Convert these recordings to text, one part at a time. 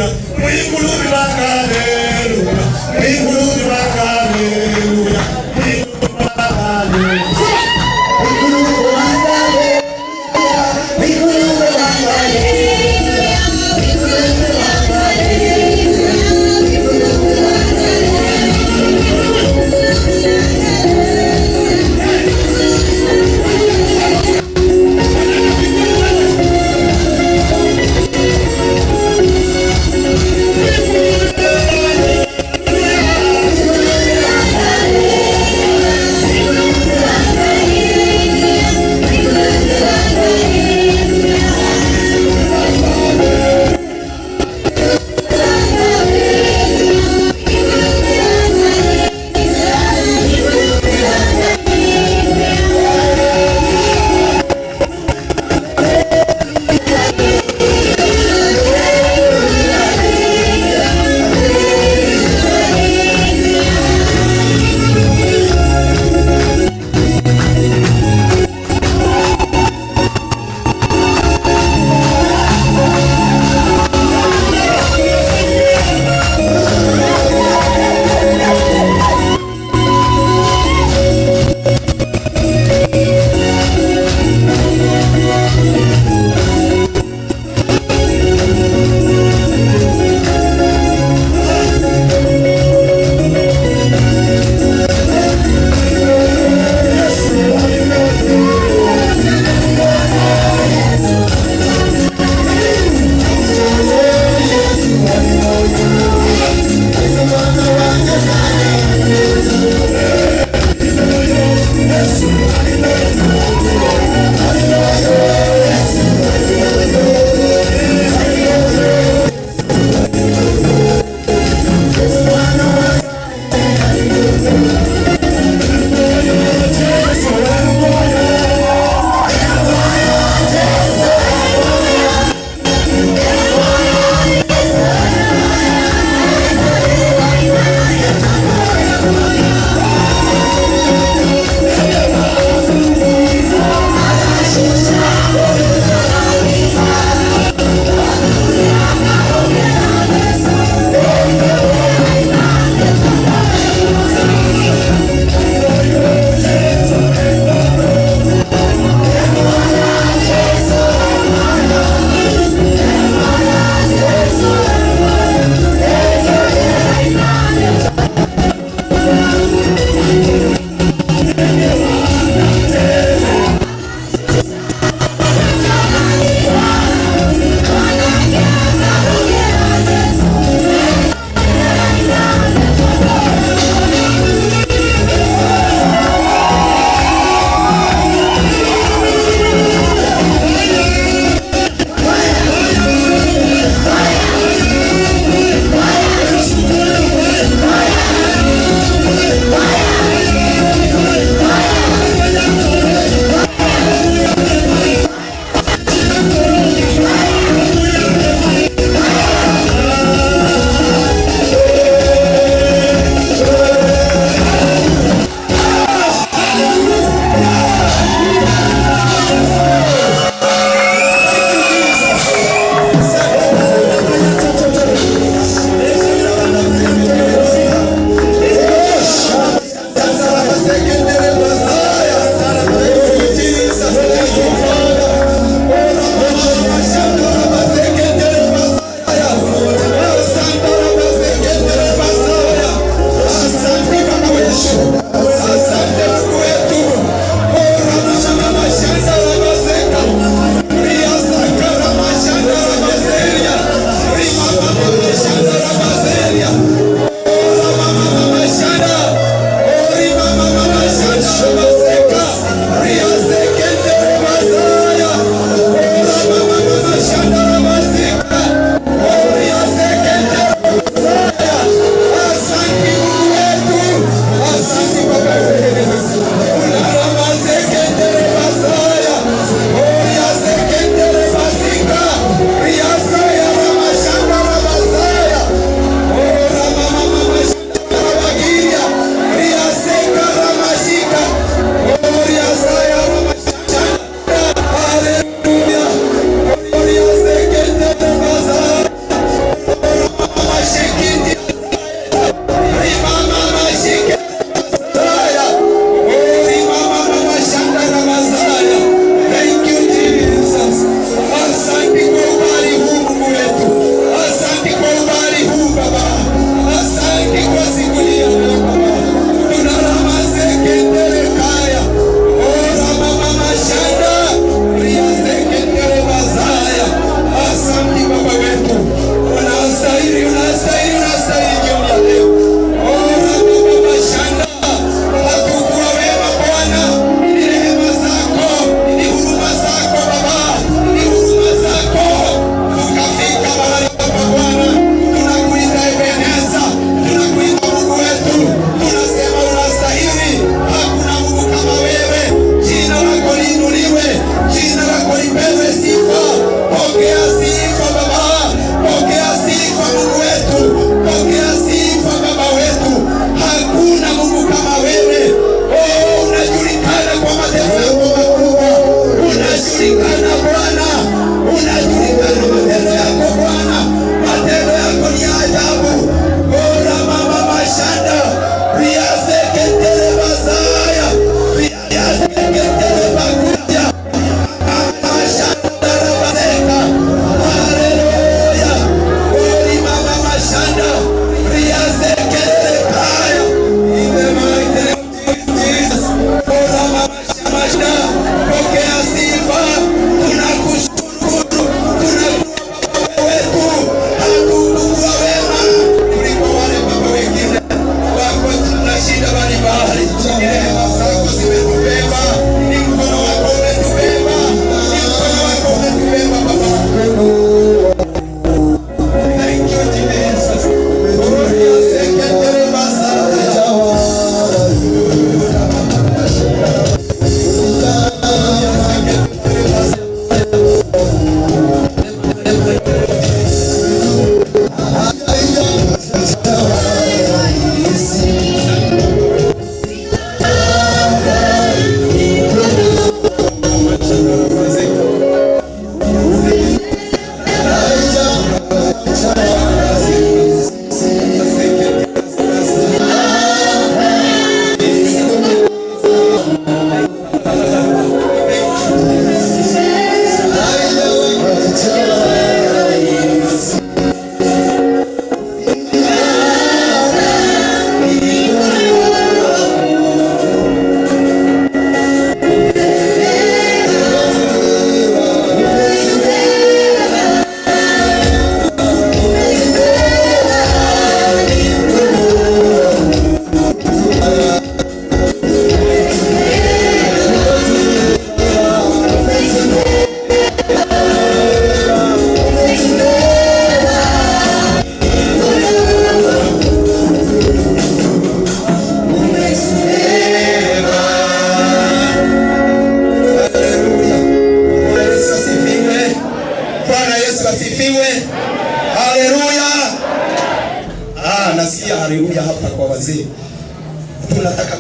Haleluya, mwikulu bibanga, haleluya, mwikulu bibanga, haleluya, mwikulu bibanga, haleluya. Mwikulu bibanga, haleluya, mwikulu bibanga, haleluya, mwikulu bibanga, haleluya, mwikulu bibanga, haleluya.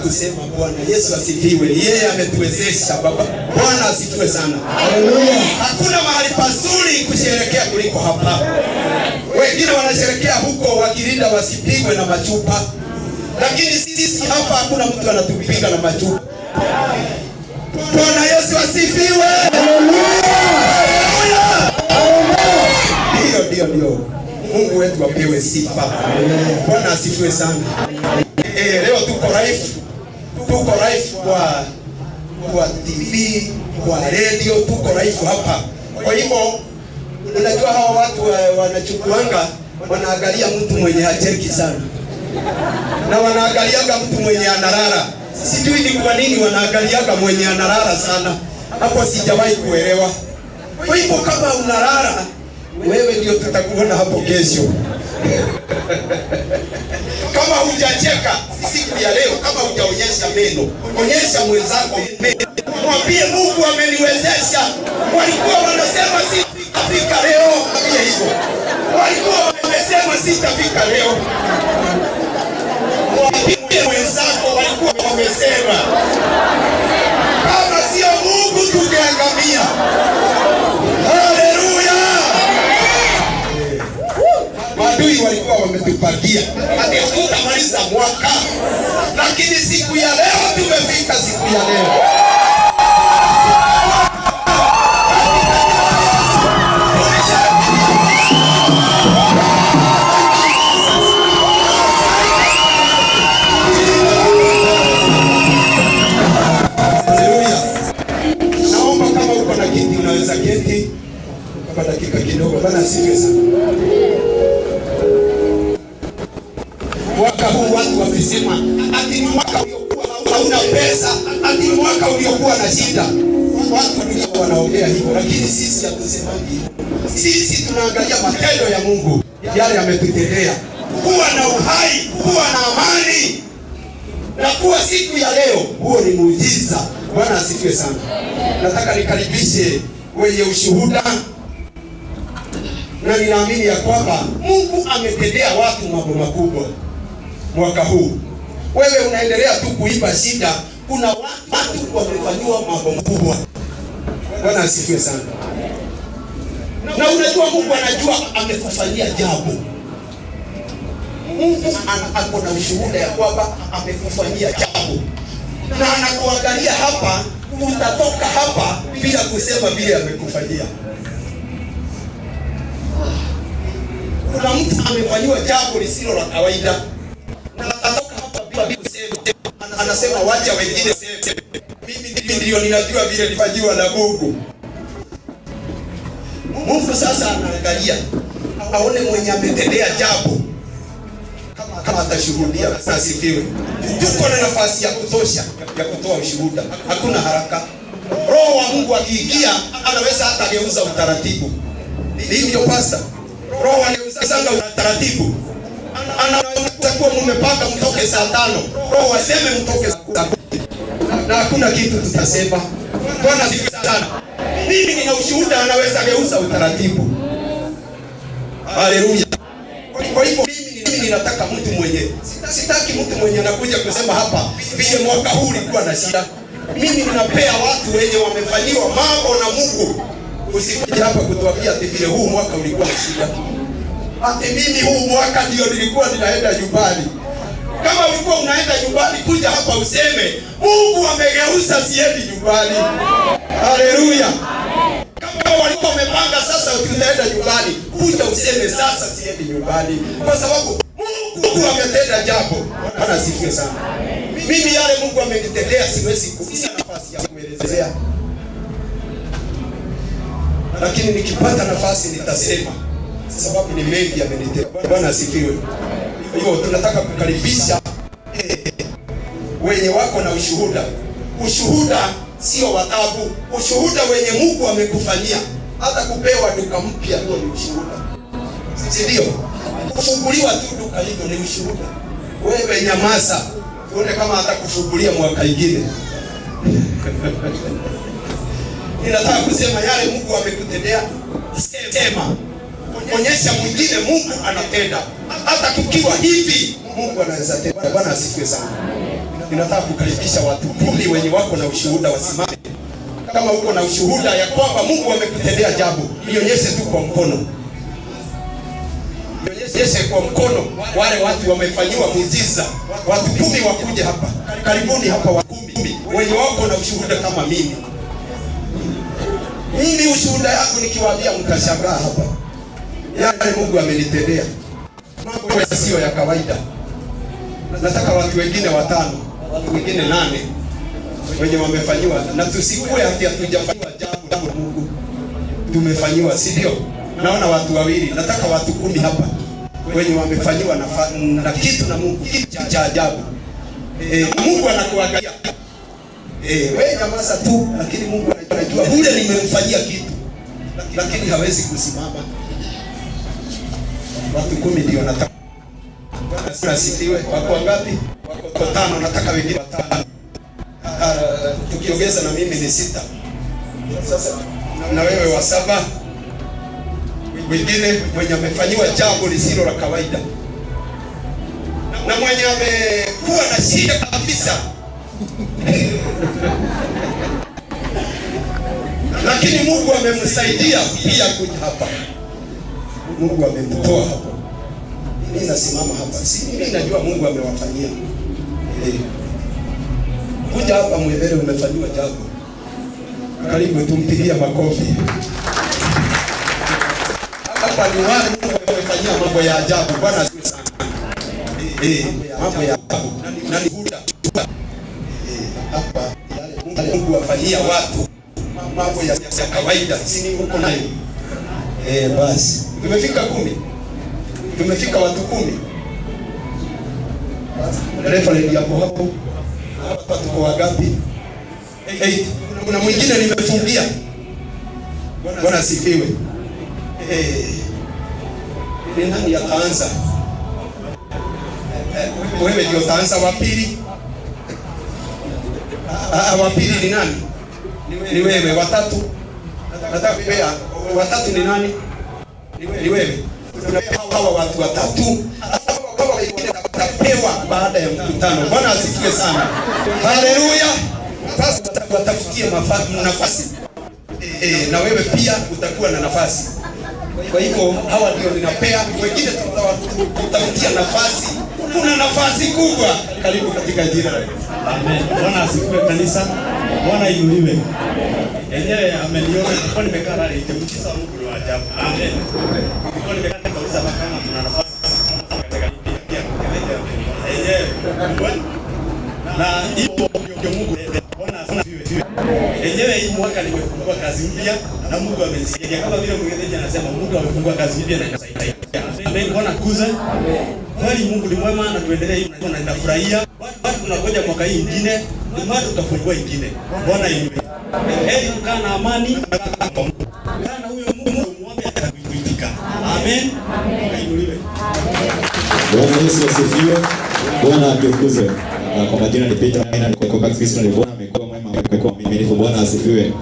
Kusema Bwana Yesu asifiwe. Yeye ametuwezesha Baba. Bwana asifiwe sana. Haleluya. Hakuna mahali pazuri kusherekea kuliko hapa. Wengine wanasherekea huko wakilinda wasipigwe na machupa, lakini sisi hapa hakuna mtu anatupiga na machupa. Bwana Yesu asifiwe. Haleluya. Ndio, ndio, ndio. Mungu wetu apewe sifa. Bwana asifiwe sana. Leo tuko live, tuko live kwa TV, kwa radio, tuko live hapa. Kwa hivyo unajua hawa watu wanachukuanga, wanaangalia mtu mwenye hacheki sana na wanaangaliaga mtu mwenye analala. Sijui ni kwa nini wanaangaliaga mwenye analala sana, hapo sijawahi kuelewa. Kwa hivyo kama unalala wewe ndio tutakuona hapo kesho. Kama hujacheka siku ya leo, kama hujaonyesha meno, onyesha mwenzako meno, mwambie Mungu ameniwezesha. Walikuwa wanasema sitafika leo, mwambie hivyo. Walikuwa wamesema sitafika leo, mwambie mwenzako, walikuwa wamesema kama sio Mungu tungeangamia. Haleluya! Maadui walikuwa wametupangia ati hatutamaliza mwaka, lakini siku ya leo tumefika. Siku ya leo Haleluya. Naomba kama uko na kiti unaweza keti kwa dakika kidogo. Bwana asifiwe sana. Mwaka huu watu wamesema ati ni mwaka uliokuwa hauna pesa, ati ni mwaka uliokuwa na shida. Watu ndio wanaongea hivyo, lakini sisi hatusemangi hivyo. Sisi tunaangalia matendo ya Mungu yale ametutendea, kuwa na uhai, kuwa na amani na kuwa siku ya leo, huo ni muujiza. Bwana asifiwe sana. Nataka nikaribishe wenye ushuhuda, na ninaamini ya kwamba Mungu ametendea watu mambo makubwa mwaka huu. Wewe unaendelea tu kuiba shida, kuna watu wamefanyiwa mambo makubwa. Bwana asifiwe sana. Na unajua Mungu anajua amekufanyia jambo. Mungu ako na ushuhuda ya kwamba amekufanyia jambo, na anakuangalia hapa, utatoka hapa bila kusema vile amekufanyia. Kuna mtu amefanyiwa jambo lisilo la kawaida na atatoka hapa bila kusema. Anasema wacha wengine seme, mimi ndio ninajua vile nilifanyiwa na Mungu. Mungu sasa anaangalia aone mwenye ametendea jambo kama atashuhudia. Asifiwe. Tuko na nafasi ya kutosha ya kutoa ushuhuda, hakuna haraka. Roho wa Mungu akiingia anaweza hata geuza utaratibu. Hivyo pastor, Roho anageuza utaratibu. Anaweza kuwa mmepanga mtoke saa 5, Roho aseme mtoke saa 10, na hakuna kitu tutasema. Bwana asifiwe sana. Mimi nina ushuhuda, anaweza geuza utaratibu. Haleluya. Kwa hivyo mimi ninataka mtu mwenye, sitaki mtu mwenye anakuja kusema hapa vile mwaka huu ulikuwa na shida. Mimi ninapea watu wenye wamefanyiwa mambo na Mungu. Usikuje hapa kutuambia ati vile huu mwaka ulikuwa na shida. Ati mimi huu mwaka ndio nilikuwa ninaenda nyumbani. Kama ulikuwa unaenda nyumbani, kuja hapa useme Mungu amegeuza, siendi nyumbani. Haleluya. Kama walikuwa wamepanga sasa utaenda nyumbani, kuja useme sasa siendi nyumbani, kwa sababu Mungu ametenda jambo. Bwana asifiwe sana. Mimi yale Mungu amenitendea siwezi sina nafasi ya kuelezea, lakini nikipata nafasi nitasema, sababu ni mengi amenitendea. Bwana asifiwe. Hivyo tunataka kukaribisha wenye wako na ushuhuda. Ushuhuda sio wa taabu, ushuhuda wenye Mungu amekufanyia. Hata kupewa duka mpya, huo ni ushuhuda, si ndio? Kufunguliwa tu duka hilo ni ushuhuda. Wewe nyamaza, tuone kama atakufungulia mwaka ingine. Ninataka kusema yale Mungu amekutendea, sema, onyesha mwingine Mungu anatenda. Hata kukiwa hivi, Mungu anaweza tenda. Bwana asifiwe sana. Ninataka kukaribisha watu 10 wenye wako na ushuhuda wasimame. Kama uko na ushuhuda ya kwamba Mungu amekutendea jambo, nionyeshe tu kwa mkono. Nionyeshe kwa mkono wale watu wamefanyiwa muujiza. Watu 10 wakuje hapa. Karibuni hapa watu 10 wenye wako na ushuhuda kama mimi. Mimi ushuhuda yangu nikiwaambia mtashangaa hapa. Yale Mungu amenitendea. Mambo yasiyo ya kawaida. Nataka watu wengine 5, watu wengine 8 wenye wamefanyiwa, na tusikue ati hatujafanyiwa jambo la Mungu. Tumefanyiwa, si ndio? Naona watu 2, nataka watu 10 hapa wenye wamefanyiwa na kitu na Mungu, kitu cha ajabu. Mungu anakuangalia. Wewe nyamaza tu, lakini Mungu anajua ule nimemfanyia kitu, lakini hawezi kusimama. Watu 10 ndio nataka. Bwana asifiwe. Wako wangapi? Wako 5, nataka wengine 5. Tukiongeza na mimi ni 6. Sasa na wewe wa 7. Mwingine mwenye amefanyiwa jambo lisilo la kawaida, na mwenye amekuwa na shida kabisa, lakini Mungu amemsaidia pia kuja hapa. Mungu amemtoa hapo. Mimi nasimama hapa, si mimi najua Mungu amewafanyia. Kuja hapa mwebele, umefanyiwa jambo. Karibu tumpigie makofi. Hapa ni wale Mungu amefanyia mambo ya ajabu. Bwana asifiwe sana. Mambo ya ajabu. Na ni huda. Hapa yale Mungu afanyia watu mambo ya kawaida, si ni uko nayo? Basi. Tumefika 10. Tumefika watu 10. Referee yako hapo. Hapa tuko wangapi? 8. Kuna mwingine nimefungia. Bwana asifiwe. Ni nani ataanza? Wewe ndio utaanza wa pili. Wa pili ni nani? Ni wewe. Watatu. Nataka kupea watatu ni nani? Ni wewe. Hawa watu watatu. Hawa wengine watapewa baada ya mkutano. Bwana asifiwe sana. Haleluya. Sasa watafutie nafasi. Na wewe pia utakuwa na nafasi. Kwa hivyo hawa ndio ninapea, wengine tutafutia nafasi. Kuna nafasi kubwa. Karibu katika jina la Yesu. Amen. Bwana asifiwe kanisa. Bwana inuliwe. Yenyewe ameniona kwa nimekaa pale, muujiza wa Mungu ni wa ajabu. Amen. Kwa nimekaa nikauliza kama kuna nafasi katika yenyewe. Na ipo ndio Mungu. Bwana asifiwe. Yenyewe hii mwaka nimefungua kazi mpya na Mungu amenisaidia. Kama vile mwenyeji anasema Mungu amefungua kazi mpya na inasaidia. Amen. Bwana kuze. Kweli Mungu ni mwema na tuendelee hivi na ninafurahia. Bado tunangoja mwaka hii ingine, na bado tutafungua ingine. Bwana inuliwe. Heri kukaa na amani Kaa na huyo Mungu muombe atakuitika. Amen. Inuliwe. Bwana Yesu asifiwe. Bwana atukuzwe. Na kwa majina ni Peter Maina, niko kwa Kristo ni Bwana amekuwa mwema, amekuwa mwaminifu. Bwana asifiwe.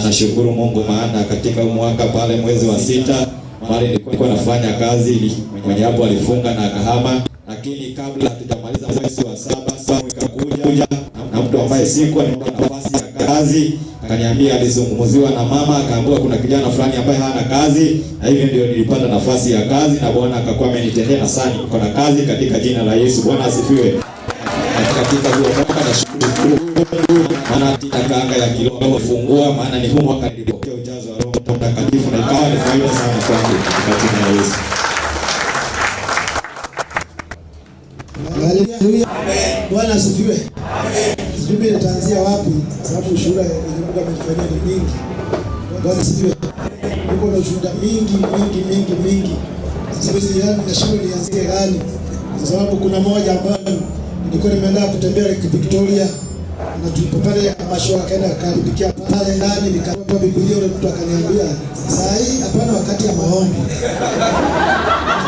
Nashukuru Mungu maana katika mwaka pale mwezi wa 6 pale nilikuwa nafanya kazi, mwenye hapo alifunga na akahama, lakini kabla hatujamaliza mwezi wa 7 simu ikakuja na mtu ambaye sikuwa nimpa nafasi ya kazi akaniambia alizungumziwa na mama, akaambiwa kuna kijana fulani ambaye hana kazi, na hivyo ndio nilipata nafasi ya kazi na Bwana akakuwa amenitendea, na sasa niko na kazi katika jina la Yesu. Bwana asifiwe. Katika huo mwaka nashukuru Mungu maana katika ya kiroho fungua, maana ni huu mwaka nilipokea ujazo wa Roho Mtakatifu na ikawa ni faida sana kwangu katika jina la Yesu. Haleluya. Bwana asifiwe. Sijui nitaanzia wapi sababu ushuhuda yenye Mungu amenifanyia ni mingi. Bwana asifiwe. Niko na ushuhuda mingi mingi mingi mingi. Siwezi yani nashindwa nianzie gani, kwa sababu kuna moja ambayo nilikuwa nimeenda kutembea Lake Victoria na tulipo pale mashua akaenda akaharibikia pale ndani, nikaomba Biblia, yule mtu akaniambia saa hii hapana wakati ya maombi.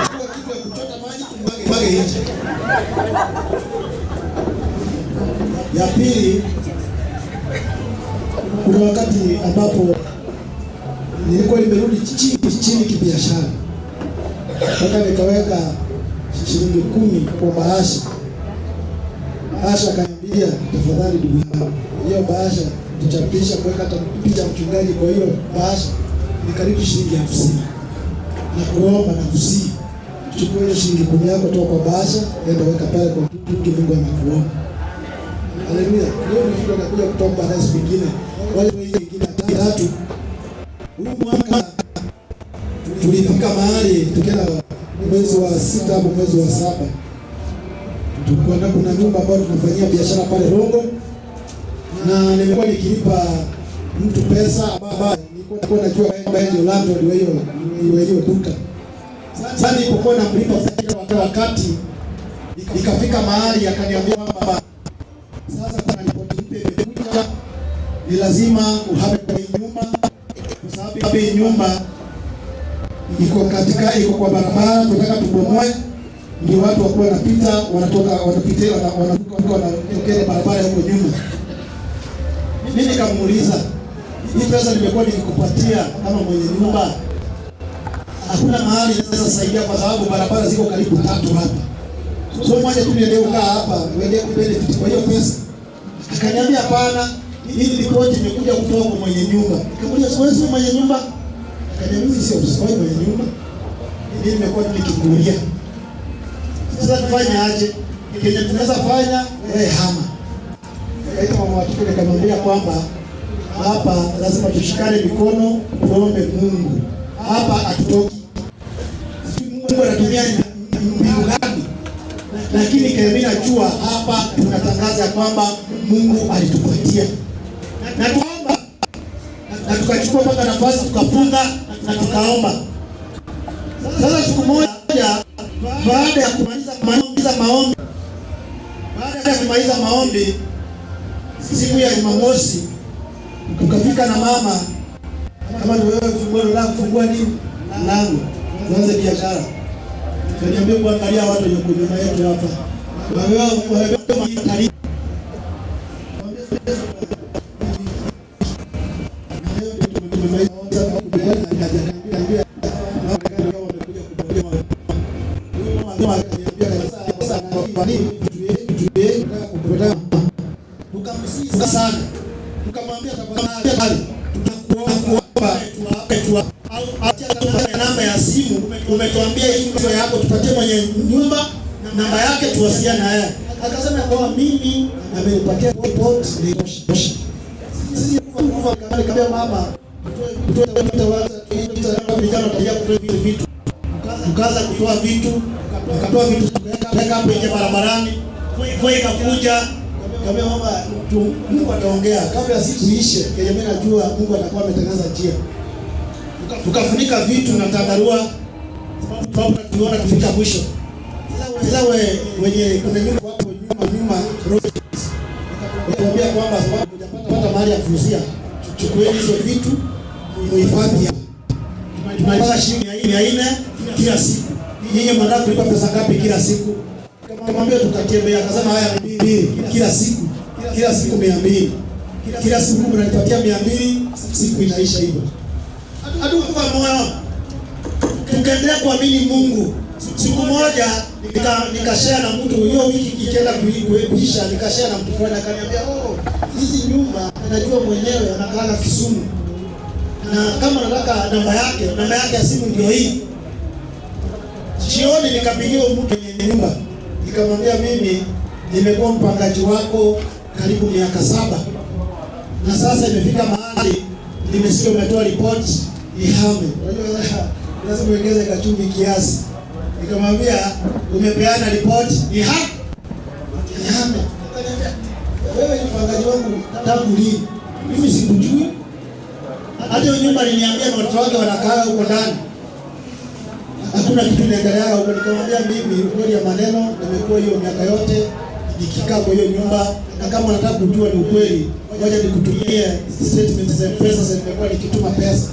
Chukua kitu ya kuchota maji tumwage nje. Ya pili, kuna wakati ambapo nilikuwa nimerudi chini chini kibiashara, mpaka nikaweka shilingi 10 kwa bahasha. Asha akaniambia, tafadhali ndugu yangu, hiyo bahasha tuchapisha kuweka hata picha mchungaji kwa hiyo bahasha ni karibu shilingi 50. Na kuomba na kusihi, chukua hiyo shilingi 10 yako toka kwa bahasha, enda weka pale kwa mtungi, Mungu anakuona. Haleluya. Leo ni nakuja kutoa baadaye siku nyingine. Wale wengine tatu. Huu mwaka tulifika mahali tukienda mwezi wa 6 au mwezi wa 7. Tulikuwa na kuna nyumba ambayo tunafanyia biashara pale Rongo, na nilikuwa nikilipa mtu pesa ambaye nilikuwa najua kwamba ndio landlord wa hiyo duka. Sasa nilipokuwa namlipa pesa wakati ikafika mahali akaniambia kwamba sasa kuna ripoti mpya imekuja, ni lazima uhame kwa hii nyumba kwa sababu hii nyumba iko katika iko kwa barabara, tunataka tubomoe ndio watu wakuwa wanapita wanatoka wanapitia wanavuka wanatokea barabara huko nyuma. Mimi nikamuuliza, hii pesa nimekuwa nikikupatia kama mwenye nyumba, hakuna mahali inaweza saidia kwa sababu barabara ziko karibu 3 hapa. So moja tu niende ukaa hapa, uende kubenefit kwa hiyo pesa. Akaniambia hapana, hii ripoti imekuja kutoka kwa mwenye nyumba. Nikamuuliza, wewe sio mwenye nyumba? Akaniambia sio mwenye nyumba. Mimi nimekuwa nikikuulia. Sasa tufanye aje? Kenye tunaweza fanya, wewe hama. Nikaita mama watoto nikamwambia kwamba hapa lazima tushikane mikono tuombe Mungu. Hapa hatutoki. Sijui Mungu anatumia mbinu gani, lakini mimi najua hapa tunatangaza kwamba Mungu alitupatia. Na tuomba. Na tukachukua mpaka nafasi tukafunga na tukaomba. Sasa siku moja baada ya kumaliza maombi, baada ya kumaliza maombi siku ya Jumamosi tukafika na mama, kama ni wewe fungua mlango, fungua nini mlango tuanze biashara. Tuliambia kuangalia watu wenye nyuma yetu hapa, wewe sana, tukamwambia tafadhali, tutakuomba au namba ya simu, umetuambia hii nyumba yako, tupatie mwenye nyumba namba yake tuwasiliane naye. Akasema kwa mimi amenipatia report ni tosha. Sisi kama mama tutoe vijana kutoa vitu, tukaanza kutoa vitu, tukatoa vitu tukaweka hapo nje barabarani. Mvua ikakuja. Nikamwambia mama, Mungu ataongea kabla siku iishe. Kenye mimi najua Mungu atakuwa ametangaza njia. Tukafunika vitu na tandarua, sababu tuliona kufika mwisho. Sasa wenye kuna nyumba hapo nyuma nikamwambia kwamba sababu hujapata mahali ya kuuzia, chukueni hizo vitu muhifadhi. Tunalipa shilingi 400 kila siku. Nyinyi mnataka kulipa pesa ngapi kila siku? Nikamwambia tukatembea, akasema haya 200 kila siku. Kila siku 200. Kila siku mnanipatia 200, siku inaisha hivyo. Hatukufa moyo. Tukaendelea kuamini Mungu. Siku moja nikashare na mtu, hiyo wiki ikienda kuisha, nikashare na mtu fulani akaniambia, "Oh, hizi nyumba najua mwenyewe anakaa Kisumu. Na kama nataka namba yake ya simu ndio hii." Jioni nikapigiwa mtu mwenye nyumba. Nikamwambia mimi nimekuwa mpangaji wako karibu miaka 7. Na sasa imefika mahali nimesikia umetoa report ihame. Unajua lazima uongeze kachumvi kiasi. Nikamwambia umepeana report ihame. Akaniambia wewe ni mpangaji wangu tangu lini? Mimi sikujui. Hata nyumba aliniambia na watoto wake wanakaa huko ndani. Hakuna kitu inaendelea huko. Nikamwambia mimi ukweli ya maneno, nimekuwa hiyo miaka yote nikikaa kwa hiyo nyumba, na kama unataka kujua ni ukweli, ngoja nikutumie statement za pesa za nimekuwa nikituma pesa.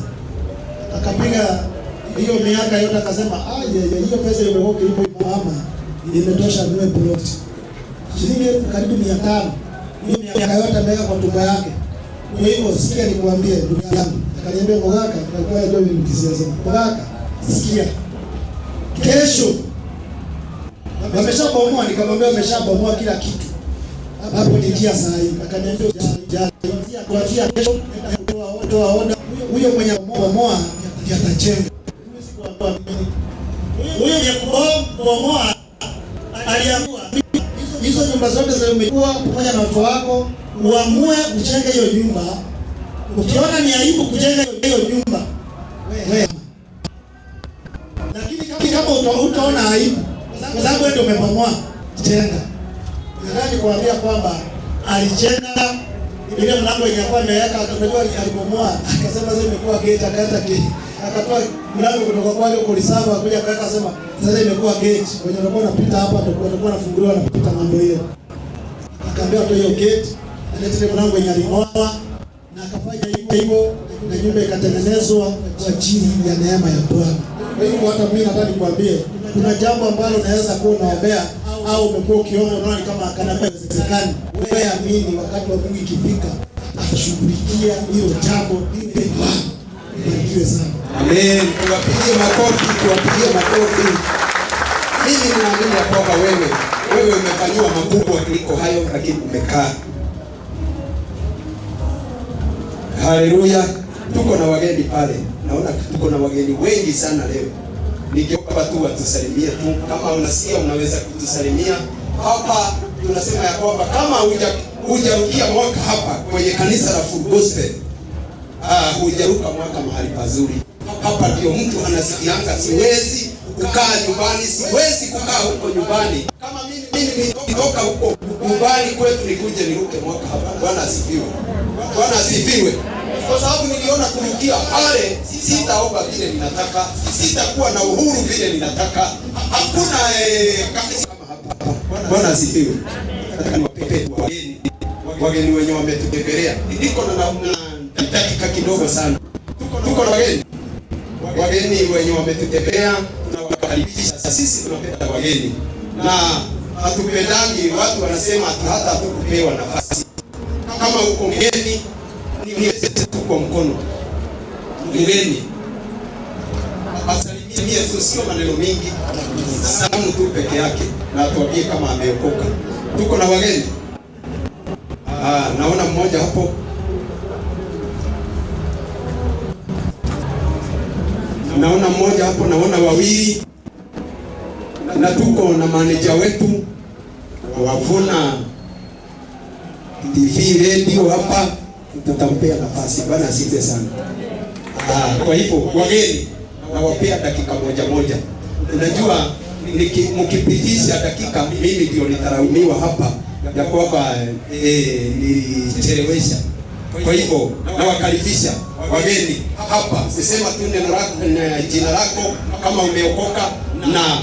Akapiga hiyo miaka yote akasema, hiyo pesa imekuwa kilipo mama imetosha niwe plot. Shilingi karibu 500. Hiyo miaka yote ameweka kwa tumbo yake. Kwa hivyo sikia nikuambie ndugu yangu. Akaniambia Mogaka, nilikuwa najua mimi mkisiasa. Mogaka, sikia. Kesho wameshabomoa, nikamwambia wameshabomoa kila kitu. Hapo ni njia saa hii. Akaniambia usijali. Kuanzia kesho toa oda, huyo mwenye kubomoa ndiye atajenga. Huyo mwenye kubomoa aliamua Hizo nyumba zote zimekuwa pamoja na watoto wako, uamue ujenge hiyo nyumba. Ukiona ni aibu kujenga hiyo nyumba, wewe, lakini kama utaona aibu kwa sababu wewe ndio umebomoa, jenga. Nataka nikuambia kwamba alijenga ile mlango yenye alikuwa ameweka, unajua alibomoa, akasema sasa imekuwa gate, akaweka gate, akatoa mlango kutoka kwake huko Lisava, akuja akaweka, sema sasa imekuwa gate, wenye walikuwa wanapita hapa ndio walikuwa wanafunguliwa wanapita ng'ambo ile. Akaambia watu hiyo gate, alete ile mlango yenye aling'oa, na akafanya hivyo hivyo, na nyumba ikatengenezwa kwa ajili ya neema ya Bwana. Kwa hivyo hata mimi nataka nikwambie, kuna jambo ambalo unaweza kuwa unaombea au umekuwa ukiomba unaona ni kama kana haiwezekani. Wewe amini, wakati wa Mungu ikifika atashughulikia hilo jambo lile. Bwana barikiwe sana. Amen. Tuwapigie makofi, tuwapigie makofi. Mimi ninaamini ya kwamba wewe umefanyiwa makubwa kuliko hayo, lakini umekaa. Haleluya. Tuko na wageni pale, naona tuko na wageni wengi sana leo. Ningeomba tu watusalimie tu, kama unasikia unaweza kutusalimia hapa. Tunasema ya kwamba kama hujarukia mwaka hapa kwenye kanisa la Full Gospel, hujaruka mwaka mahali pazuri. Hapa ndio mtu anasikianga, siwezi kukaa nyumbani, siwezi kukaa huko nyumbani. Kama mimi nitoka huko nyumbani kwetu nikuje niruke mwaka hapa. Bwana asifiwe. Bwana asifiwe. Kwa sababu niliona kurukia pale, sitaomba vile ninataka, sitakuwa na uhuru vile ninataka. Hakuna kanisa kama hapa. Bwana asifiwe. Nataka niwape wageni wenye wametutembelea. Niko na dakika kidogo sana. Tuko na wageni wenye wametutembelea, tunawakaribisha. Sisi tunapenda wageni na hatupendangi watu wanasema hata hatukupewa nafasi. Kama uko mgeni, niweze tu kwa mkono. Mgeni asalimie tu, sio maneno mingi, salamu tu peke yake, na atuambie kama ameokoka. Tuko na wageni. Naona mmoja hapo. Naona mmoja hapo, naona wawili. Na tuko na manager wetu Wavuna TV radio hapa, tutampea nafasi. Bwana asifiwe sana. Kwa hivyo wageni nawapea dakika moja moja. Unajua mkipitisha dakika mimi ndio nitalaumiwa hapa ya kwamba nilichelewesha. Kwa hivyo nawakaribisha wageni hapa. Sisema tu neno lako na jina lako kama umeokoka, na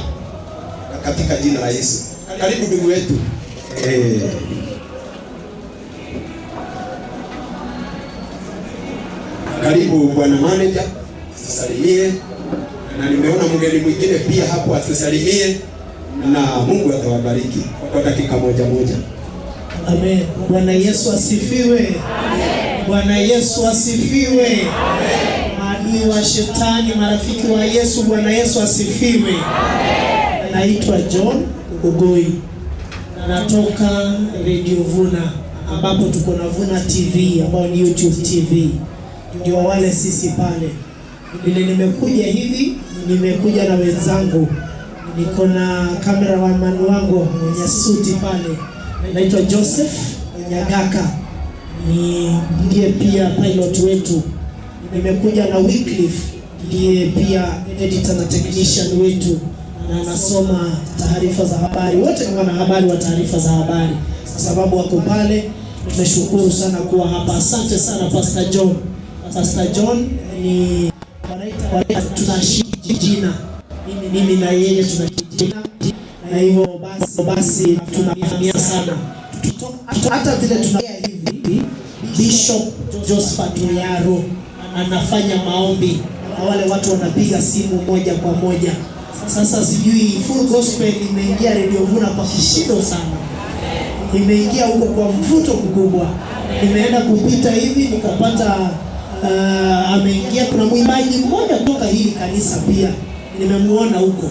katika jina la Yesu. Karibu ndugu wetu. Karibu bwana manager, tusalimie. Na nimeona mgeni mwingine pia hapo atusalimie, na Mungu atawabariki kwa dakika moja moja. Amen. Bwana Yesu asifiwe. Amen. Bwana Yesu asifiwe. Amen. Maadui wa shetani, marafiki wa Yesu, Bwana Yesu asifiwe. Amen. Naitwa John Ugoi. Natoka Radio Vuna, ambapo tuko na Vuna TV ambayo ni YouTube TV. Ndio wale sisi pale. Vile nimekuja hivi, nimekuja na wenzangu. Niko na cameraman wangu mwenye suti pale. Naitwa Joseph Nyagaka. Ni ndiye pia pilot wetu. Nimekuja na Wycliffe, ndiye pia editor na technician wetu, na anasoma taarifa za habari. Wote ni wanahabari wa taarifa za habari, kwa sababu wako pale. Tumeshukuru sana kuwa hapa. Asante sana Pastor John. Pastor John ni wanaita tunashiriki jina, mimi na yeye tunashiriki jina, na hivyo basi tunafahamia sana. Hata vile tunaongea hivi, Bishop Josephat Oyaro anafanya maombi na wale watu wanapiga simu moja kwa moja. Sasa sijui Full Gospel imeingia Radio Vuna kwa kishindo sana, imeingia huko kwa mvuto mkubwa. Nimeenda kupita hivi nikapata ameingia. Kuna mwimbaji mmoja kutoka hili kanisa pia nimemuona huko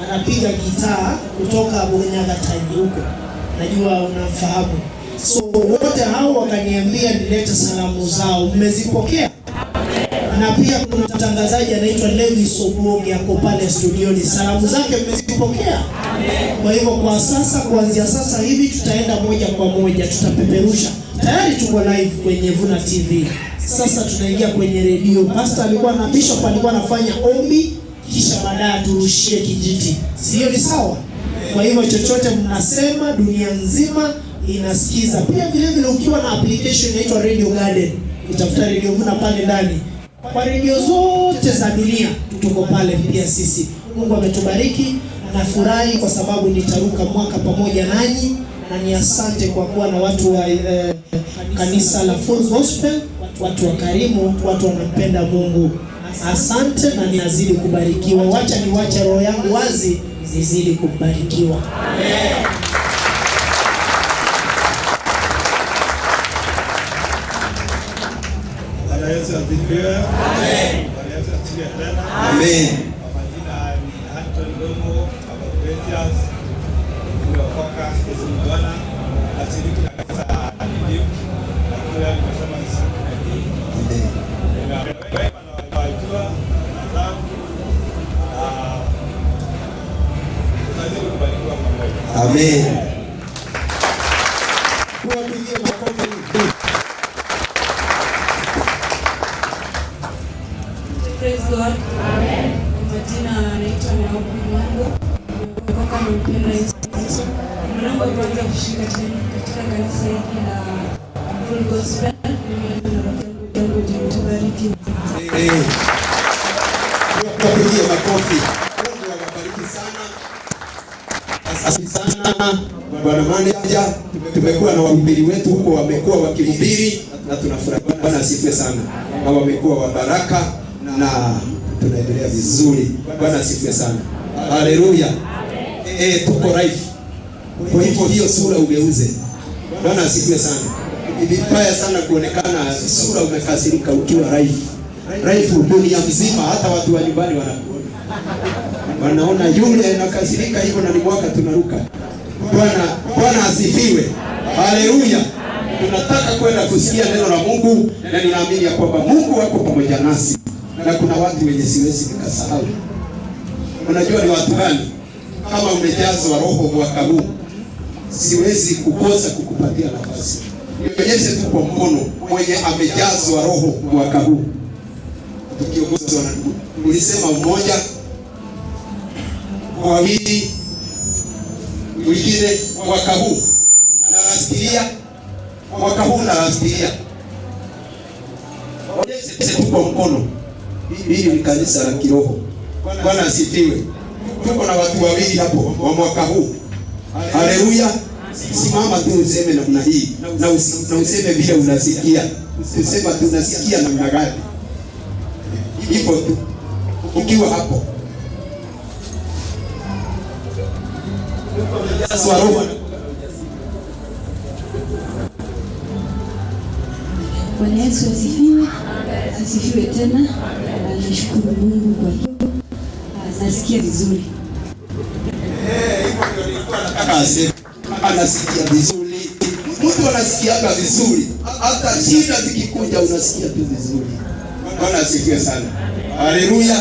anapiga gitaa kutoka Bunyagatani huko, najua unamfahamu. So wote hao wakaniambia nilete salamu zao. Mmezipokea? Na pia kuna mtangazaji anaitwa Levis Obwoge ako pale studioni. Salamu zake mmezipokea? Kwa hivyo kwa sasa, kuanzia sasa hivi tutaenda moja kwa moja, tutapeperusha. Tayari tuko live kwenye Vuna TV. Sasa tunaingia kwenye redio. Pastor alikuwa na Bishop alikuwa anafanya ombi, kisha baadaye turushie kijiti, sio? Ni sawa? Kwa hivyo chochote mnasema, dunia nzima inasikiza. Pia vile vile ukiwa na application inaitwa Radio Garden, utafuta Radio Vuna pale ndani. Kwa redio zote za dunia tuko pale pia sisi. Mungu ametubariki. Nafurahi kwa sababu nitaruka mwaka pamoja nanyi, na ni asante kwa kuwa na watu wa kanisa la Full Gospel, watu wakarimu, watu wanampenda Mungu. Asante na ninazidi kubarikiwa. Wacha niwache roho yangu wazi nizidi kubarikiwa. Bwana Yesu asifiwe. Bwana Yesu asifiwe tena. Amen. Kwa majina ni Anton Longo, Baba Precious, nimeokoka, Yesu ni Bwana. Nashiriki na kanisa la Redeemed, na kule nimesema nishiriki na hii. Ninawema na wajua na zangu, na tutazidi kubarikiwa pamoja. Amen. Tuwapigie makofi. Praise God. Kwa majina anaitwa Naomi Mwango. Nimeokoka na mpenda Yesu Kristo. Mara yangu ya kwanza kushiriki katika kanisa hili la Full Gospel. Nimeenda na rafiki yangu Jambo Tubariki. Tuwapigie makofi. Mungu awabariki sana. Asante sana Bwana Manager, tumekuwa na wahubiri wetu huko, wamekuwa wakihubiri na tunafurahi. Bwana asifiwe sana, na wamekuwa wa baraka na tunaendelea vizuri. Bwana asifiwe sana, haleluya. Tuko live, kwa hivyo hiyo sura ugeuze. Bwana asifiwe sana. Ni vibaya sana kuonekana sura umekasirika ukiwa live. Live dunia mzima, hata watu wa nyumbani wanakuona, wanaona yule anakasirika hivyo, na ni mwaka tunaruka. Bwana asifiwe, haleluya. Tunataka kwenda kusikia neno la Mungu, na ninaamini ya kwamba Mungu wako pamoja nasi, na kuna watu wenye siwezi nikasahau. Unajua ni watu gani? Kama umejazwa Roho mwaka huu, siwezi kukosa kukupatia nafasi. Nionyeshe tu kwa mkono mwenye amejazwa Roho mwaka huu, tukiongozwa na ndugu. Ulisema mmoja, wawili, mwingine mwaka huu nasikia, mwaka huu nasikia. Onyeshe tu kwa mkono. Hili ni kanisa la kiroho. Bwana asifiwe. Tuko na watu wawili hapo wa mwaka huu. Haleluya. Simama tu useme namna hii na useme vile unasikia. Usema tunasikia namna gani. Hivyo tu. Ukiwa hapo. Umejazwa Roho. Bwana Yesu asifiwe. Asifiwe tena. Nashukuru Mungu kwa hiyo. Nasikia vizuri. Hivyo ndio nilikuwa nataka aseme. Anasikia vizuri. Mtu anasikiaga vizuri. Hata shida zikikuja unasikia tu vizuri. Bwana asifiwe sana. Haleluya.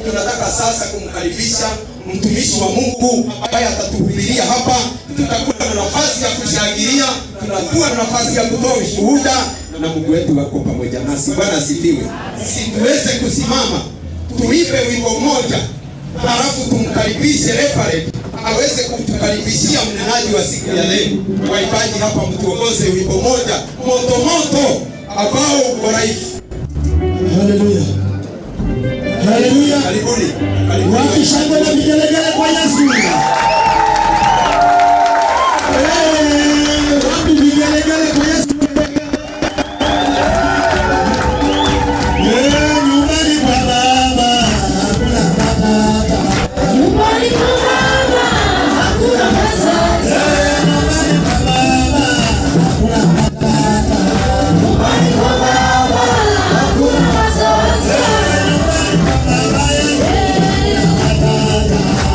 Tunataka sasa kumkaribisha mtumishi wa Mungu ambaye atatuhubiria hapa. Tutakuwa na nafasi ya kushangilia, tunakuwa na nafasi ya kutoa ushuhuda, na Mungu wetu wako pamoja nasi. Bwana asifiwe. Si tuweze kusimama tuimbe wimbo mmoja, halafu tumkaribishe referend aweze kutukaribishia mnenaji wa siku ya leo. Waimbaji hapa mtuongoze wimbo mmoja moto moto ambao uko live. Haleluya. Haleluya. Karibuni. Karibuni. Wapi shangwe na vigelegele kwa Yesu? Wapi vigelegele kwa Yesu? Nyumbani kwa Baba hakuna matata. Nyumbani kwa Baba hakuna matata. Nyumbani kwa Baba hakuna matata. Nyumbani kwa Baba hakuna matata. Nyumbani kwa Baba hakuna matata.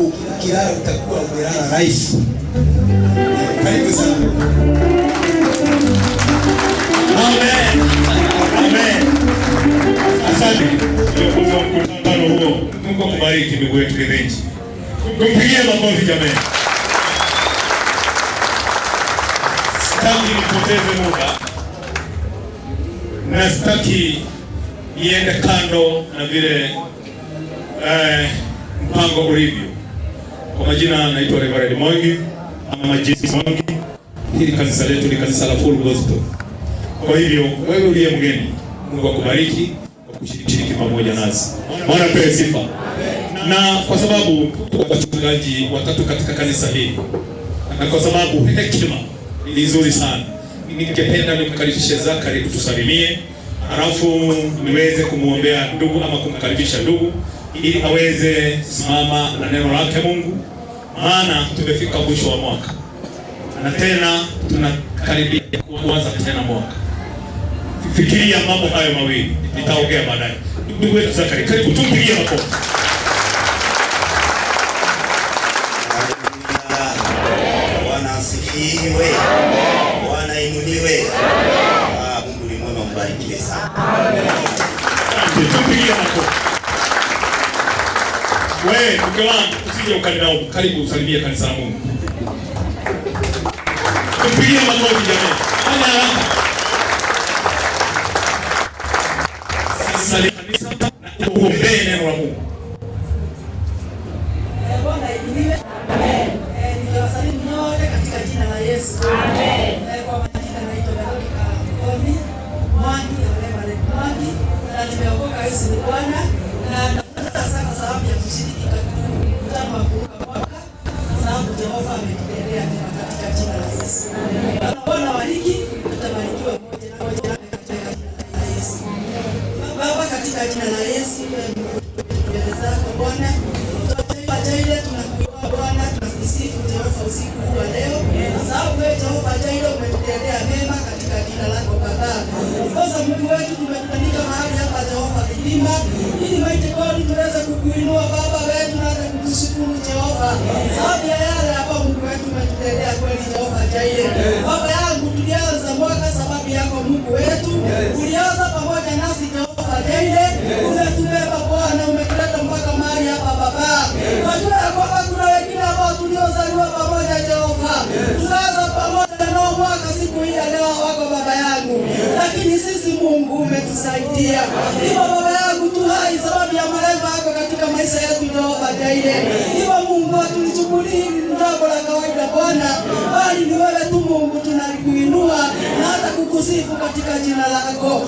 Ukilala utakuwa umelala life. Karibu sana. Amen. Amen. Asante kiongozi wa mkutano huo. Mungu akubariki ndugu wetu Kithinji. Tumpigie makofi jamani. Sitaki nipoteze muda na sitaki niende kando na vile mpango ulivyo. Kwa majina naitwa Reverend Mwangi ama Jesus Mwangi. Hili kanisa letu ni kanisa la Full Gospel. Kwa hivyo wewe uliye mgeni, Mungu akubariki kwa kushiriki pamoja nasi. Bwana apewe sifa. Na kwa sababu tuko wachungaji watatu katika kanisa hili, na kwa sababu hekima ni nzuri sana, ningependa nimkaribishe Zakari kutusalimie, halafu niweze kumwombea ndugu ama kumkaribisha ndugu ili aweze kusimama na neno lake Mungu, maana tumefika mwisho wa mwaka na tena tunakaribia kuanza tena mwaka. Fikiria mambo hayo mawili, nitaongea baadaye. Ndugu wetu Zakari, karibu, tumpigie makofi. Bwana asifiwe. Bwana inuliwe. Ah, Mungu ni mwema, mbarikiwe sana. Asante, tumpigie makofi. Wewe mke wangu, usije ukanilaumu. Karibu usalimie kanisa la Mungu. Tumpigie makofi jamani. Fanya haraka. Salimia kanisa na uombee neno la Mungu. Bwana inuliwe. Nikiwasalimu nyote katika jina la Yesu. Kwa majina naitwa Veronica Mkomi Mwangi, Reverend Mwangi, na nimeokoka. Yesu ni Bwana, na nafuraha sana sababu ya kushiriki katika mkutano wa kuruka mwaka, sababu Jehova ametutendea mema katika jina la Yesu. Bwana wabariki, tutabarikiwa moja na moja katika jina la Yesu. Baba, katika jina la Yesu, mbele zako Bwana, Jehova tunakuinua Bwana, tunakusifu Jehova usiku huu wa leo, kwa sababu wewe Jehova Jireh umetutendea mema katika jina lako Baba. Sasa Mungu wetu, tumekutanika mahali hapa Jehova Kilima, ili mighty God tuweze kukuinua Baba wetu na hata kukushukuru Jehova, sababu ya yale ambayo Mungu wetu umetutendea kweli Jehova Jireh. Baba yangu, tulianza mwaka sababu yako Mungu wetu, ulianza pamoja nasi Jehova Jireh, umetubeba Bwana, umetuleta mpaka mahali hapa Baba. Najua ya kwamba kuna wengine ambao tuliozaliwa pamoja Jehova, tukaanza pamoja nao mwaka, siku hii ya leo wako Baba yangu, lakini sisi Mungu umetusaidia. Hivyo Baba yangu tu hai sababu ya malengo yako katika maisha yetu Jehova Jireh. Hivyo Mungu, hatulichukulii hili ni jambo la kawaida Bwana, bali ni wewe tu Mungu tunalikuinua na hata kukusifu katika jina lako.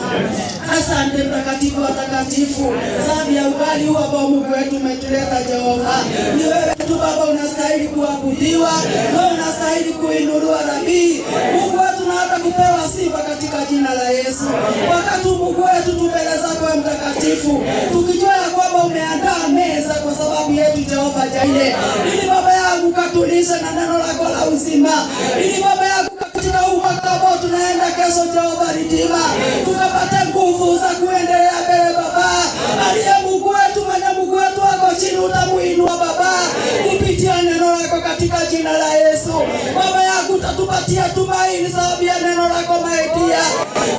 Asante Mtakatifu wa takatifu, sababu ya ubali huu ambao Mungu wetu umetuleta Jehova. Ni wewe tu Baba unastahili kuabudiwa, wewe unastahili kuinuliwa Rabii. Mungu wetu na hata kupewa sifa katika jina la Yesu. Wakati Mungu wetu tu mbele zako wewe Mtakatifu, tukijua ya kwamba umeandaa meza kwa sababu yetu Jehova Jireh, ili Baba yangu katulishe na neno lako la uzima, ili Baba yangu katika huu mwaka ambao tunaenda kesho Jehova Redeemer, tukapate nguvu za kuendelea mbele Baba. Aliye Mungu wetu, mwenye Mungu wetu wako chini, utamuinua Baba kupitia neno lako katika jina la Yesu. Baba yangu utatupatia tumaini sababu ya neno lako maidia.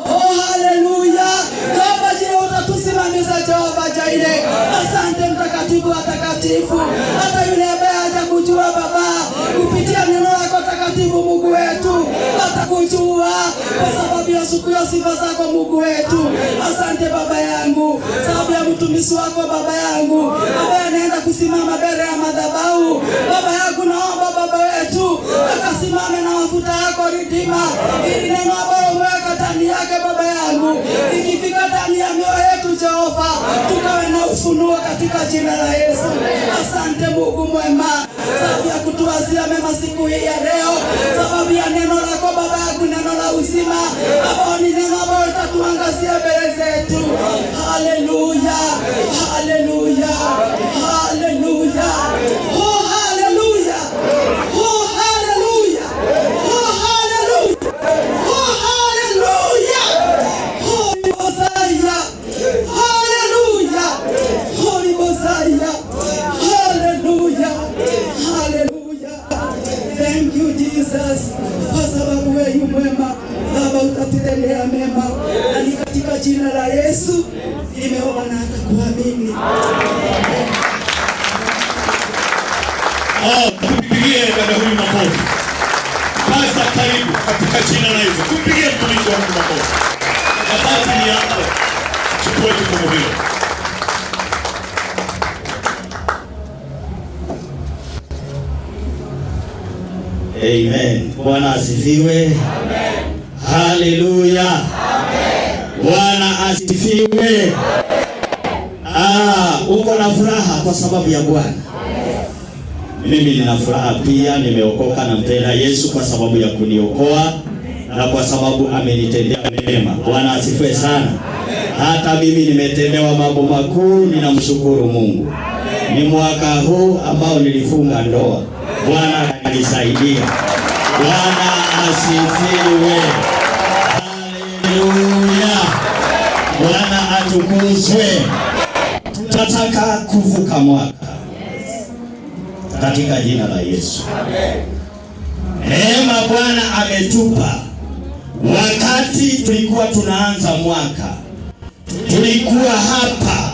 Oh, haleluya. Jehova Jireh utatusimamisha Jehova Jireh. Asante Mtakatifu wa takatifu, hata yule ambaye hajakujua Baba, kupitia neno lako takatifu Mungu wetu atakujua kwa sababu ya siku ya sifa zako Mungu wetu. Asante Baba yangu, sababu ya mtumishi wako Baba yangu ambaye anaenda kusimama mbele ya madhabahu. Baba yangu, naomba Baba wetu akasimame na mafuta yako Redeemer, ili neno ambalo umeweka ndani yake Baba yangu ikifika ndani ya mioyo yetu Jehova, tukawe na ufunuo katika jina la Yesu. Asante Mungu mwema, sababu ya kutuwazia mema siku hii ya leo, sababu ya neno lako Baba yangu, neno la uzima ambao ni neno ambalo litatuangazia mbele zetu. Haleluya, haleluya, haleluya, oh haleluya, oh haleluya, oh haleluya, oh haleluya, oh Mosiah, haleluya, Holy Mosiah, haleluya. jina la Yesu nimeomba na hata kuamini. Oh, tumpigie dada huyu makofi. Pasta, karibu katika jina la Yesu. Tumpigie mtumishi wa Mungu makofi. Nafasi ni yako. Chukua jukumu hilo. Amen. Bwana asifiwe. Amen. Haleluya. Amen. Bwana asifiwe. Ah, uko na furaha kwa sababu ya Bwana. Mimi nina furaha pia, nimeokoka na mpenda Yesu kwa sababu ya kuniokoa na kwa sababu amenitendea mema. Bwana asifiwe sana. Hata mimi nimetendewa mambo makuu, ninamshukuru Mungu. Ni mwaka huu ambao nilifunga ndoa. Bwana akanisaidia. Bwana asifiwe. Haleluya. Bwana atukuzwe. Tunataka kuvuka mwaka katika jina la Yesu. Neema Bwana ametupa. Wakati tulikuwa tunaanza mwaka, tulikuwa hapa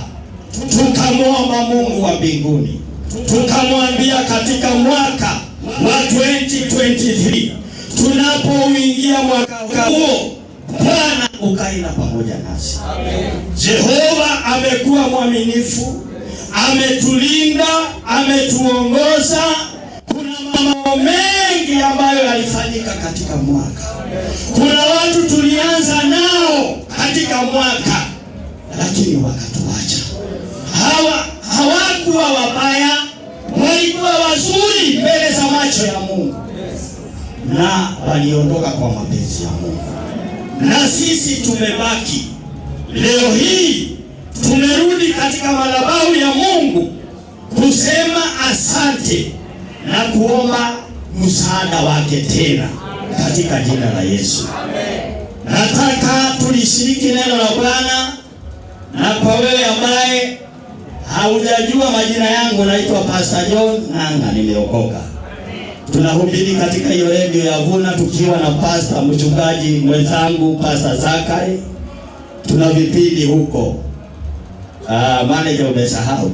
tukamwomba Mungu wa mbinguni, tukamwambia katika mwaka wa 2023 tunapouingia mwaka huo, Bwana ukaenda pamoja nasi. Jehova amekuwa mwaminifu, ametulinda, ametuongoza. Kuna mambo mengi ambayo yalifanyika katika mwaka. Kuna watu tulianza nao katika mwaka, lakini wakatuacha. Hawakuwa wabaya, walikuwa wazuri mbele za macho ya Mungu, na waliondoka kwa mapenzi ya Mungu, na sisi tumebaki. Leo hii tumerudi katika madhabahu ya Mungu kusema asante na kuomba msaada wake tena katika jina la Yesu. Nataka tulishiriki neno la Bwana, na kwa wewe ambaye haujajua majina yangu, naitwa Pastor John Ng'ang'a, nimeokoka. Tunahubiri katika hiyo redio ya Vuna tukiwa na pastor mchungaji mwenzangu Pastor Zakai. Tuna vipindi huko. Manager umesahau.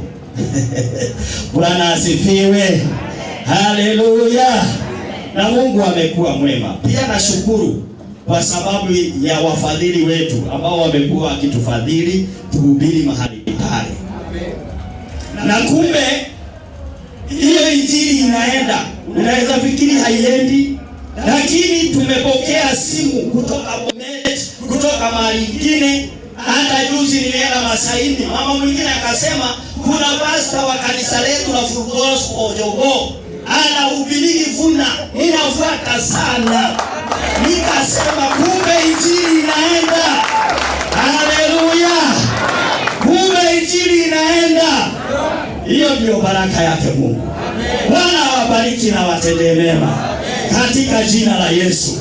Bwana asifiwe. Haleluya. Na Mungu amekuwa mwema. Pia nashukuru kwa sababu ya wafadhili wetu ambao wamekuwa wakitufadhili tuhubiri mahali pale. Na kumbe hiyo injili inaenda. Unaweza fikiri haiendi, lakini tumepokea simu kutoka Bomet, kutoka mahali nyingine. Hata juzi nilienda Masaini, mama mwingine akasema kuna pasta wa kanisa letu la Full Gospel Jogoo anahubiri Vuna, ninafuata sana. Nikasema kumbe injili inaenda. Haleluya, kumbe injili inaenda. Hiyo ndio baraka yake Mungu. Bwana awabariki na watendee mema katika jina la Yesu.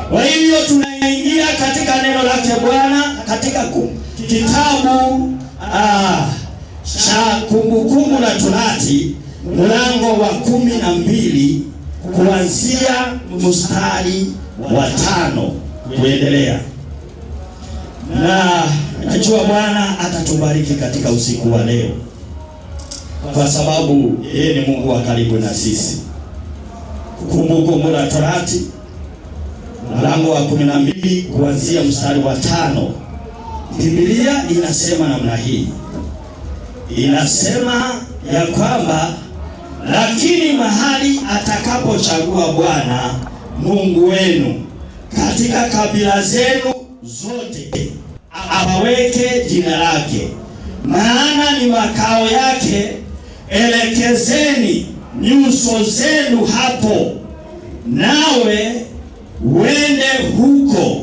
Kwa hivyo tunaingia katika neno lake Bwana katika kitabu cha Kumbukumbu la Torati mlango wa 12 kuanzia mstari wa 5 kuendelea. Na najua Bwana atatubariki katika usiku wa leo, kwa sababu yeye ni Mungu wa karibu na sisi. Kumbukumbu la Torati mlango wa 12 kuanzia mstari wa 5. Biblia inasema namna hii. Inasema ya kwamba lakini mahali atakapochagua Bwana Mungu wenu katika kabila zenu zote awaweke jina lake, maana ni makao yake, elekezeni nyuso zenu hapo, nawe uende huko,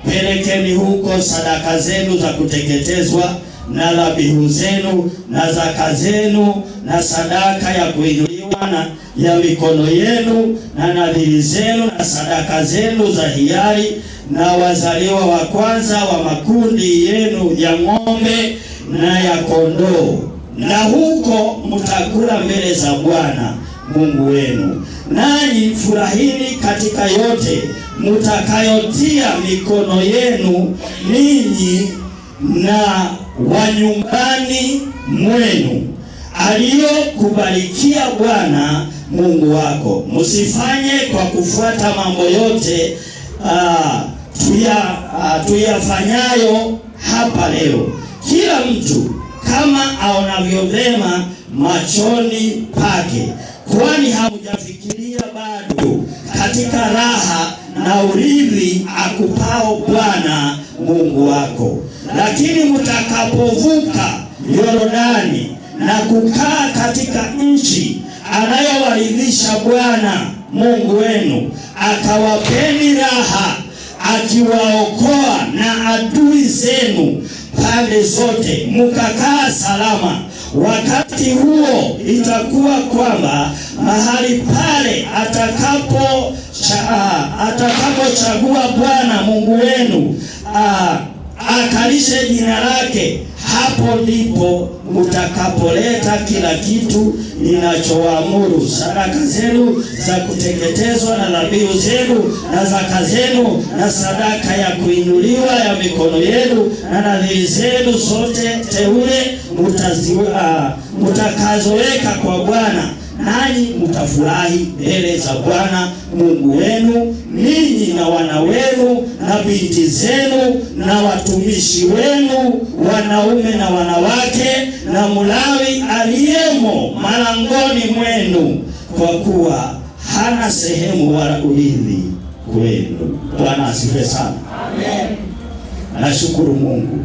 pelekeni huko sadaka zenu za kuteketezwa na dhabihu zenu na zaka zenu na sadaka ya kuinuliwa na ya mikono yenu na nadhiri zenu na sadaka zenu za hiari na wazaliwa wa kwanza wa makundi yenu ya ng'ombe na ya kondoo, na huko mtakula mbele za Bwana Mungu wenu. Nanyi furahini katika yote mtakayotia mikono yenu ninyi na wa nyumbani mwenu aliyokubarikia Bwana Mungu wako. Msifanye kwa kufuata mambo yote tuyafanyayo hapa leo, kila mtu kama aonavyo vema machoni pake, kwani hamujafikiria bado katika raha na urithi akupao Bwana Mungu wako. Lakini mtakapovuka Yordani na kukaa katika nchi anayowarithisha Bwana Mungu wenu, akawapeni raha, akiwaokoa na adui zenu pande zote, mkakaa salama. Wakati huo itakuwa kwamba mahali pale atakapochagua Bwana Mungu wenu akalishe jina lake, hapo ndipo mtakapoleta kila kitu ninachoamuru, sadaka zenu za kuteketezwa na dhabihu zenu na zaka zenu na sadaka ya kuinuliwa ya mikono yenu na nadhiri zenu zote teule mtakazoweka kwa Bwana, nanyi mtafurahi mbele za Bwana Mungu wenu, ninyi na wana wenu na binti zenu na watumishi wenu wanaume na wanawake na Mlawi aliyemo malangoni mwenu, kwa kuwa hana sehemu wala urithi kwenu. Bwana asifiwe sana. Amen. Nashukuru Mungu.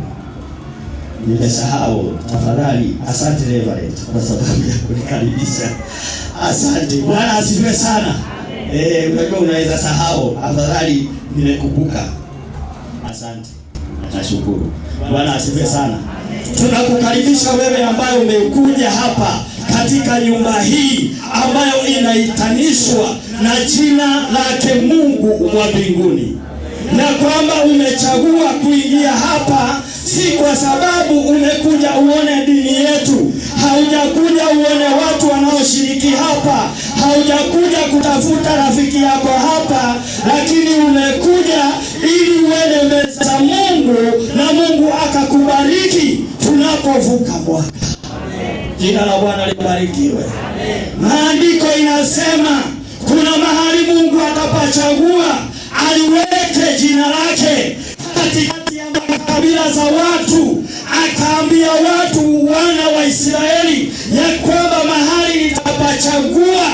Nimesahau, tafadhali. Asante Reverend kwa sababu ya kunikaribisha. Asante. Bwana asifiwe sana. Unajua unaweza sahau, afadhali nimekumbuka. Asante. Nashukuru. Bwana asifiwe sana. Tunakukaribisha wewe ambaye umekuja hapa katika nyumba hii ambayo inaitanishwa na jina lake Mungu wa mbinguni, na kwamba umechagua kuingia hapa si kwa sababu umekuja uone dini yetu, haujakuja uone watu wanaoshiriki hapa, haujakuja kutafuta rafiki yako hapa, lakini umekuja ili uende mbele za Mungu na Mungu akakubariki tunapovuka mwaka. Jina la Bwana libarikiwe. Maandiko inasema kuna mahali Mungu atapachagua aliweke jina lake katikati ya makabila za watu, akaambia watu wana wa Israeli ya kwamba mahali nitapachagua,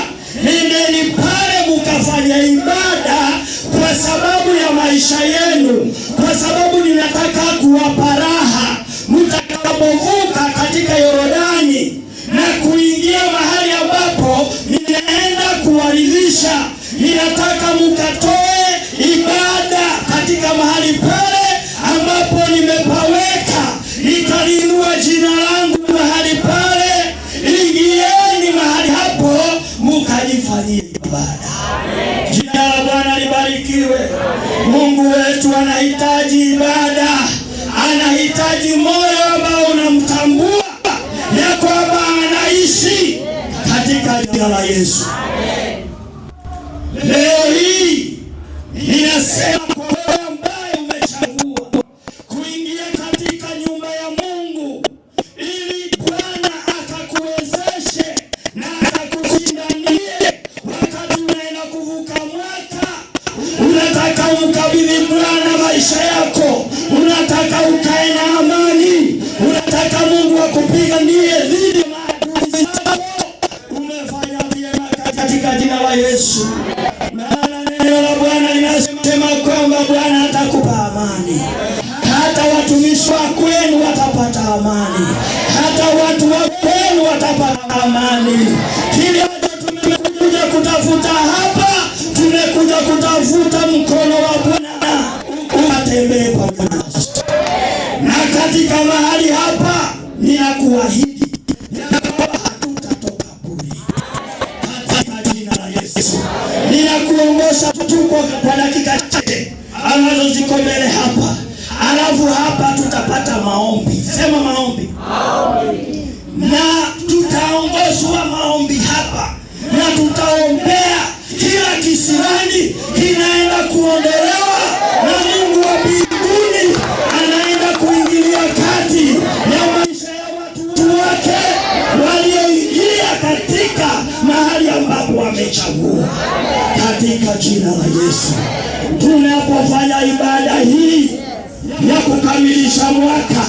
nendeni pale mukafanya ibada kwa sababu ya maisha yenu, kwa sababu ninataka kuwapa raha mtakapovuka katika Yordani na kuingia mahali ambapo ninaenda kuwaridhisha. Ninataka mukatoe ibada katika mahali pale ambapo nimepaweka, nitaliinua jina langu mahali pale. Ingieni mahali hapo mukajifanyie ibada. Jina la Bwana libarikiwe. Mungu wetu anahitaji ibada, anahitaji moyo ambao unamtambua ya kwamba anaishi katika jina la Yesu. Leo hii ninasema kwa wewe ambaye umechagua kuingia katika nyumba ya Mungu ili Bwana akakuwezeshe na akakushindanie wakati unaenda kuvuka mwaka. Unataka umkabidhi Bwana maisha yako, unataka ukae na amani, unataka Mungu akupiganie dhidi ya maadui zako. Umefanya vyema katika jina la Yesu. Maana neno la Bwana linasema kwamba Bwana atakupa amani. Hata watumishi wa kwenu watapata amani, hata watu wa kwenu watapata amani. Kile ambacho tumekuja kutafuta hapa, tumekuja kutafuta mkono wa Bwana ukatembee pamoja nasi. Na katika mahali hapa ninakuahidi ya kwamba hatutatoka bure katika jina la Yesu. Ninakuongoza tu kwa dakika chache ambazo ziko mbele hapa, alafu hapa tutapata maombi. Sema maombi. Na tutaongozwa maombi hapa na tutaombea kila kisirani kinaenda kuondolewa na Mungu wa mbinguni anaenda kuingilia jina la Yesu. Tunapofanya ibada hii ya kukamilisha mwaka,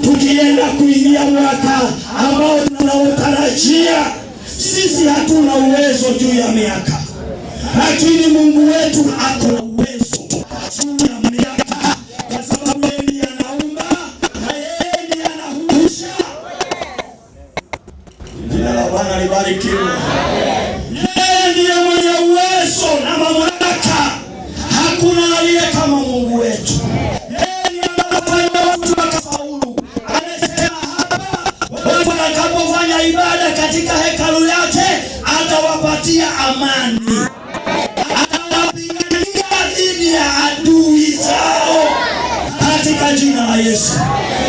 tukienda kuingia mwaka ambao tunaotarajia, sisi hatuna uwezo juu ya miaka, lakini Mungu wetu ako na uwezo juu ya miaka, kwa sababu yeye ndiye anaumba na yeye ndiye anahuisha. Jina la Bwana libarikiwe. Yeye ndiye mwenye uwezo na mamlaka, hakuna aliye kama Mungu wetu. Yeye ndiye anafanya watu wakafaulu. Amesema hapa, watu watakapofanya ibada katika hekalu yake atawapatia amani, atawapigania dhidi ya adui zao katika jina la Yesu.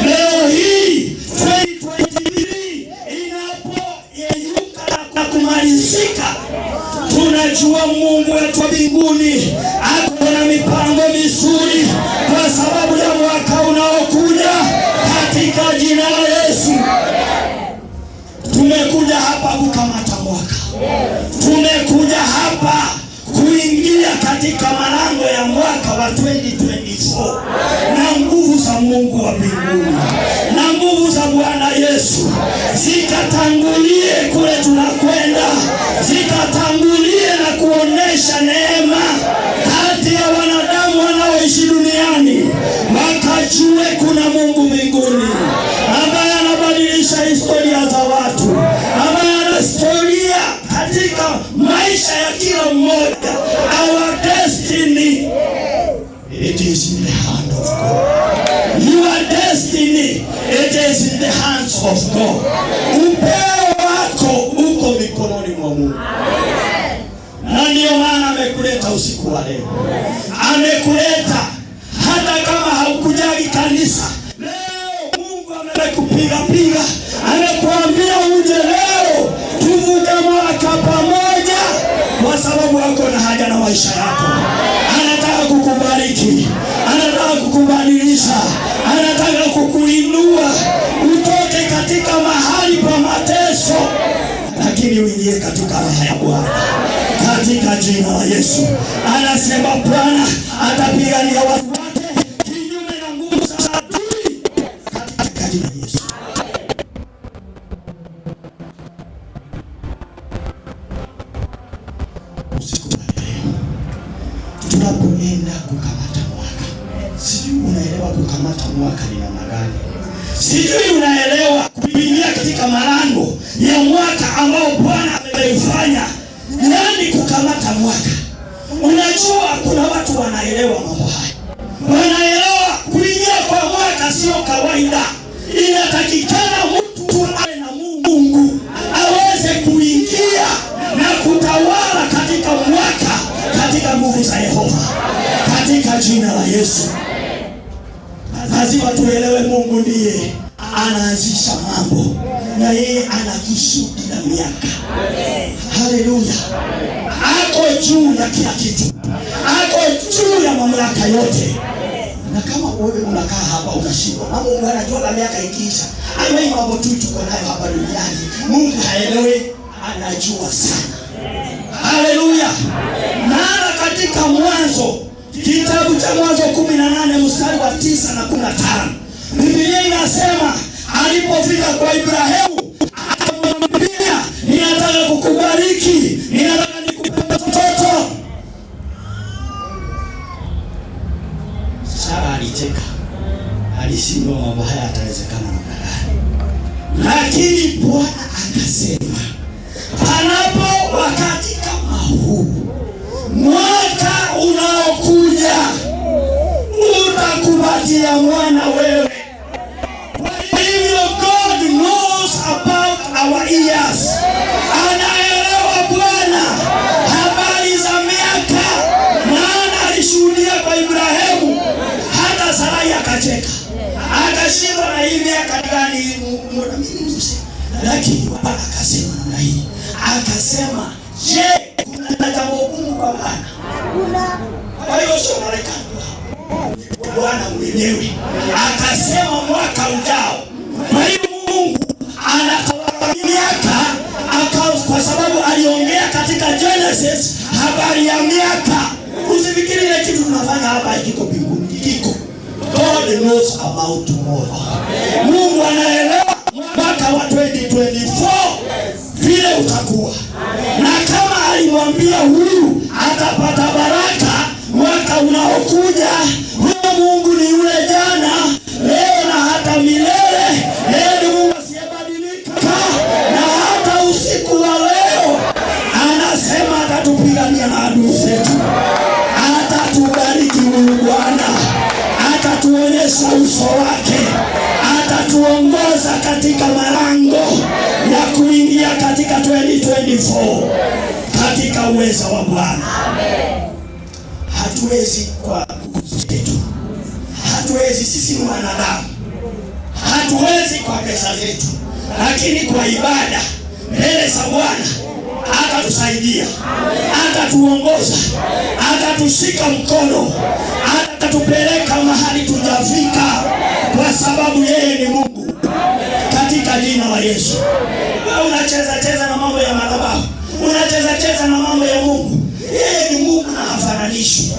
Leo hii 2023 inapoyeyuka na kumalizika, tunajua Mungu wetu wa mbinguni ako na mipango mizuri kwa sababu ya mwaka unaokuja katika jina la Yesu. Tumekuja hapa kukamata mwaka, tumekuja hapa kuingia katika malango ya mwaka wa 2024 na nguvu za Mungu wa mbinguni na nguvu za Bwana Yesu zikatangulie kule tunakwenda, zikatangulie na kuonesha neema kati ya wanadamu wanaoishi duniani, wakajue kuna Mungu mbinguni ambaye anabadilisha historia za watu, ambaye ana historia katika maisha ya kila mmoja. Our destiny, it is in the hand of God. Your destiny, it is in the hands of God. Upeo wako uko mikononi mwa Mungu, na ndiyo maana amekuleta usiku wa leo, amekuleta hata kama haukujali kanisa. Leo Mungu amekupiga piga, amekuambia uje leo tuvuke mwaka pamoja, kwa sababu ako na haja na maisha yako. Anataka kukubariki, anataka kukubadilisha, anataka kukuinua utoke katika mahali pa mateso, lakini uingie katika raha ya Bwana katika jina la Yesu. Anasema Bwana atapigania watu wake kinyume na nguvu za adui katika jina la Yesu. Usiku wa leo tunapoenda kukamata mwaka, sijui unaelewa kukamata mwaka ni namna gani? Sijui unaelewa kuingia katika malango ya mwaka ambao Bwana ameifanya, yaani kukamata mwaka. Unajua kuna watu wanaelewa mambo haya, wanaelewa kuingia kwa mwaka sio kawaida. Inatakikana mtu awe na Mungu aweze kuingia na kutawala katika mwaka katika nguvu za Yehova, katika jina la Yesu. Lazima tuelewe Mungu ndiye anaanzisha mambo na yeye ana kusudi la miaka. Haleluya! Ako juu ya kila kitu, ako juu ya mamlaka yote. Na kama wewe unakaa hapa unashindwa, na Mungu anajua la miaka ikiisha, ama hii mambo tu tuko nayo hapa duniani, Mungu haelewi, anajua sana. Haleluya! Maana katika Mwanzo, kitabu cha Mwanzo 18 mstari wa 9 na 15, Biblia inasema alipofika kwa Ibrahimu akamwambia, ninataka kukubariki, ninataka nikupe mtoto. Sara alicheka, alishindwa mambo haya yatawezekana namna gani? Lakini Bwana akasema, panapo wakati kama huu, mwaka unaokuja utakupatia mwana wewe. Kwa hivyo God knows about our years. Anaelewa Bwana habari za miaka, maana alishuhudia kwa Ibrahimu, hata Sarai akacheka, akashindwa na hii miaka gani, mbona mimi mzee? Lakini Bwana akasema namna hii, akasema, je, kuna jambo gumu kwa Bwana? Kwa hiyo sio malaika, Bwana mwenyewe akasema mwaka ujao. Kwa hiyo Mungu anatawala miaka kwa sababu aliongea katika Katika Genesis, habari ya miaka. Usifikiri ile kitu tunafanya hapa ikiko mbinguni, kiko. God knows about tomorrow. Mungu anaelewa mwaka wa 2024 vile utakuwa, na kama alimwambia huyu atapata baraka mwaka unaokuja, huyo Mungu ni yule jana, leo na hata milele. Yeye ni Mungu asiyebadilika, na hata usiku wa leo anasema atatupigania na adui zetu, atatubariki huyu Bwana, atatuonyesha uso wake, atatuongoza katika malango ya kuingia katika 2024 katika uweza wa Bwana. Hatuwezi kwa nguvu zetu, hatuwezi, sisi ni wanadamu, hatuwezi kwa pesa zetu, lakini kwa ibada mbele za Bwana atatusaidia, atatuongoza, atatushika mkono, atatupeleka mahali tujafika, kwa sababu yeye ni Mungu, katika jina la Yesu. Wewe unacheza cheza na mambo ya madhabahu, unacheza cheza na mambo ya Mungu. Yeye ni Mungu na hafananishwi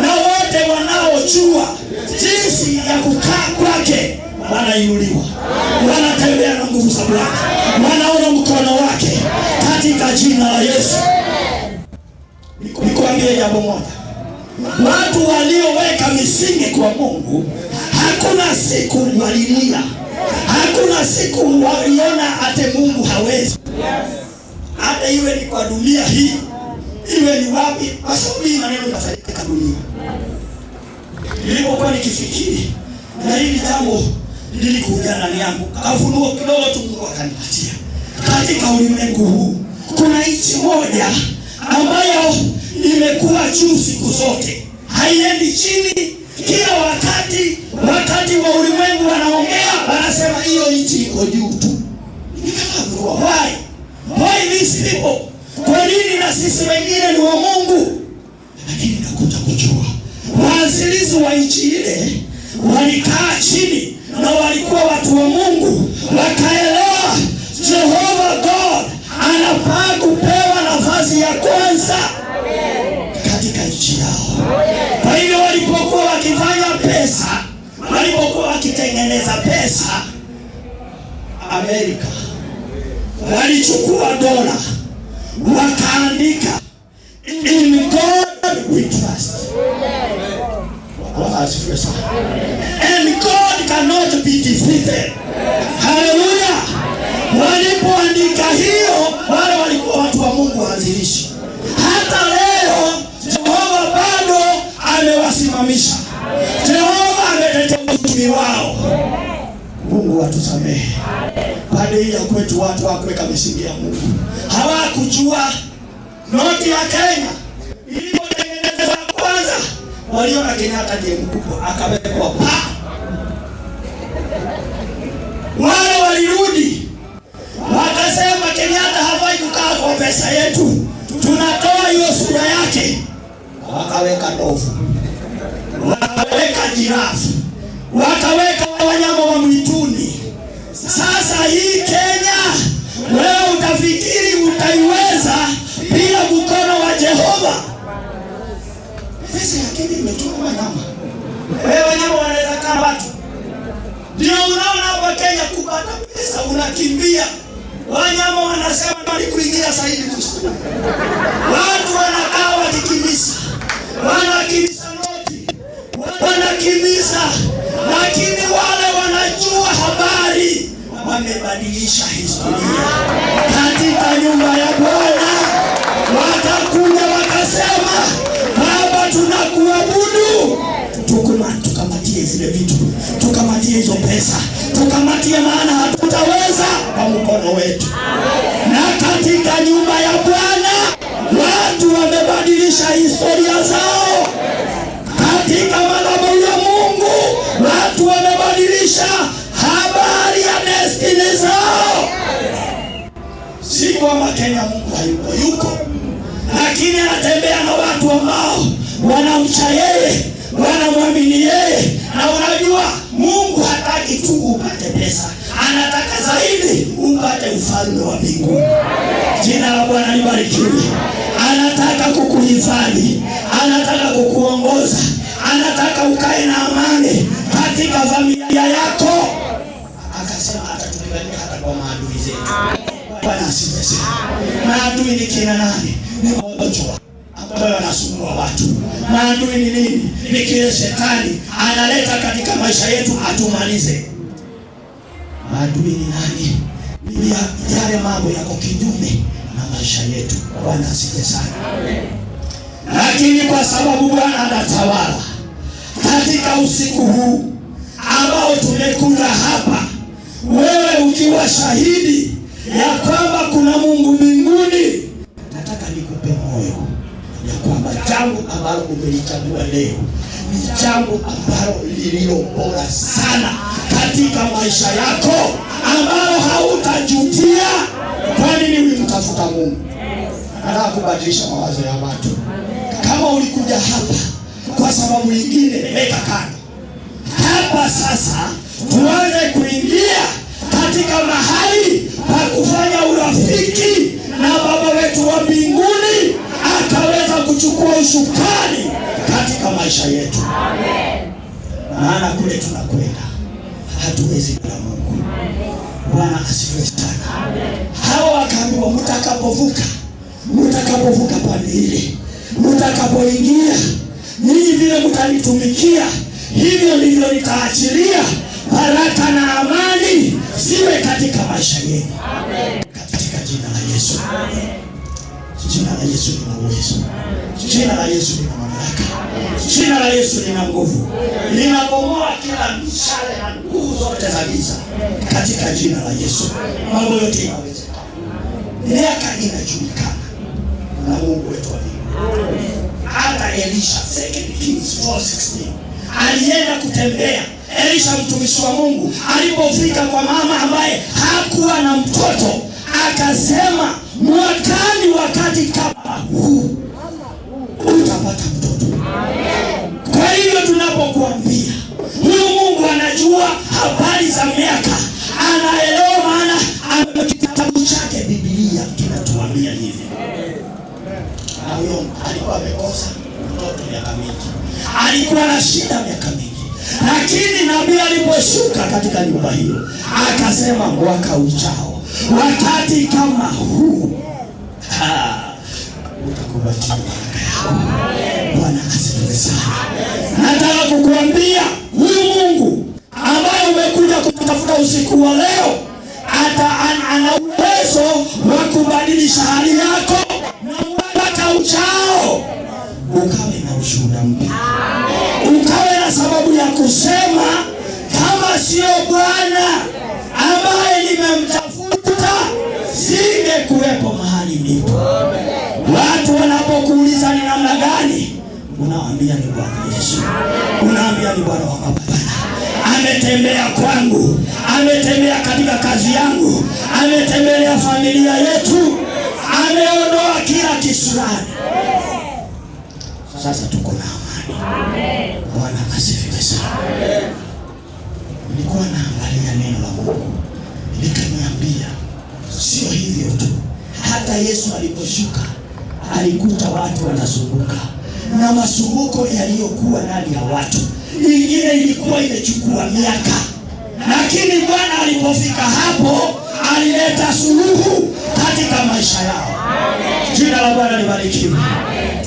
na wote wanaojua jinsi ya kukaa kwake wanainuliwa, wanatembea na nguvu za Bwana, wanaona mkono wake katika jina la Yesu. Nikwambie jambo moja, watu walioweka misingi kwa Mungu, hakuna siku walilia, hakuna siku waliona ate Mungu hawezi, hata iwe ni kwa dunia hii, iwe ni wapi, kwa sababu hii maneno inafanyika dunia. Nilipokuwa nikifikiri na hili jambo lilikuja ndani yangu, kafunuo kidogo tu Mungu akanipatia. Katika ulimwengu huu kuna nchi moja ambayo imekuwa juu siku zote, haiendi chini. Kila wakati, wakati wa ulimwengu wanaongea, wanasema hiyo nchi iko juu tu. Nikataka why? Why these people? Kwa nini na sisi wengine ni wa Mungu? Lakini nakuja kujua waanzilizi wa nchi ile walikaa chini na walikuwa watu wa Mungu, wakaelewa Jehova God anafaa kupewa nafasi ya kwanza katika nchi yao. Kwa hivyo walipokuwa wakifanya pesa, walipokuwa wakitengeneza pesa Amerika, walichukua dola wakaandika, "In God we trust." Bwana asifiwe sana. And God cannot be defeated. Haleluya! Walipoandika hiyo, wale walikuwa watu wa Mungu waanzilishi. Hata leo Jehova bado amewasimamisha. Jehova ametetea uchumi wao. Mungu atusamehe. Pande hii ya kwetu watu hawakuweka misingi ya Mungu, hawakujua noti ya Kenya ilipotengenezwa kwanza, waliona Kenyatta ndiye mkubwa, akawekwa pa. Wale walirudi wakasema Kenyatta hafai kukaa kwa pesa yetu, tunatoa hiyo sura yake. Wakaweka ndovu, wakaweka giraffe, wakaweka wanyama wa mwituni. Sasa hii Kenya wewe utafikiri utaiweza bila mkono wa Jehova? Pesa ya Kenya imetuma wanyama. Wewe wanyama wanaweza kaa watu. Ndio unaona hapa Kenya kupata pesa unakimbia. Wanyama wanasema ni kuingia zaidi kusukuma. Watu wanakaa wakikimbiza. Wanakimbiza noti. Wanakimbiza. Lakini wale wanajua habari wamebadilisha historia. Katika nyumba ya Bwana wakakuja wakasema, "Baba, tunakuabudu." Tukamatie zile vitu, tukamatie hizo pesa, tukamatie, maana hatutaweza kwa mkono wetu. Na katika nyumba ya Bwana watu wamebadilisha historia zao. Katika madhabahu ya Mungu watu wamebadilisha habari ya destiny zao. Si kwamba Kenya Mungu hayuko, yuko, lakini anatembea na watu ambao wanamcha yeye, wanamwamini yeye. Na unajua Mungu hataki tu upate pesa, Anataka zaidi upate ufalme wa mbinguni. Jina la Bwana libarikiwe. Anataka kukuhifadhi, anataka kukuongoza, anataka ukae na amani katika familia yako. Akasema atatupigania hata kwa maadui zetu. Bwana asifiwe sana. Maadui ni kina nani? Ni magonjwa ambayo yanasumbua watu. Maadui ni nini? Ni kile shetani analeta katika maisha yetu atumalize. Maadui ni nani? Ni yale mambo yako kinyume na maisha yetu. Bwana asifiwe sana. Lakini kwa sababu Bwana anatawala katika usiku huu ambao tumekuja hapa, wewe ukiwa shahidi ya kwamba kuna Mungu mbinguni, nataka nikupe moyo ya kwamba jambo ambalo umelichagua leo ni jambo ambalo lililo bora sana katika maisha yako, ambalo hautajutia. Kwa nini ulimtafuta Mungu? Nataka kubadilisha mawazo ya watu. Kama ulikuja hapa kwa sababu nyingine, weka kando. Hapa sasa tuanze kuingia katika mahali pa kufanya urafiki na Baba wetu wa mbinguni, akaweza kuchukua usukani katika maisha yetu. Maana kule tunakwenda hatuwezi bila Mungu. Bwana asifiwe sana. Hawa wakaambiwa, mtakapovuka pande ile, mtakapoingia ninyi, vile mtanitumikia, hivyo ndivyo nitaachilia baraka na amani ziwe katika maisha yenu, katika jina la Yesu. Jina la Yesu lina uwezo, jina la Yesu lina mamlaka, jina la Yesu lina nguvu, linabomoa kila mishale na nguvu zote za giza katika jina la Yesu. Mambo yote yanawezekana, miaka inajulikana na Mungu wetu wa mbinguni. Hata Elisha, 2 Kings 4:16, alienda kutembea. Elisha mtumishi wa Mungu alipofika kwa mama ambaye hakuwa na mtoto, akasema mwakani wakati kama huu utapata mtoto. Kwa hivyo tunapokuambia huyu Mungu anajua habari za miaka, anaelewa, maana kitabu chake Biblia kinatuambia hivi. Na huyo alikuwa amekosa mtoto miaka mingi, alikuwa na shida miaka mingi, lakini nabii aliposhuka katika nyumba hiyo akasema mwaka ujao wakati kama huu utakumbatia baraka yako. Bwana asifiwe sana. Nataka kukuambia huyu Mungu ambaye umekuja kutafuta usiku wa leo ana uwezo wa kubadilisha hali yako, na mwaka ujao ukawe na ushuhuda mpya, ukawe na sababu ya kusema kama sio Bwana ambaye nimemtafuta singekuwepo mahali nilipo. Watu wanapokuuliza ni namna gani, unawaambia ni Bwana Yesu, unaambia ni Bwana wa mabwana, ametembea kwangu, ametembea katika kazi yangu, ametembelea familia yetu, ameondoa kila kisurani. Sasa tuko na amani. Bwana asifiwe sana. Nilikuwa naangalia neno la Mungu likaniambia, sio hivyo tu, hata Yesu aliposhuka alikuta watu wanasumbuka na masumbuko yaliyokuwa ndani ya watu, ingine ilikuwa imechukua miaka, lakini Bwana alipofika hapo alileta suluhu katika maisha yao. Jina la Bwana libarikiwe.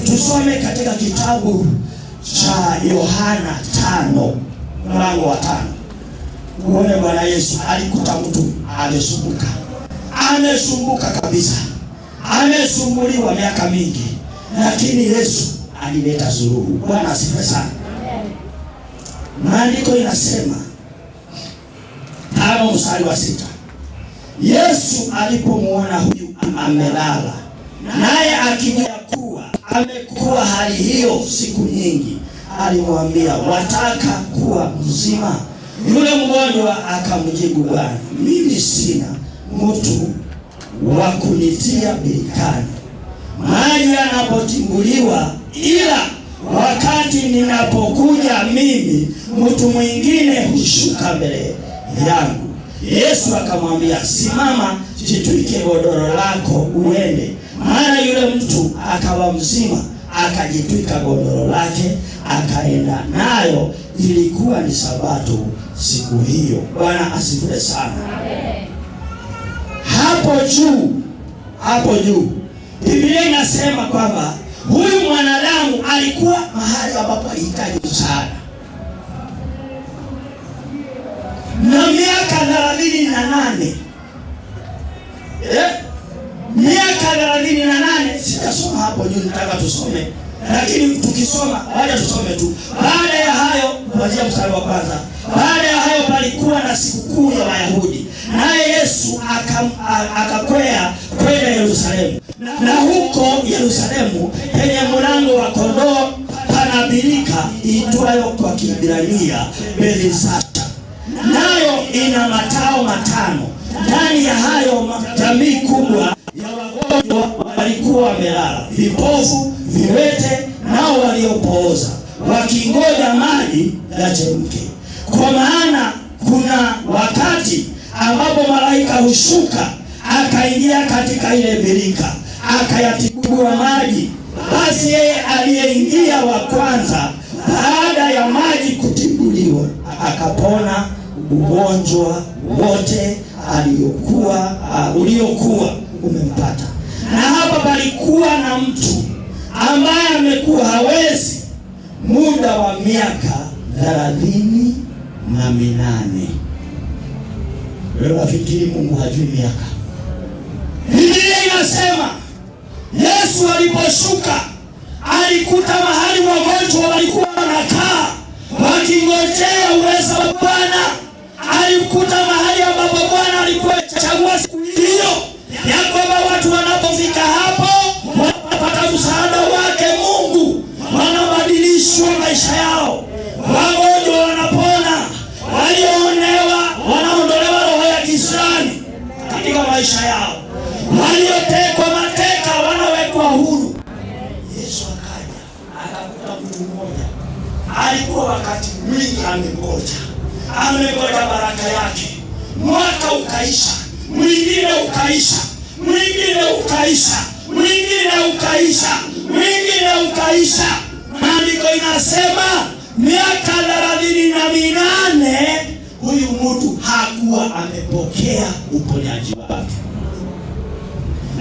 Tusome katika kitabu cha Yohana 5 mlango wa 5. Uone Bwana Yesu alikuta mtu amesumbuka, amesumbuka kabisa, amesumbuliwa miaka mingi, lakini Yesu alileta suluhu. Bwana asifiwe sana. Maandiko inasema 5 mstari wa 6, Yesu alipomuona huyu amelala, naye akijua kuwa amekuwa hali hiyo siku nyingi, alimwambia, wataka kuwa mzima? Yule mgonjwa akamjibu, Bwana, mimi sina mtu wa kunitia birikani maji yanapotimbuliwa, ila wakati ninapokuja mimi, mtu mwingine hushuka mbele yangu. Yesu akamwambia, simama, jitwike godoro lako uende. Mara yule mtu akawa mzima, akajitwika godoro lake akaenda. Nayo ilikuwa ni Sabato siku hiyo. Bwana asifiwe sana. Hapo juu Biblia inasema kwamba huyu mwanadamu alikuwa mahali ambapo alihitaji msaada, na miaka 38, miaka 38. Sitasoma hapo juu, nitaka tusome, lakini tukisoma, wacha tusome tu. Baada ya hayo, kuanzia mstari wa kwanza. Baada ya hayo palikuwa na sikukuu ya Wayahudi, naye Yesu akakwea kwenda Yerusalemu. Na huko Yerusalemu penye mlango wa kondoo pana birika iitwayo kwa Kiebrania Bethesda, nayo ina matao 5. Ndani ya hayo jamii kubwa ya wagonjwa walikuwa wamelala, vipofu, viwete, nao waliopooza, wakingoja maji yachemke. Kwa maana kuna wakati ambapo malaika hushuka akaingia katika ile birika akayatibua maji. Basi yeye aliyeingia wa kwanza baada ya maji kutibuliwa akapona ugonjwa wote uliokuwa umempata. Na hapa palikuwa na mtu ambaye amekuwa hawezi muda wa miaka 38. Wewe wafikiri Mungu hajui miaka? Biblia inasema Yesu aliposhuka alikuta mahali wagonjwa walikuwa wanakaa wakingojea uwezo wa Bwana. Alikuta mahali ambapo Bwana alikuwa amechagua siku hiyo ya kwamba watu wanapofika hapo wanapata msaada wake Mungu, wanabadilishwa maisha yao, wagonjwa wanapona, walioonewa wanaondolewa roho ya kisirani katika maisha yao, waliotekwa mateka wanawekwa huru. Yesu akaja akakuta mtu mmoja alikuwa wakati mwingi amengoja, amengoja baraka yake. Mwaka ukaisha, mwingine ukaisha, mwingine ukaisha, mwingine ukaisha, mwingine ukaisha. Maandiko inasema miaka 38 huyu mtu hakuwa amepokea uponyaji wake,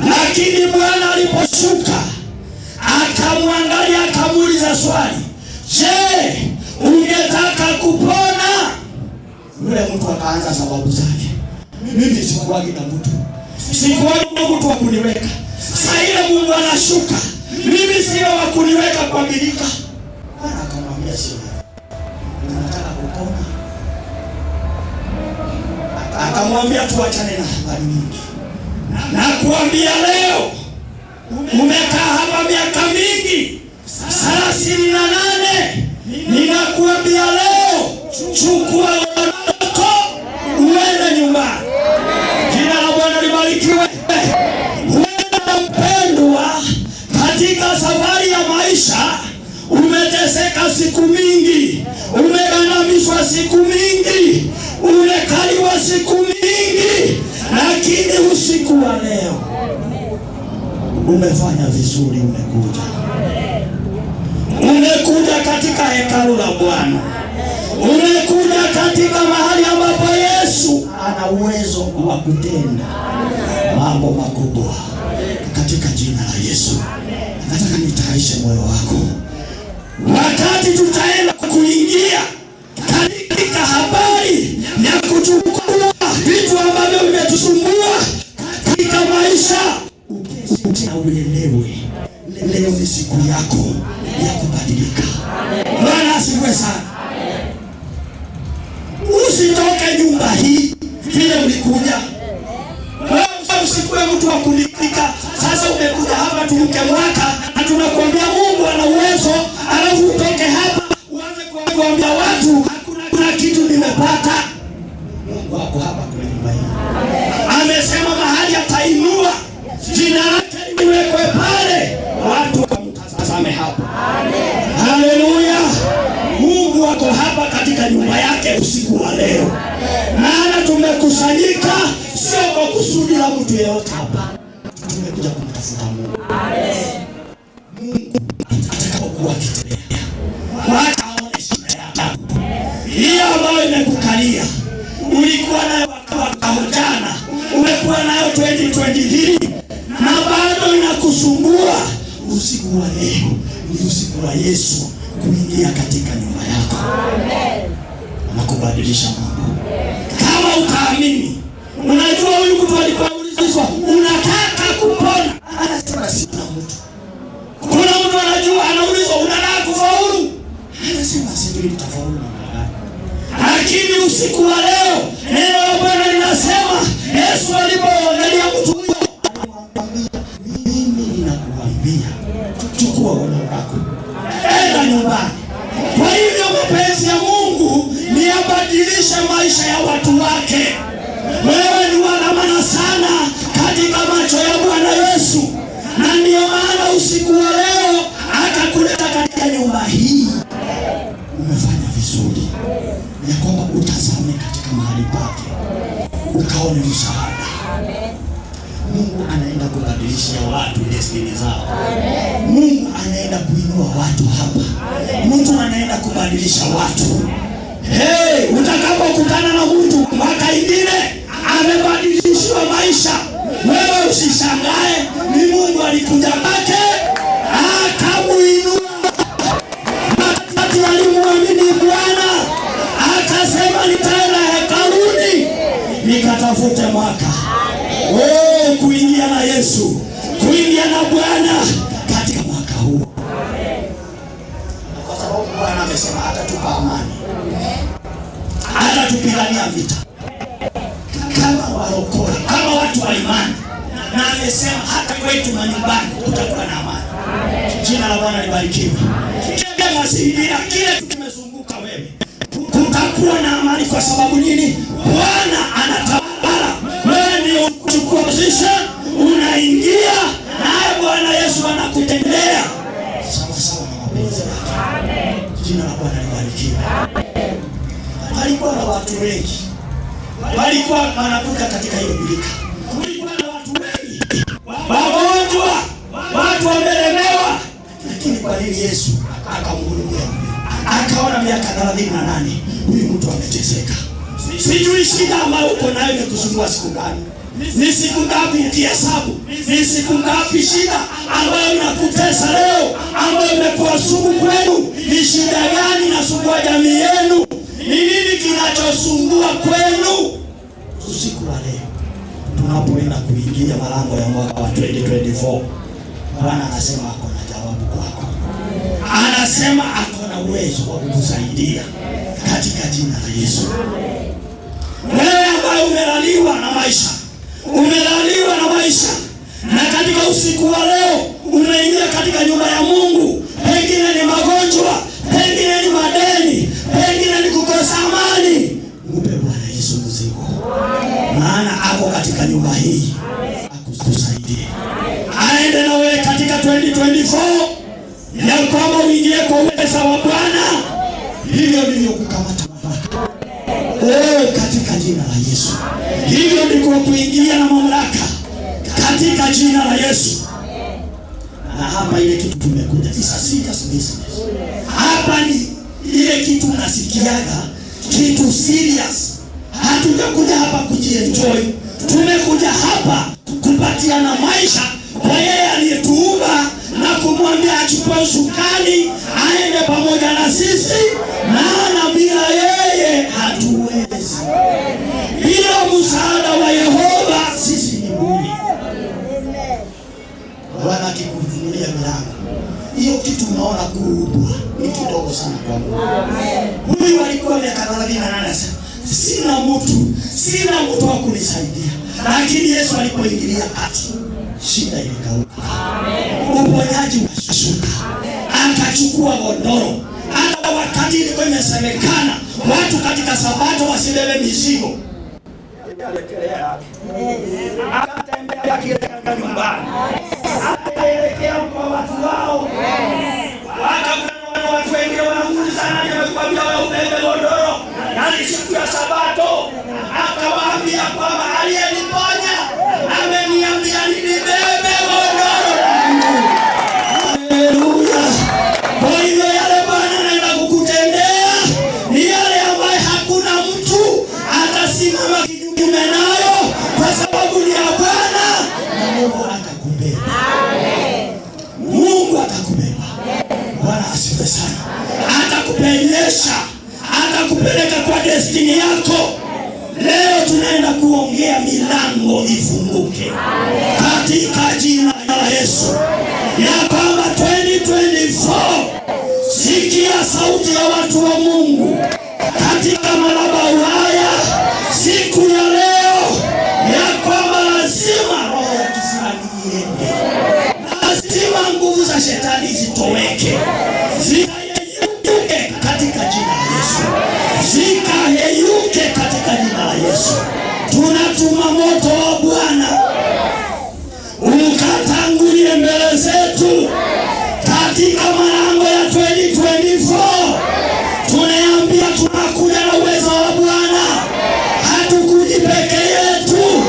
lakini Bwana aliposhuka akamwangalia, akamuuliza swali, je, ungetaka kupona? Yule mtu akaanza sababu zake. Mimi sikuwagi na mtu, sikuwagi na mtu wa kuniweka. Saa ile Mungu anashuka, mimi sio wa kuniweka kwa birika. Bwana akamwambia, sio, unataka kupona? Akamwambia, tuachane na habari nyingi. Nakuambia leo, umekaa hapa miaka mingi 38, ninakuambia leo, chukua lako uende nyumbani. Jina la Bwana libarikiwe. Wewe mpendwa, katika safari ya maisha umeteseka siku mingi, umegandamizwa siku mingi, umekaliwa siku mingi, lakini usiku wa leo umefanya vizuri, umekuja. Umekuja katika hekalu la Bwana. Umekuja katika mahali ambapo Yesu ana uwezo wa kutenda mambo makubwa katika jina la Yesu. Nataka nitayarishe moyo wako wakati tutaenda kuingia katika habari ya kuchukua vitu ambavyo vimetusumbua katika maisha. Uketi na uelewe, leo ni siku yako ya kubadilika. Bwana asifiwe sana. Usitoke nyumba hii vile ulikuja. Wewe usikuwe mtu wa kulika. Sasa umekuja hapa turuke mwaka na tunakuambia Mungu ana uwezo, alafu utoke hapa uanze kuambia watu hakuna kitu nimepata. Mungu wako hapa kwenye nyumba hii. Amesema mahali atainua jina lake liwekwe pale, watu wamtazame hapo. Haleluya! Mungu wako hapa katika nyumba yake usiku wa leo, maana tumekusanyika la Mungu. Mungu atakapokuwa akitembea, wacha aone shida yako hiyo ambayo imekukalia, ulikuwa nayo mwaka jana, umekuwa nayo 2023 na bado inakusumbua. Usiku wa leo ni usiku wa Yesu kuingia katika nyumba yako na kubadilisha mambo, kama utaamini. Unajua huyu mtu alikuwa ulizwa, unataka kupona? Anasema sina mtu. Kuna mtu anajua, anaulizwa unataka kufaulu? Anasema sijui nitafaulu namna gani. Lakini usiku wa leo neno la Bwana linasema, Yesu alipoangalia mtu huyo alimwambia, mimi ninakuambia, chukua godoro lako, enda nyumbani. Kwa hivyo mapenzi ya Mungu ni abadilishe maisha ya watu wake. Wewe ni wa thamani sana katika macho ya Bwana Yesu, na ndiyo maana usiku wa leo akakuleta katika nyumba hii. Umefanya vizuri ya kwamba utazame katika mahali pake ukaone msaada. Mungu anaenda kubadilishia watu destiny zao. Mungu anaenda kuinua watu hapa. Mtu anaenda kubadilisha watu. Hey, utakapokutana na mtu mwaka ingine amebadilishiwa maisha, wewe usishangae, ni Mungu alikuja kwake akamuinua. Wakati alimwamini Bwana akasema, nitaenda hekaluni nikatafute mwaka. Oh, kuingia na Yesu, kuingia na Bwana katika mwaka huu, kwa sababu Bwana amesema atatupa amani, atatupigania vita kama walokole, kama watu wa imani, na amesema hata kwetu manyumbani kutakuwa na amani. Jina la Bwana libarikiwe. Kile mazingira kile kimezunguka wewe, kutakuwa na amani. Kwa sababu nini? Bwana anatawala. Wewe ndio uchukua position, unaingia naye Bwana Yesu anakutendea sawa sawa na mapenzi yake. Jina la Bwana libarikiwe. Palikuwa na watu wengi walikuwa wanakuja katika hiyo birika. Kulikuwa na watu wengi wagonjwa, watu wamelemewa, lakini kwa nini Yesu akamhurumia? Akaona miaka 38 huyu mtu ameteseka. Sijui shida ambayo uko nayo imekusumbua siku gani, ni siku ngapi ukihesabu, ni siku ngapi shida ambayo inakutesa leo, ambayo imekuwa sugu kwenu? Ni shida gani inasumbua jamii yenu? Ni nini kinachosumbua kwenu? Usiku wa leo tunapoenda kuingia malango ya mwaka wa 2024, Bwana anasema ako na jawabu kwako, anasema ako na uwezo wa kukusaidia katika jina la Yesu. Wewe ambaye umelaliwa na maisha, umelaliwa na maisha, na katika usiku wa leo umeingia katika nyumba ya Mungu, pengine ni magonjwa, pengine ni madeni, pengine ni kukosa amani, mpe Bwana Yesu mzigo, maana ako katika nyumba hii akusaidie, aende na wewe katika 2024, ya kwamba uingie kwa uweza wa Bwana. Hivyo ndivyo kukamata mamlaka. Oh, katika jina la Yesu, hivyo ndivyo kuingia na mamlaka katika jina la Yesu. Na hapa ile kitu tumekuja, it's a serious business. Hapa ni ile kitu unasikiaga, kitu serious. Hatujakuja hapa kujienjoy, tumekuja hapa kupatiana maisha kwa yeye aliyetuumba na kumwambia achukue usukani aende pamoja na sisi, maana bila yeye hatuwezi. Bila msaada wa Yehova sisi ni bure. Bwana akikufunulia milango hiyo, kitu unaona kubwa ni kidogo sana kwa Mungu. Huyu alikuwa miaka 38, sina mtu, sina mtu wa kunisaidia, lakini Yesu alipoingilia kati, shida ilikauka, uponyaji ukashuka, akachukua godoro. Hata wakati ilikuwa imesemekana watu katika Sabato wasibebe mizigo, akatembea akielekea nyumbani, akaelekea kwa watu wao. Wakakutana watu wengine wanamuuliza, nani amekuambia wewe ubebe godoro na ni siku ya Sabato? Akawaambia kwamba aliyeniponya ameniambia nibebe godoro. atakuwezesha, atakupeleka kwa destiny yako. Leo tunaenda kuongea milango ifunguke katika jina la Yesu, ya kwamba 2024, sikia sauti ya watu wa Mungu katika madhabahu haya siku ya leo, ya kwamba lazima roho ya kisirani iende, lazima nguvu za shetani zitoweke, zikayeyuke katika jina la Yesu, zikayeyuke katika jina la Yesu. Tunatuma moto wa Bwana ukatangulie mbele zetu katika malango ya 2024. Tunaambia tunakuja na uwezo wa Bwana, hatukuji peke yetu,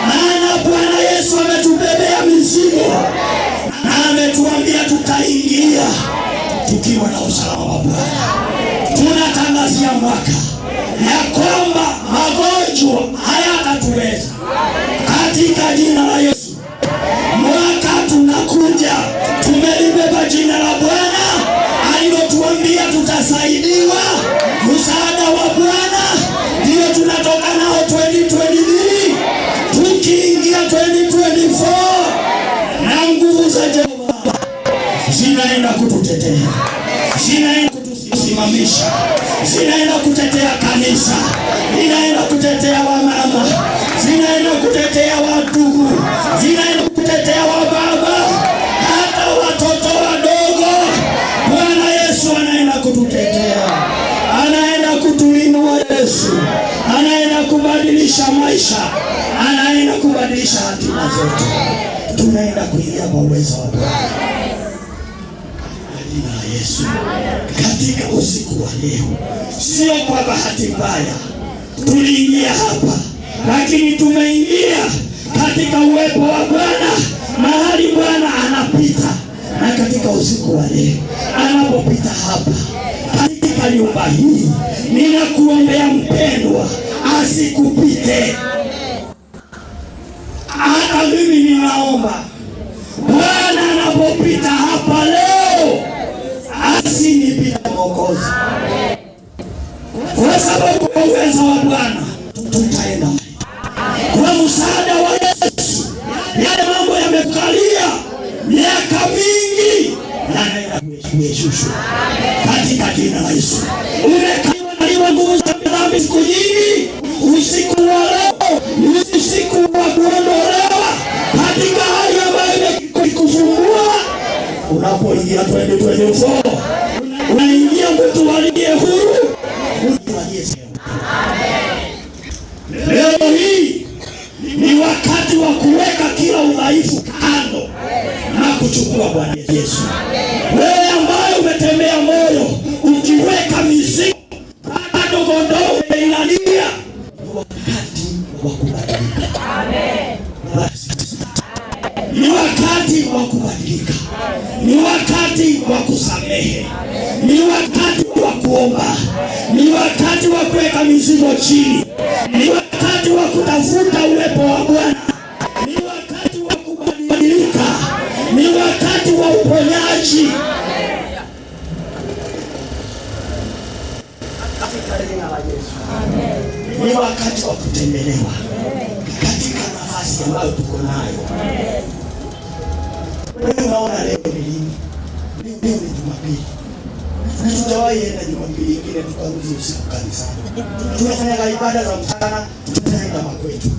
maana Bwana Yesu ametubebea mizigo na ametuambia tutaingia tukiwa na usalama wa Bwana. Tunatangazia mwaka ya kwamba magonjwa hayatatuweza katika jina la Yesu. Mwaka tunakuja tumelibeba jina la Bwana alilotuambia tutasaidiwa. Msaada wa Bwana ndio tunatoka nao 2023 tukiingia 2024, na nguvu za Jehova zinaenda kututetea, zinaenda kutusimamisha, zinaenda kutetea kanisa, zinaenda kutetea wamama, zinaenda kutetea wadugu, zinaenda kutetea wababa, hata watoto wadogo. Bwana Yesu anaenda kututetea, anaenda kutuinua. Yesu anaenda kubadilisha maisha, anaenda kubadilisha hatima zetu. Tunaenda kuingia kwa uwezo wa Bwana jina la Yesu katika usiku wa leo. Sio kwa bahati mbaya tuliingia hapa, lakini tumeingia katika uwepo wa Bwana, mahali Bwana anapita, na katika usiku wa leo anapopita hapa katika nyumba hii, ninakuombea mpendwa, asikupite. Hata mimi ninaomba Bwana anapopita hapa leo asinipite Mwokozi, kwa sababu kwa uwezo wa Bwana tutaenda, kwa msaada wa Yesu. Yale mambo yamekukalia miaka mingi yanaenda kuyeyushwa katika jina la Yesu. Umekaliwa nguvu za dhambi siku nyingi, usiku wa leo ni usiku wa kuondolewa katika hali ambayo imekusumbua. Unapoingia 2024 unaingia mtu aliye huru, mtu aliye. Leo hii ni wakati wa kuweka kila udhaifu kando na kuchukua Bwana Yesu. Wewe ambaye umetembea moyo ukiweka mizigo bado kondoo umeilalia, ni wakati wa kubadilika. Ni wakati wa kubadilika, ni wakati wa kusamehe, ni wakati wa kuomba, ni wakati wa kuweka mizigo chini, ni wakati wa kutafuta uwepo wa Bwana, ni wakati wa kubadilika, ni wakati wa uponyaji. Katika jina la Yesu. Ni wakati wa kutembelewa katika nafasi ambayo tuko nayo. Wewe unaona leo ni lini? Leo ni Jumapili. Hatujawahi enda Jumapili ingine tukarudi usiku kanisani. Tunafanya ibada za mchana, tunaenda makwetu.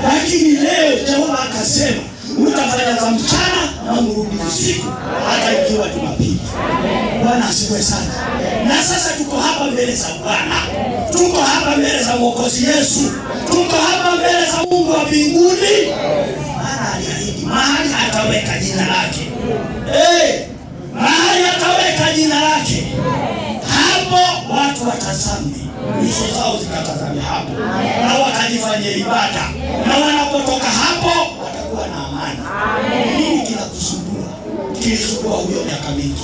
Lakini leo Jehova akasema utafanya za mchana na mrudi usiku hata ikiwa Jumapili. Bwana asifiwe sana. Na sasa tuko hapa mbele za Bwana, tuko hapa mbele za Mwokozi Yesu, tuko hapa mbele za Mungu wa mbinguni, maana aliahidi mahali ataweka jina lake. Hey, mahali ataweka jina lake, hapo watu watazame, nyuso zao zikatazame hapo, na watajifanyia ibada, na wanapotoka hapo watakuwa na amani. Nini kinakusumbua? Kilisumbua huyo miaka mingi,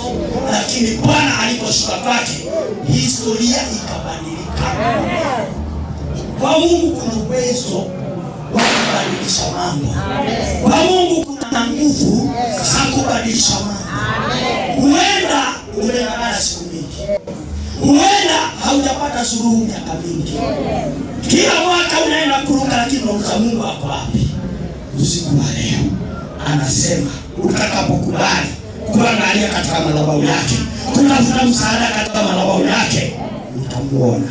lakini Bwana aliposhuka kwake, historia ikabadilika. Kwa Mungu kuna uwezo wa kubadilisha mambo. Kwa Mungu kuna nguvu za kubadilisha mambo. Huenda umeng'ang'ana siku mingi, Huenda haujapata suluhu miaka mingi, kila mwaka unaenda kuruka, lakini unauliza Mungu ako wapi? Usiku wa leo anasema utakapokubali kuangalia katika madhabahu yake, kutafuta msaada katika madhabahu yake, utamuona.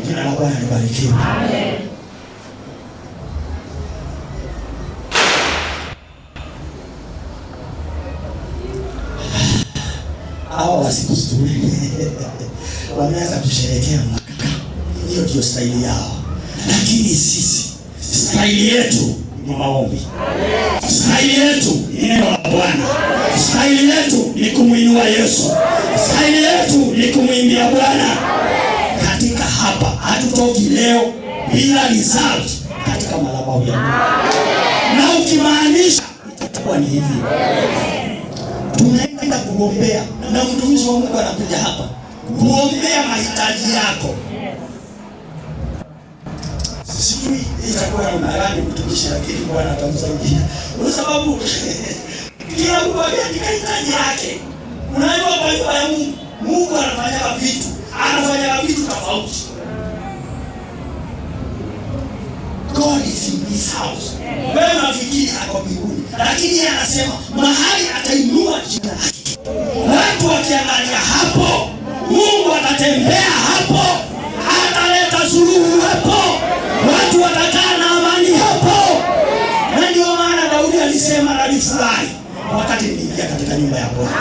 Jina la Bwana libarikiwe. Hawa wasikushtue, wameanza kusherehekea mwaka. Hiyo ndio staili yao, lakini sisi staili yetu ni maombi. Staili yetu ni neno la Bwana. Staili yetu ni kumwinua Yesu. Staili yetu ni kumwimbia Bwana. Katika hapa hatutoki leo bila result katika madhabahu ya Mungu, na ukimaanisha itakuwa ni hivi. Tunaenda kuombea na mtumishi wa Mungu anakuja hapa kuombea mahitaji yako. Sijui itakuwa namna gani mtumishi, lakini Bwana atamsaidia kwa sababu kila mtu ameandika hitaji yake. Unajua, kwa nyumba ya Mungu, Mungu anafanyaga vitu, anafanyaga vitu tofauti. God is in this house. Wewe unafikiri ako mbinguni, lakini yeye anasema mahali atainua jina lake, watu wakiangalia hapo, Mungu atatembea hapo, ataleta suluhu hapo, watu watakaa na amani hapo. Na ndio maana Daudi alisema nalifurahi wakati niliingia katika nyumba ya Bwana,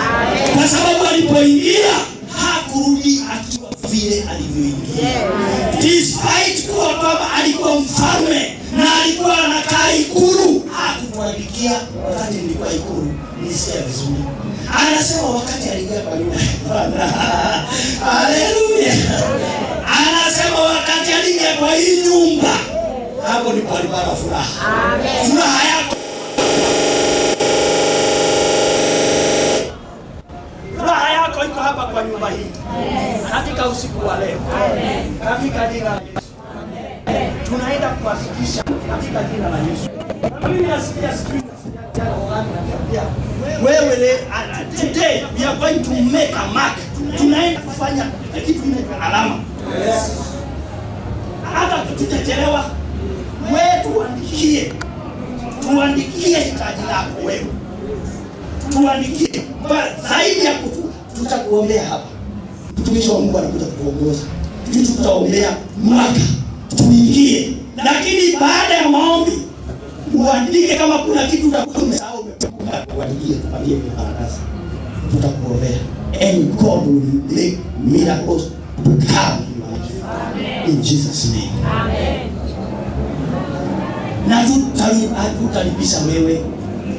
kwa sababu alipoingia hakurudi akiwa vile alivyoingia, despite kuwa kwamba alikuwa mfalme na alikuwa anakaa ikulu. Hakutuandikia wakati nilikuwa ikulu, nilisikia vizuri. Anasema wakati aliingia kwa nyumba ya Bwana, haleluya. Anasema wakati aliingia kwa hii nyumba, hapo ndipo alipata furaha. Furaha yako Furaha yako iko hapa kwa nyumba hii katika usiku wa leo, katika jina la Yesu tunaenda kuhakikisha katika jina la Yesu. Na mimi nasikia sijui nasikia wewe le, today we are going to make a mark. Tunaenda kufanya kitu inaitwa alama. Hata tutachelewa, wewe tuandikie, tuandikie hitaji lako wewe, tuandikie zaidi ya kutu, tutakuombea hapa. Mtumishi wa Mungu anakuja kutuongoza, kitu tutaombea mwaka tuingie, lakini baada ya maombi uandike kama kuna kitu utakuwa umesahau, umekumbuka, uandikie, tupatie kwa karatasi, tutakuombea and God will make miracles to come in your life. In Jesus name. Amen. Na hatutalipisha wewe,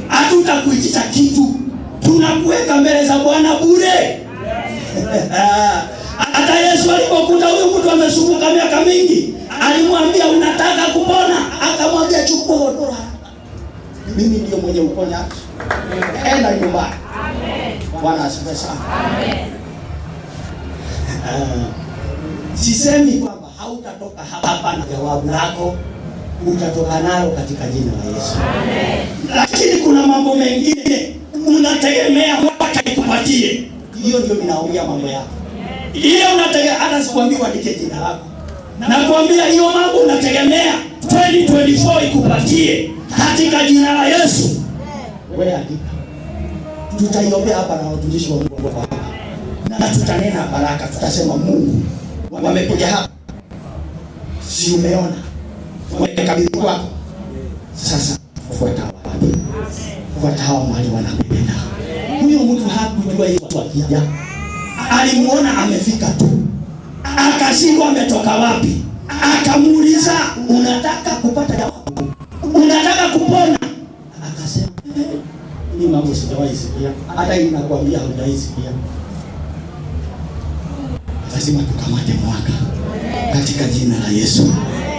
hatutakuitisha kitu, tunakuweka mbele za Bwana bure. Hata Yesu alipokuta huyu mtu amesumbuka miaka mingi, alimwambia unataka kupona? Akamwambia chukua godoro, mimi ndio mwenye uponyaji, enda nyumbani. Bwana asifiwe sana. Sisemi kwamba hautatoka hapa na jawabu lako, utatoka nalo katika jina la Yesu. Lakini kuna mambo mengine unategemea mwaka ikupatie. Hiyo ndio ninaongea mambo yako. Ile unategemea, hata sikwambii uandike jina lako. Nakwambia hiyo mambo unategemea 2024 ikupatie katika jina la Yesu. Wewe andika. Tutaiombea hapa na watumishi wa Mungu hapa. Na tutanena baraka, tutasema Mungu wamekuja hapa. Si umeona? Wamekabidhi kwako. Sasa fuata wapi? Fuata hawa mahali wanapenda. Huyo mtu hakujua Yesu akija. Alimuona amefika tu. Akashindwa ametoka wapi. Akamuuliza, unataka kupata jawabu? Unataka kupona? Akasema, ni mambo sijawahi sikia. Hata hii nakwambia hujawahi sikia. Lazima tukamate mwaka katika jina la Yesu.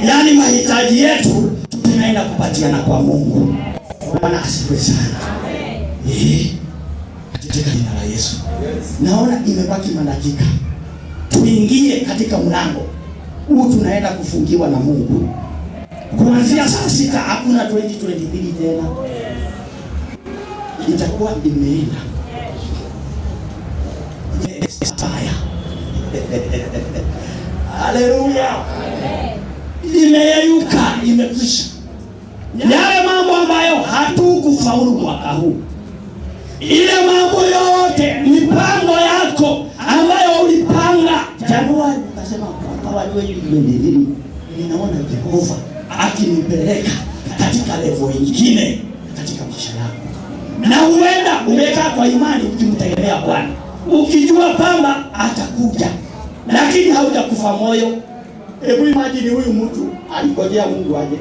Yaani mahitaji yetu tunaenda kupatiana kwa Mungu. Bwana asifiwe sana. Katika jina la Yesu. Naona imebaki madakika tuingie katika mlango huu, tunaenda kufungiwa na Mungu kuanzia saa 6. Hakuna 2023 tena, itakuwa imeenda. Expire. Haleluya! Imeyeyuka, imekwisha. Yale mambo ambayo hatukufaulu mwaka huu, ile mambo yote, mipango yako ambayo ulipanga Januari, ukasema mwaka wa 2023 ninaona Jehova akinipeleka katika level ingine katika maisha yako, na huenda umekaa kwa imani ukimtegemea Bwana, ukijua kwamba atakuja, lakini haujakufa moyo. Hebu imagine huyu mtu aligojea Mungu aje,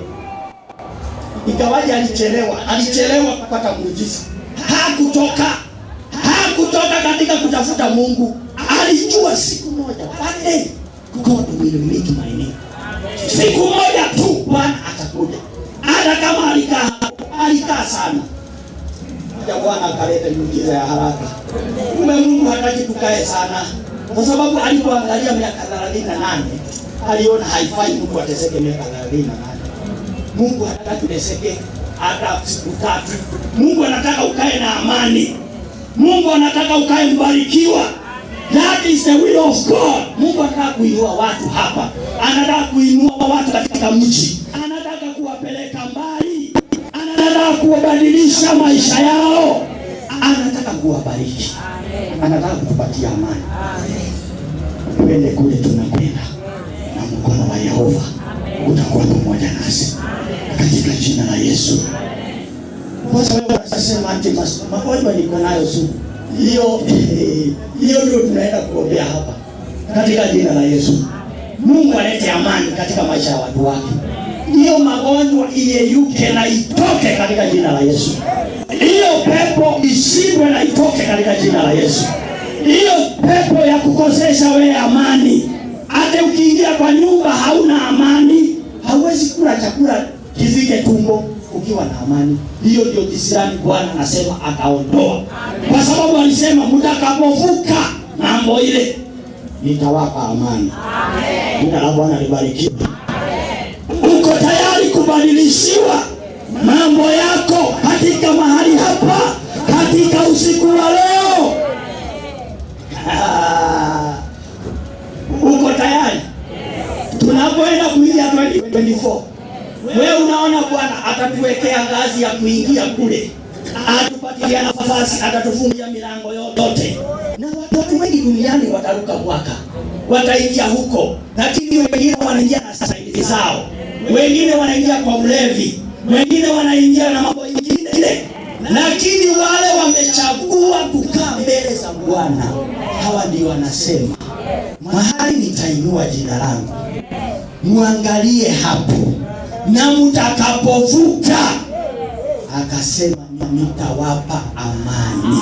ingawaje alichelewa, alichelewa kupata muujiza. Hakutoka katika kutafuta Mungu. Alijua siku moja, one day God will meet my need. Siku moja tu Bwana atakuja, hata kama alikaa, alikaa sana. Ya Bwana akaleta miujiza ya haraka. Kumbe Mungu hataki tukae sana, kwa sababu alipoangalia miaka 38 aliona haifai Mungu ateseke miaka 38. Mungu hataki uteseke hata siku 3. Mungu anataka ukae na amani. Mungu anataka ukae mbarikiwa. That is the will of God. Mungu anataka kuinua watu hapa, anataka kuinua watu katika mji, anataka kuwapeleka mbali, anataka kuwabadilisha maisha yao, anataka kuwabariki, anataka kutupatia amani. Twende kule tunakwenda, na mkono wa Yehova utakuwa pamoja nasi katika jina la Yesu. Kwanza wewe unasema ati magonjwa niko nayo sugu. Hiyo hiyo ndio tunaenda kuombea hapa katika jina la Yesu. Mungu alete amani katika maisha ya watu wake. Hiyo magonjwa iyeyuke na itoke katika jina la Yesu. Hiyo pepo ishindwe na itoke katika jina la Yesu. Hiyo pepo ya kukosesha wewe amani, hata ukiingia kwa nyumba hauna amani, hauwezi kula chakula kifike tumbo ukiwa na amani. Hiyo ndio kisirani Bwana anasema ataondoa, kwa sababu alisema mtakapovuka ng'ambo ile nitawapa amani. Jina la Bwana libarikiwe. Uko tayari kubadilishiwa mambo yako katika mahali hapa katika usiku wa leo? Uko tayari? Tunapoenda kuingia 2024, wewe unaona Bwana atatuwekea ngazi ya kuingia kule, atupatia nafasi, atatufungia milango yote, na watu wengi duniani wataruka mwaka, wataingia huko, lakini wengine wanaingia na staili zao, wengine wanaingia kwa ulevi, wengine wanaingia na mambo mengine, lakini wale wamechagua kukaa mbele za Bwana, hawa ndio wanasema mahali nitainua jina langu, muangalie hapo, na mtakapovuka, akasema nitawapa amani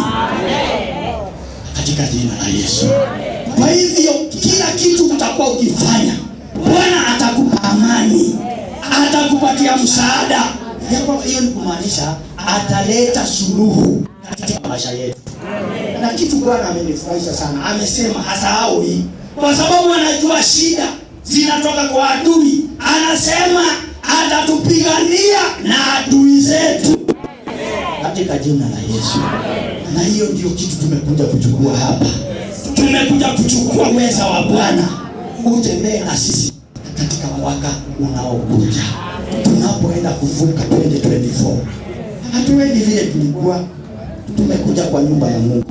katika jina la Yesu. Kwa hivyo kila kitu utakuwa ukifanya, Bwana atakupa amani, atakupatia msaada. Hiyo ni kumaanisha ataleta suluhu katika maisha yetu. Na kitu Bwana amenifurahisha sana, amesema hasahau hii, kwa sababu anajua shida zinatoka kwa adui. Anasema atatupigania na adui zetu katika jina la Yesu. Na hiyo ndio kitu tumekuja kuchukua hapa. Tumekuja kuchukua uweza wa Bwana utembee na sisi katika mwaka unaokuja, tunapoenda kuvuka 2024. Hatuendi vile tulikuwa, tumekuja kwa nyumba ya Mungu,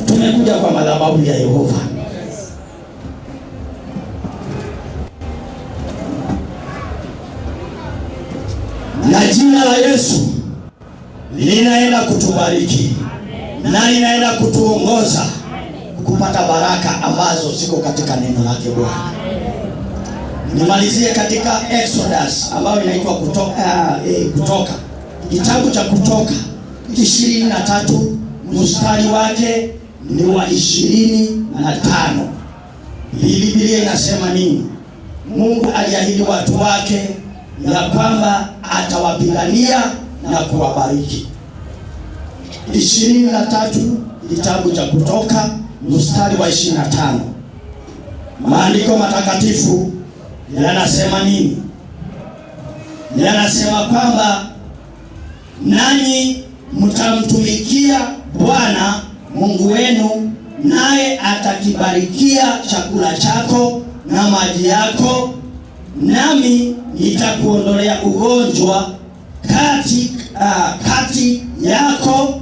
tumekuja kwa madhabahu ya Yehova. Na jina la Yesu linaenda kutubariki na linaenda kutuongoza kupata baraka ambazo ziko katika neno lake Bwana. Nimalizie katika Exodus ambayo inaitwa Kutoka, Kutoka. Kitabu cha Kutoka 23 mstari wake ni wa 25. Biblia inasema nini? Mungu aliahidi watu wake ya kwamba atawapigania na kuwabariki. 23 kitabu cha Kutoka mstari wa 25. Maandiko matakatifu yanasema nini? Yanasema kwamba nanyi mtamtumikia Bwana Mungu wenu naye atakibarikia chakula chako na maji yako, nami nitakuondolea ugonjwa kati yako,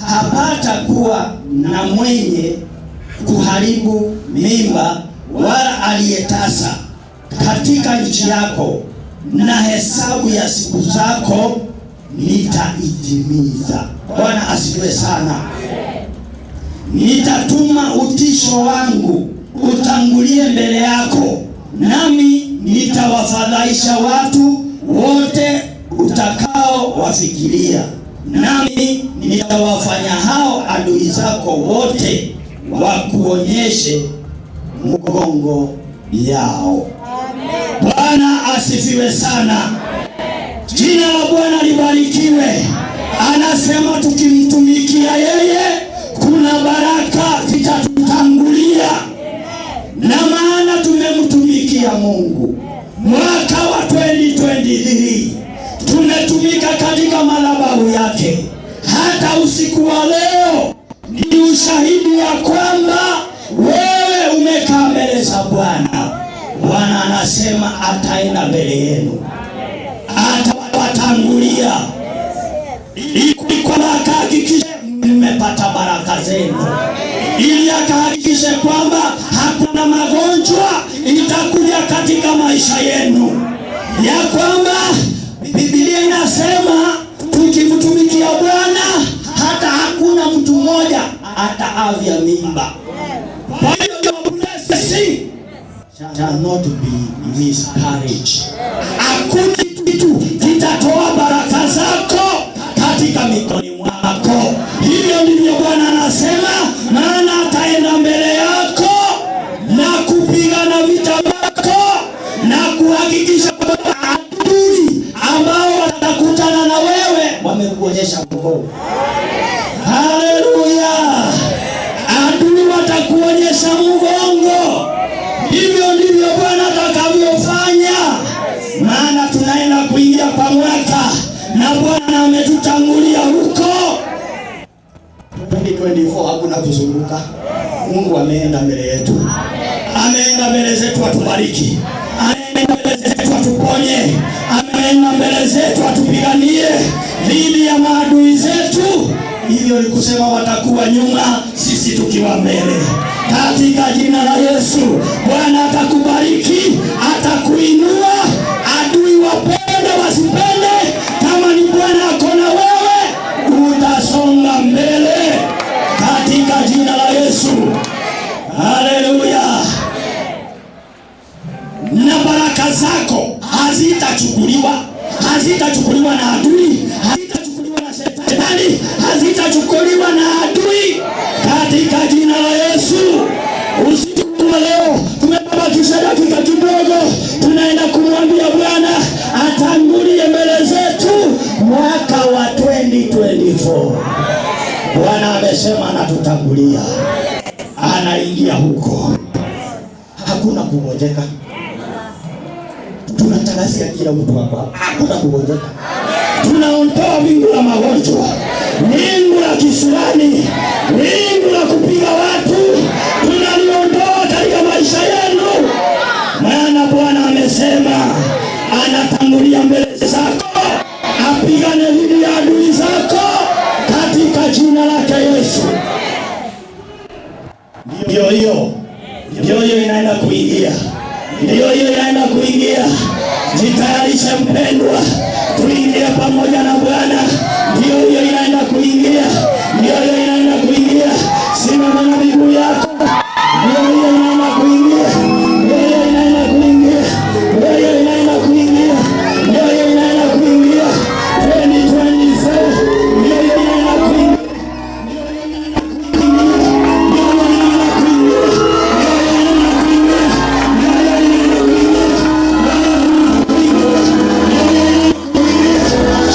hapata kuwa na mwenye kuharibu mimba wala aliyetasa katika nchi yako, na hesabu ya siku zako nitaitimiza. Bwana asifiwe sana. Nitatuma utisho wangu utangulie mbele yako, nami nitawafadhaisha watu wote utakaowafikiria, nami nitawafanya hao adui zako wote wakuonyeshe mgongo yao. Bwana asifiwe sana. Jina la Bwana libarikiwe. Anasema tukimtumikia yeye kuna baraka zitatutangulia, na maana tumemtumikia Mungu mwaka wa 2023 tumetumika katika madhabahu yake. Hata usiku wa leo ni ushahidi ya kwamba wewe umekaa mbele za Bwana. Bwana anasema ataenda mbele yenu, atawatangulia ili kwamba akahakikishe mmepata baraka zenu, ili akahakikishe kwamba hakuna magonjwa itakuja katika maisha yenu, ya kwamba Biblia inasema tukimtumikia Bwana hata hakuna mtu mmoja ataavya mimba. Kwa hiyo blessing shall not be miscarriage. Hakuna kitu kitatoa baraka zako katika mikononi mwako. Hivyo ndivyo Bwana anasema, maana ataenda mbele yako na kupigana vita vyako na kuhakikisha kwamba adui ambao watakutana na wewe wamekuonyesha mgongo. Haleluya! Adui watakuonyesha mgongo. Hivyo ndivyo Bwana atakavyofanya, maana tunaenda kuingia kwa mwaka na Bwana ametutangulia huko. 2024 hakuna kuzunguka. Mungu ameenda mbele yetu, ameenda mbele zetu atubariki, ameenda mbele zetu atuponye, ameenda mbele zetu atupiganie dhidi ya maadui zetu. Hivyo ni kusema watakuwa nyuma, sisi tukiwa mbele. Katika jina la Yesu, Bwana atakubariki, atakuinua. Adui wapende wasipende, kama ni Bwana ako na wewe, utasonga mbele katika jina la Yesu. Haleluya! Na baraka zako hazitachukuliwa, hazitachukuliwa na adui, hazitachukuliwa na shetani, hazitachukuliwa na adui katika jina la Yesu. Usiku wa leo tumebakisha dakika kidogo, tunaenda kumwambia Bwana atangulie mbele zetu mwaka wa 2024. Bwana amesema anatutangulia, anaingia huko, hakuna kugonjeka. Tunatangazia kila mtu hapa, hakuna kugonjeka. Tunaondoa wingu la magonjwa, wingu la kisirani, wingu la kupiga watu, tunaliondoa katika maisha yenu, maana Bwana amesema anatangulia mbele zako, apigane dhidi ya adui zako katika jina lake Yesu. Ndio hiyo, ndio hiyo inaenda kuingia, ndio hiyo inaenda kuingia. Jitayarishe mpendwa, tuingie pamoja na Bwana. Ndio hiyo inaenda kuingia, ndio hiyo inaenda kuingia. Simama na miguu yako, ndio hiyo inaenda kuingia, ndio hiyo inaenda kuingia, ndio hiyo inaenda kuingia, ndio hiyo inaenda kuingia. 2024 ndio hiyo inaenda kuingia.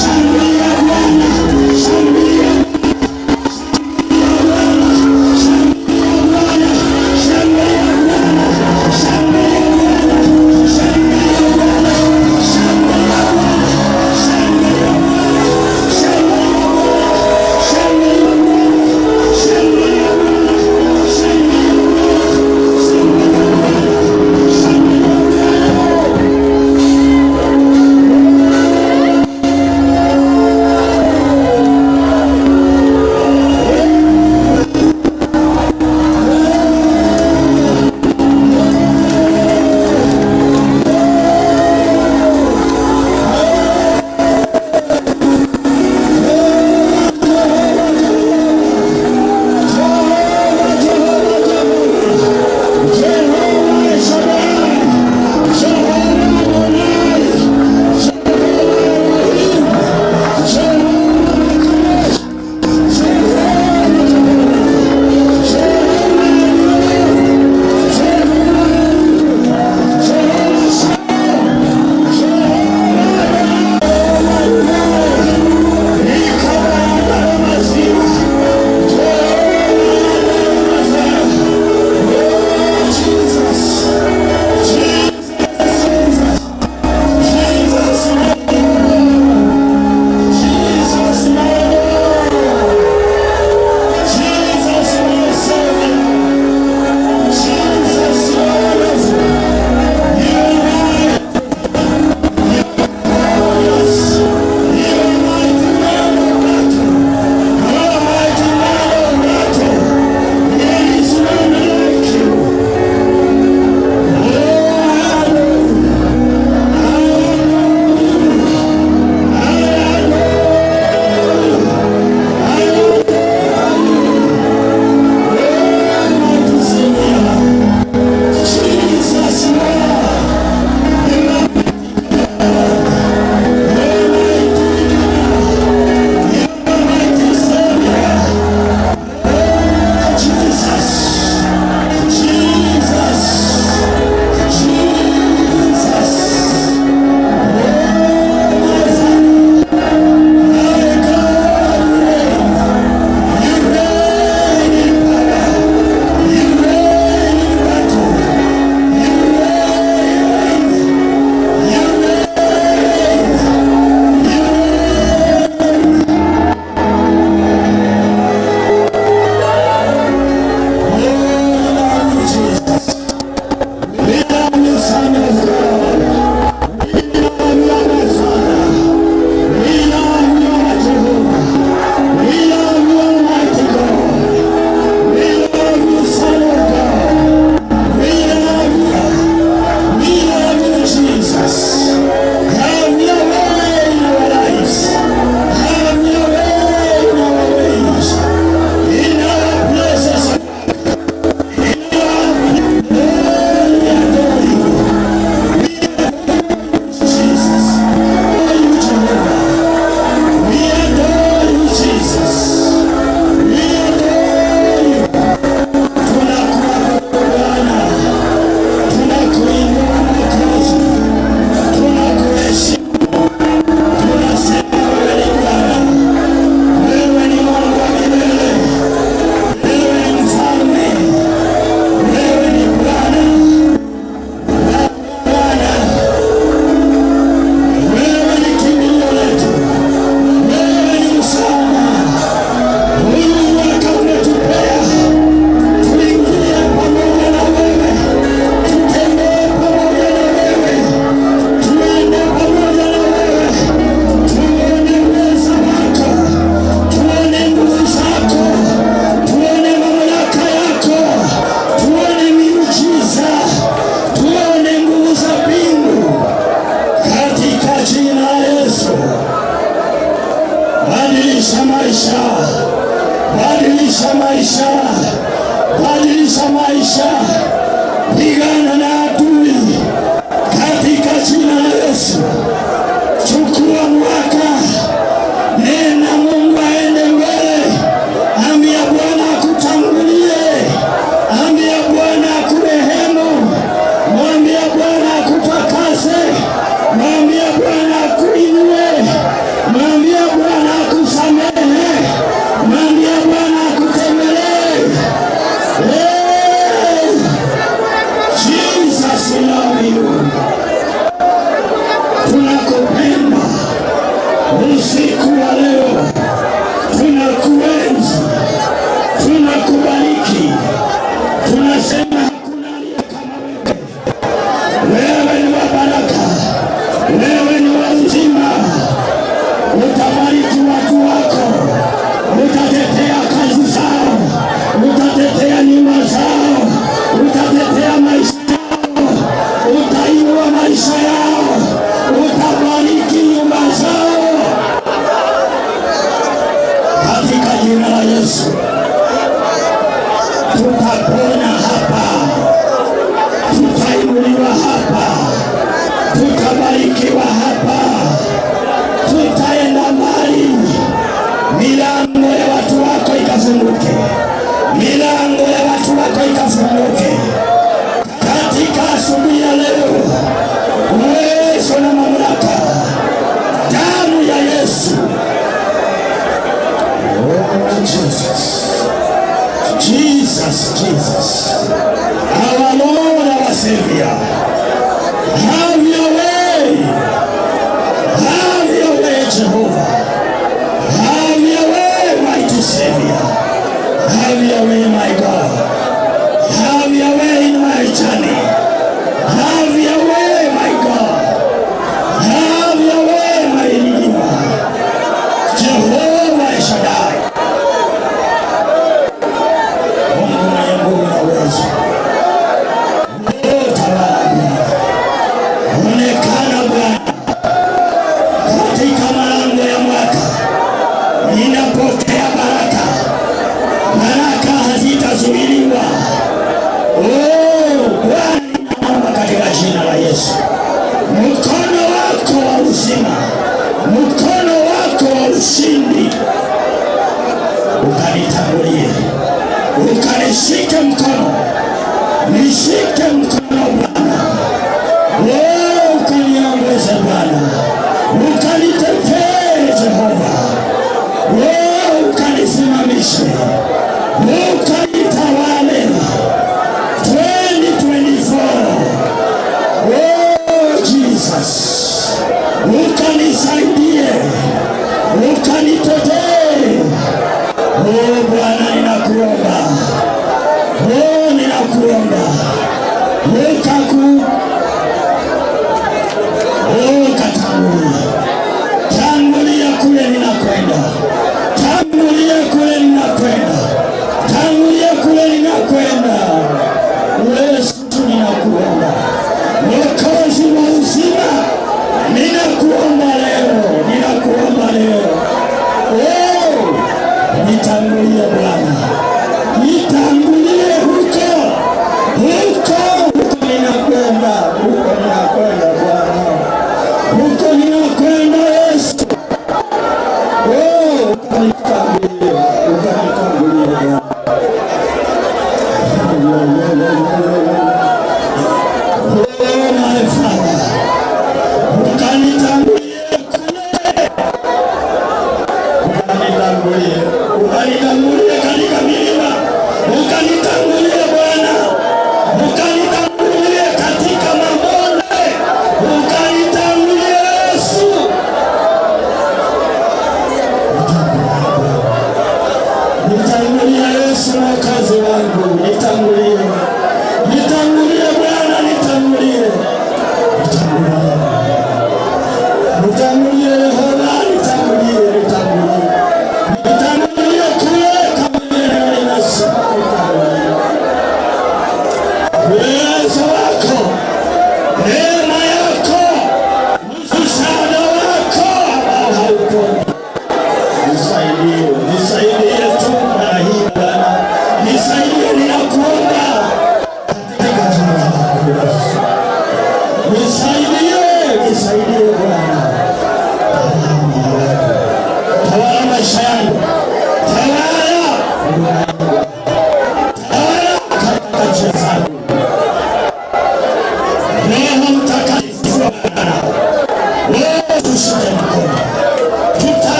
Shangilia Bwana, shangilia. Hey! Jesus, we love you. Tunakupenda usiku wa leo, tunakuenzi, tunakubariki, tunasema hakuna aliye kama wewe. Wewe ni wa baraka, wewe ni wa uzima. Utabariki watu wako, utatetea kazi zao, utatetea nyumba zao, utatetea maisha yao, utainua maisha yao, utabariki nyumba zao katika jina la Yesu. Tutapona hapa, tutainuliwa hapa, tutabarikiwa hapa, tutaenda mbali. Milango ya watu wako ikafunguke, milango ya watu wako ikafunguke katika asubuhi ya leo. Uwezo na mamlaka, damu ya Yesu. Oh, Jesus. Jesus, Jesus. Our Lord, our Savior. Have your way. Have your way, Jehovah. Have your way, mighty Savior. Have your way, my God. Have your way in my journey. Have your way, my God. Have your way, my Redeemer. Jehovah El Shaddai. Mungu mwenye nguvu na uwezo. Oh, tawala Bwana. Onekana Bwana katika malango ya mwaka. Ninapokea baraka, baraka hazitazuiliwa. Oh, Bwana, ninaomba katika jina la Yesu, mkono wako wa uzima, mkono wako wa ushindi ukanitangulie, ukanishike mkono, nishike mkono Bwana. Oh, ukaniongoze Bwana, ukanitetee Jehova. Oh, ukanisimamishe, ukanitawale 2024. Oh, Jesus, ukanisaidie, ukanitetee. Oh Bwana, ninakuomba, oh, ninakuomba oh, katangulia, tangulia kule ninakwenda, tangulia kule ninakwenda, tangulia kule ninakwenda. Yesu, ninakuomba, Mwokozi wa uzima, ninakuomba leo, ninakuomba leo. Oh, nitangulie Bwana, nitangulie huko huko huko ninakwenda, huko ninakwenda Bwana, huko ninakwenda Yesu. Oh, ukanitangulie, ukanitangulie Bwana. Oh, my Father, ukanitangulie kule, ukanitangulie, ukanitangulie katika milima, ukanitangulie Bwana, ukanitangulie katika mabonde, ukanitangulie Yesu. Nitangulie Yesu, mwokozi wangu, nitangulie, nitangulie.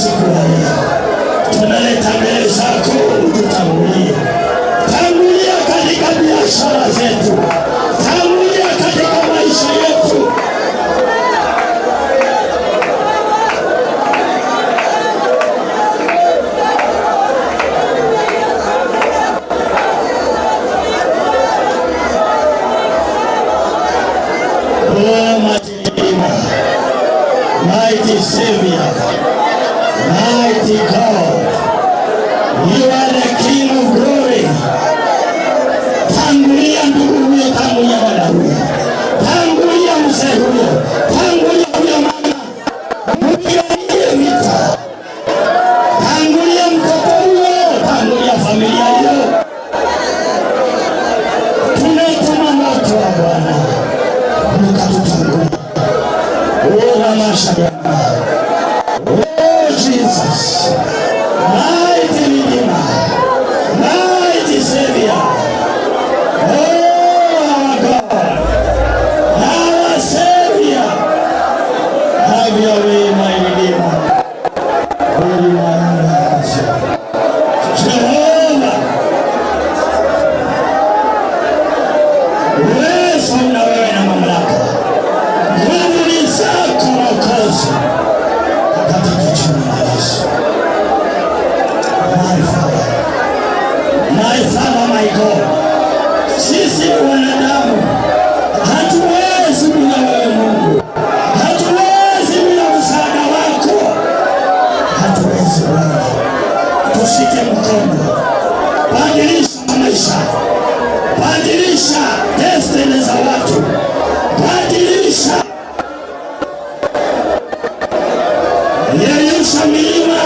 Usiku wa leo tunaleta mbele zako, ututangulie. Tangulia katika biashara zetu, tangulia katika maisha yetu. Oh, mighty Redeemer, mighty Savior, mighty God, you are the King of glory. Tangulia ndugu huyo, tangulia dada huyo, tangulia mzee huyo, tangulia huyo mama, mpiganie vita, tangulia mtoto huyo, tangulia familia hiyo. Tunatuma moto wa Bwana ukatutangulia. Oh, Ramasha. Oh, Jesus, mighty Redeemer, mighty Savior. Oh, our God, our Savior. Have your way, my Redeemer. Holy my Jehovah. Uwezo una wewe na mamlaka. Nguvu ni zako Mwokozi, katika jina la Yesu. My Father, my Father, my God, sisi ni wanadamu, hatuwezi bila wewe Mungu, hatuwezi bila msaada wako, hatuwezi Bwana. Tushike mkono, badilisha maisha, badilisha destiny za watu, badilisha, yeyusha milima,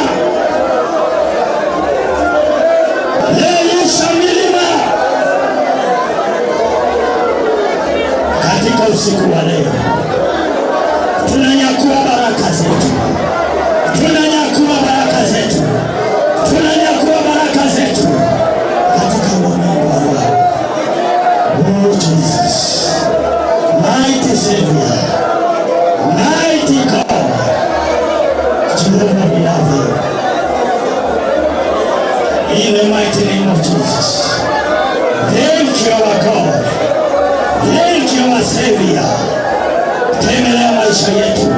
yeyusha milima. Katika usiku wa leo tunanyakua baraka zetu, tunanyakua baraka zetu, tunanyakua baraka zetu katika ulimwengu wa roho. Oh Jesus, mighty Savior, mighty God, Jehovah, we love you. In the mighty name of Jesus. Thank you, our God. Thank you, our Savior. Tembelea maisha yetu.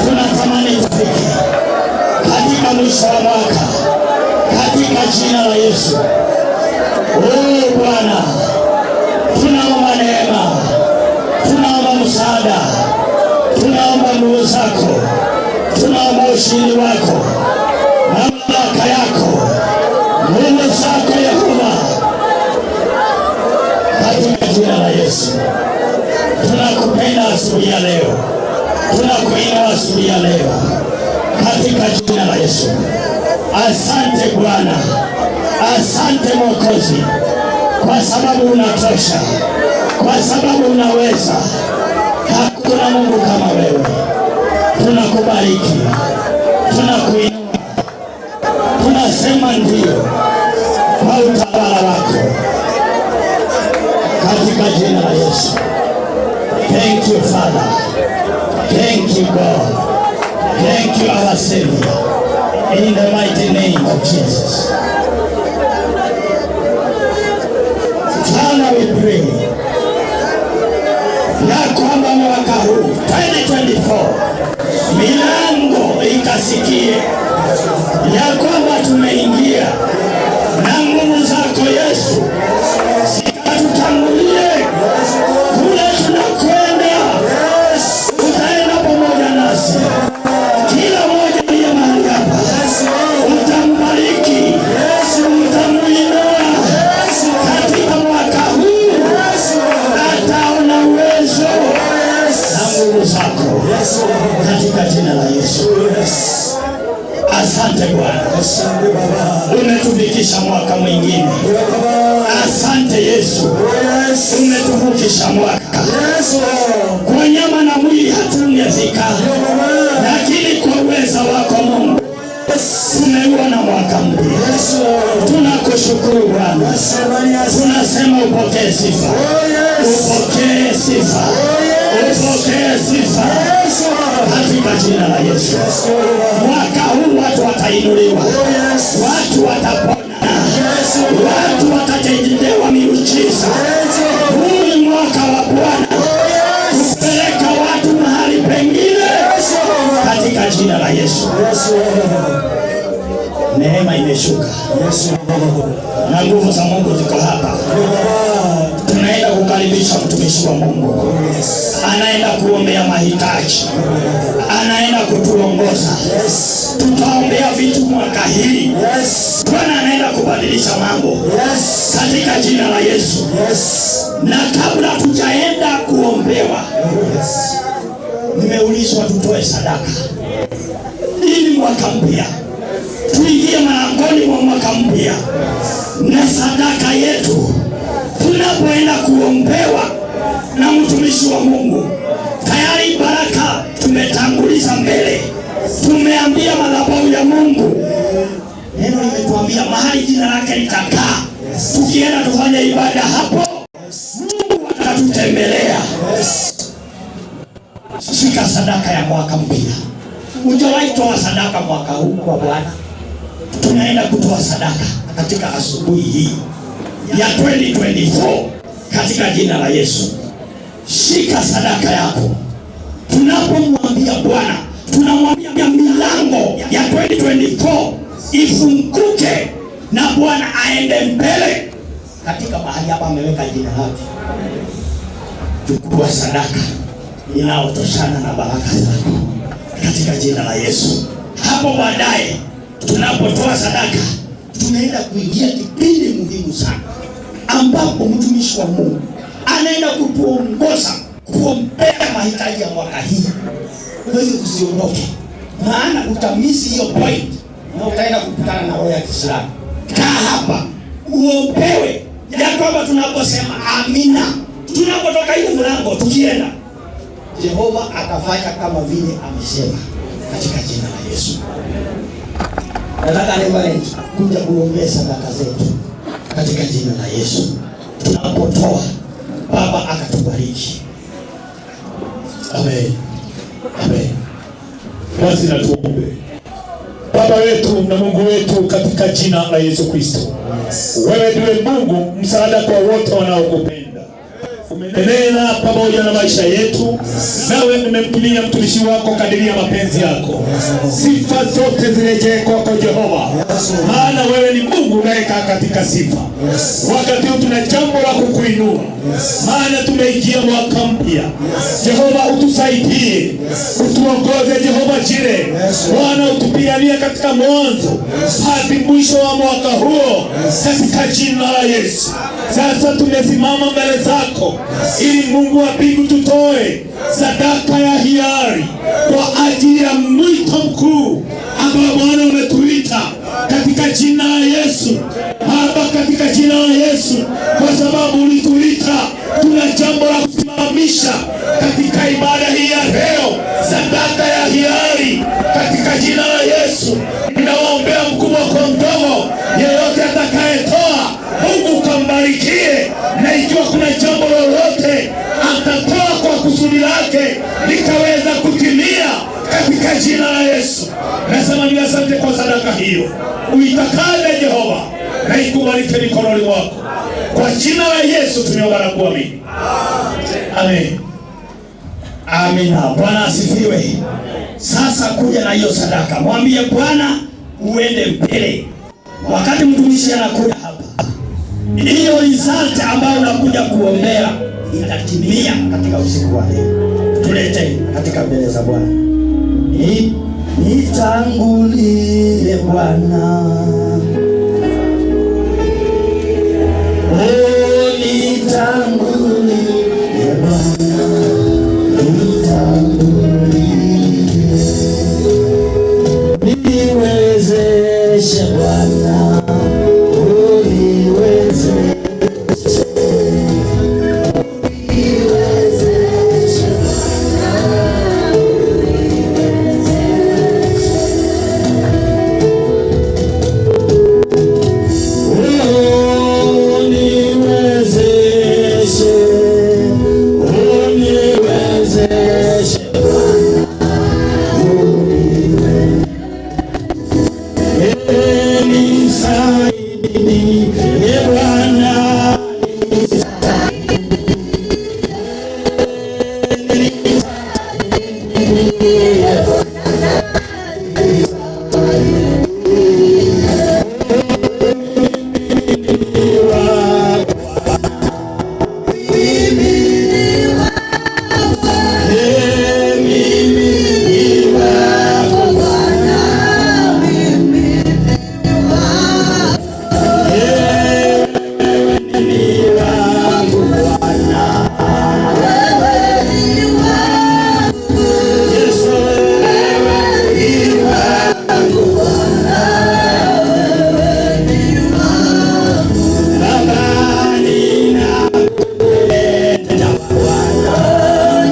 Tunatamani tufike katika mwisho wa mwaka katika jina la Yesu. Oh Bwana, tunaomba neema, tunaomba msaada, tunaomba nguvu zako, tunaomba ushindi wako, mamlaka yako, nguvu zako Yehova, katika jina la Yesu. Tunakupenda asubuhi ya leo, tunakuinua asubuhi ya leo katika jina la Yesu. Asante Bwana, asante Mwokozi, kwa sababu unatosha, kwa sababu unaweza. Hakuna Mungu kama wewe. Tunakubariki, tunakuinua, tunasema ndio kwa utawala wako katika jina la Yesu. Thank you, Father. Thank you, God. Thank you, our Savior. In the mighty name of Jesus. Father, we pray ya kwamba mwaka huu 2024 milango ikasikie ya kwamba tumeingia na nguvu zako Yesu zikatutangulie. Asante Bwana, umetufikisha mwaka mwingine. Asante Yesu, umetuvukisha mwaka. Kwa nyama na mwili hatungefika, lakini kwa uweza wako Mungu tumeuona mwaka mpya. Tunakushukuru Bwana, tunasema upokee sifa, upokee sifa, upokee sifa katika jina la Yesu. Mwaka huu watu watainuliwa, watu watapona, watu watatendewa miujiza. Huu ni mwaka wa Bwana kupeleka watu mahali pengine katika jina la Yesu. Neema imeshuka na nguvu za Mungu ziko hapa. Tunaenda kukaribisha mtumishi wa Mungu, anaenda kuombea mahitaji, anaenda kutuongoza. Tutaombea vitu mwaka hii. Bwana anaenda kubadilisha mambo katika jina la Yesu. Na kabla tujaenda kuombewa, nimeulizwa tutoe sadaka ili mwaka mpya tuingie malangoni mwa mwaka mpya na sadaka yetu. Tunapoenda kuombewa na mtumishi wa Mungu, tayari baraka tumetanguliza mbele, tumeambia madhabahu ya Mungu. Neno limetuambia mahali jina lake litakaa, tukienda tufanye ibada hapo, Mungu atatutembelea. Shika sadaka ya mwaka mpya. Hujawahi toa sadaka mwaka huu kwa Bwana? Tunaenda kutoa sadaka katika asubuhi hii ya 2024 katika jina la Yesu. Shika sadaka yako. Tunapomwambia Bwana, tunamwambia milango ya 2024 ifunguke na Bwana aende mbele katika mahali hapa ameweka jina lake. Chukua sadaka inayotoshana na baraka zako katika jina la Yesu. Hapo baadaye tunapotoa sadaka, tunaenda kuingia kipindi muhimu sana ambapo mtumishi wa Mungu anaenda kutuongoza kuombea mahitaji ya mwaka hii. Kwa hiyo usiondoke, maana utamisi hiyo point na utaenda kukutana na roho ya Kiislamu. Kaa hapa uombewe ya kwamba tunaposema amina, tunapotoka ile mlango tukienda, Jehova atafanya kama vile amesema katika jina la Yesu. Nataka Reverend kuja kuombea sadaka zetu katika jina la Yesu. Tunapotoa, Baba akatubariki. Amen. Amen. Basi na tuombe. Baba wetu na Mungu wetu, katika jina la Yesu Kristo, wewe ndiwe Mungu msaada kwa wote wanaokupenda. Umenena pamoja na maisha yetu, nawe umemtumia mtumishi wako kadiri ya mapenzi yako. Sifa zote zirejee kwako Jehova, maana wewe ni Mungu unayekaa katika sifa. Wakati huu tuna jambo la kukuinua, maana tumeingia mwaka mpya. Jehova, utusaidie, utuongoze Jehova Jire. Bwana, utupiganie katika mwanzo hadi mwisho wa mwaka huo, katika jina la Yesu. Sasa tumesimama mbele zako ili Mungu wa mbingu tutoe sadaka ya hiari kwa ajili ya mwito mkuu ambao Bwana umetuita katika jina la Yesu. Baba, katika jina la Yesu, kwa sababu ulituita, tuna jambo la kusimamisha katika ibada hii ya leo, sadaka ya hiari katika jina la Yesu. Ninawaombea mkubwa kwa mdogo, yeyote atakayetoa, Mungu kambarikie, na ikiwa kuna jambo lolote atatoa kwa kusudi lake likaweza kutimia katika jina la Yesu. Nasema ni asante kwa sadaka hiyo, uitakaze Jehova na ikubalike mikononi mwako. Kwa jina la Yesu tumeomba na kuamini, amen. Amina. Bwana asifiwe. Sasa kuja na hiyo sadaka, mwambie Bwana uende mbele. Wakati mtumishi anakuja hapa, hiyo result ambayo unakuja kuombea itatimia katika usiku wa leo. Tulete katika mbele za Bwana. Nitangulie Bwana, oh, nitangulie Bwana, nitangulie niweze Bwana, uniwezeshe, uniwezeshe Bwana, uniwezeshe. Uniwezeshe, uniwezeshe Bwana, nisaidie Bwana, nisaidie Bwana, mimi ni wako Bwana, mimi ni wako, ni wangu Bwana, wewe ni wangu Yesu, wewe ni wangu Bwana, wewe ni wangu Baba, ninakupenda Bwana,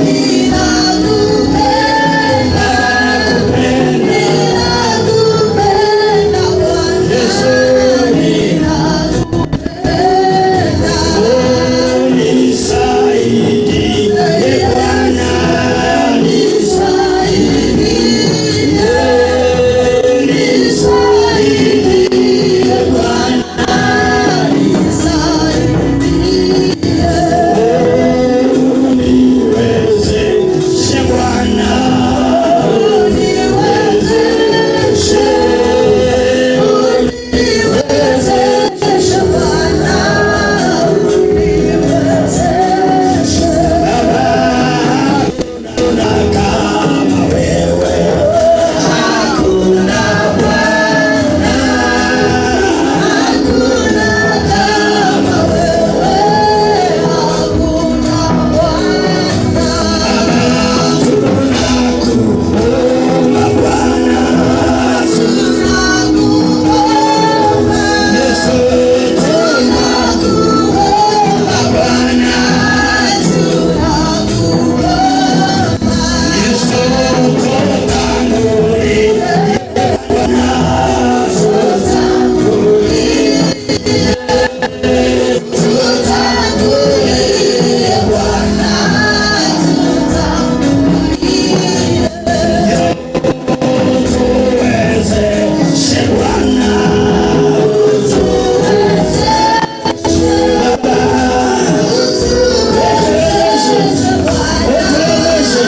ninakupenda, ninakupenda Bwana Yesu, ninakupenda, unisaidie Bwana, nisaidie, nisaidie Bwana, nisaidie, uniwezeshe Bwana, uniwezeshe, uniwezeshe Bwana, uniwezeshe Baba, hakuna kama wewe, hakuna Bwana, hakuna kama wewe, hakuna Bwana, tunakuomba Bwana, tunakuomba Yesu, tunakuomba Bwana, tunakuomba Yesu, tutangulie Bwana, tutangulie, tutangulie Bwana, tutangulie, tuwezeshe Bwana, utuwezeshe Baba, utuwezeshe,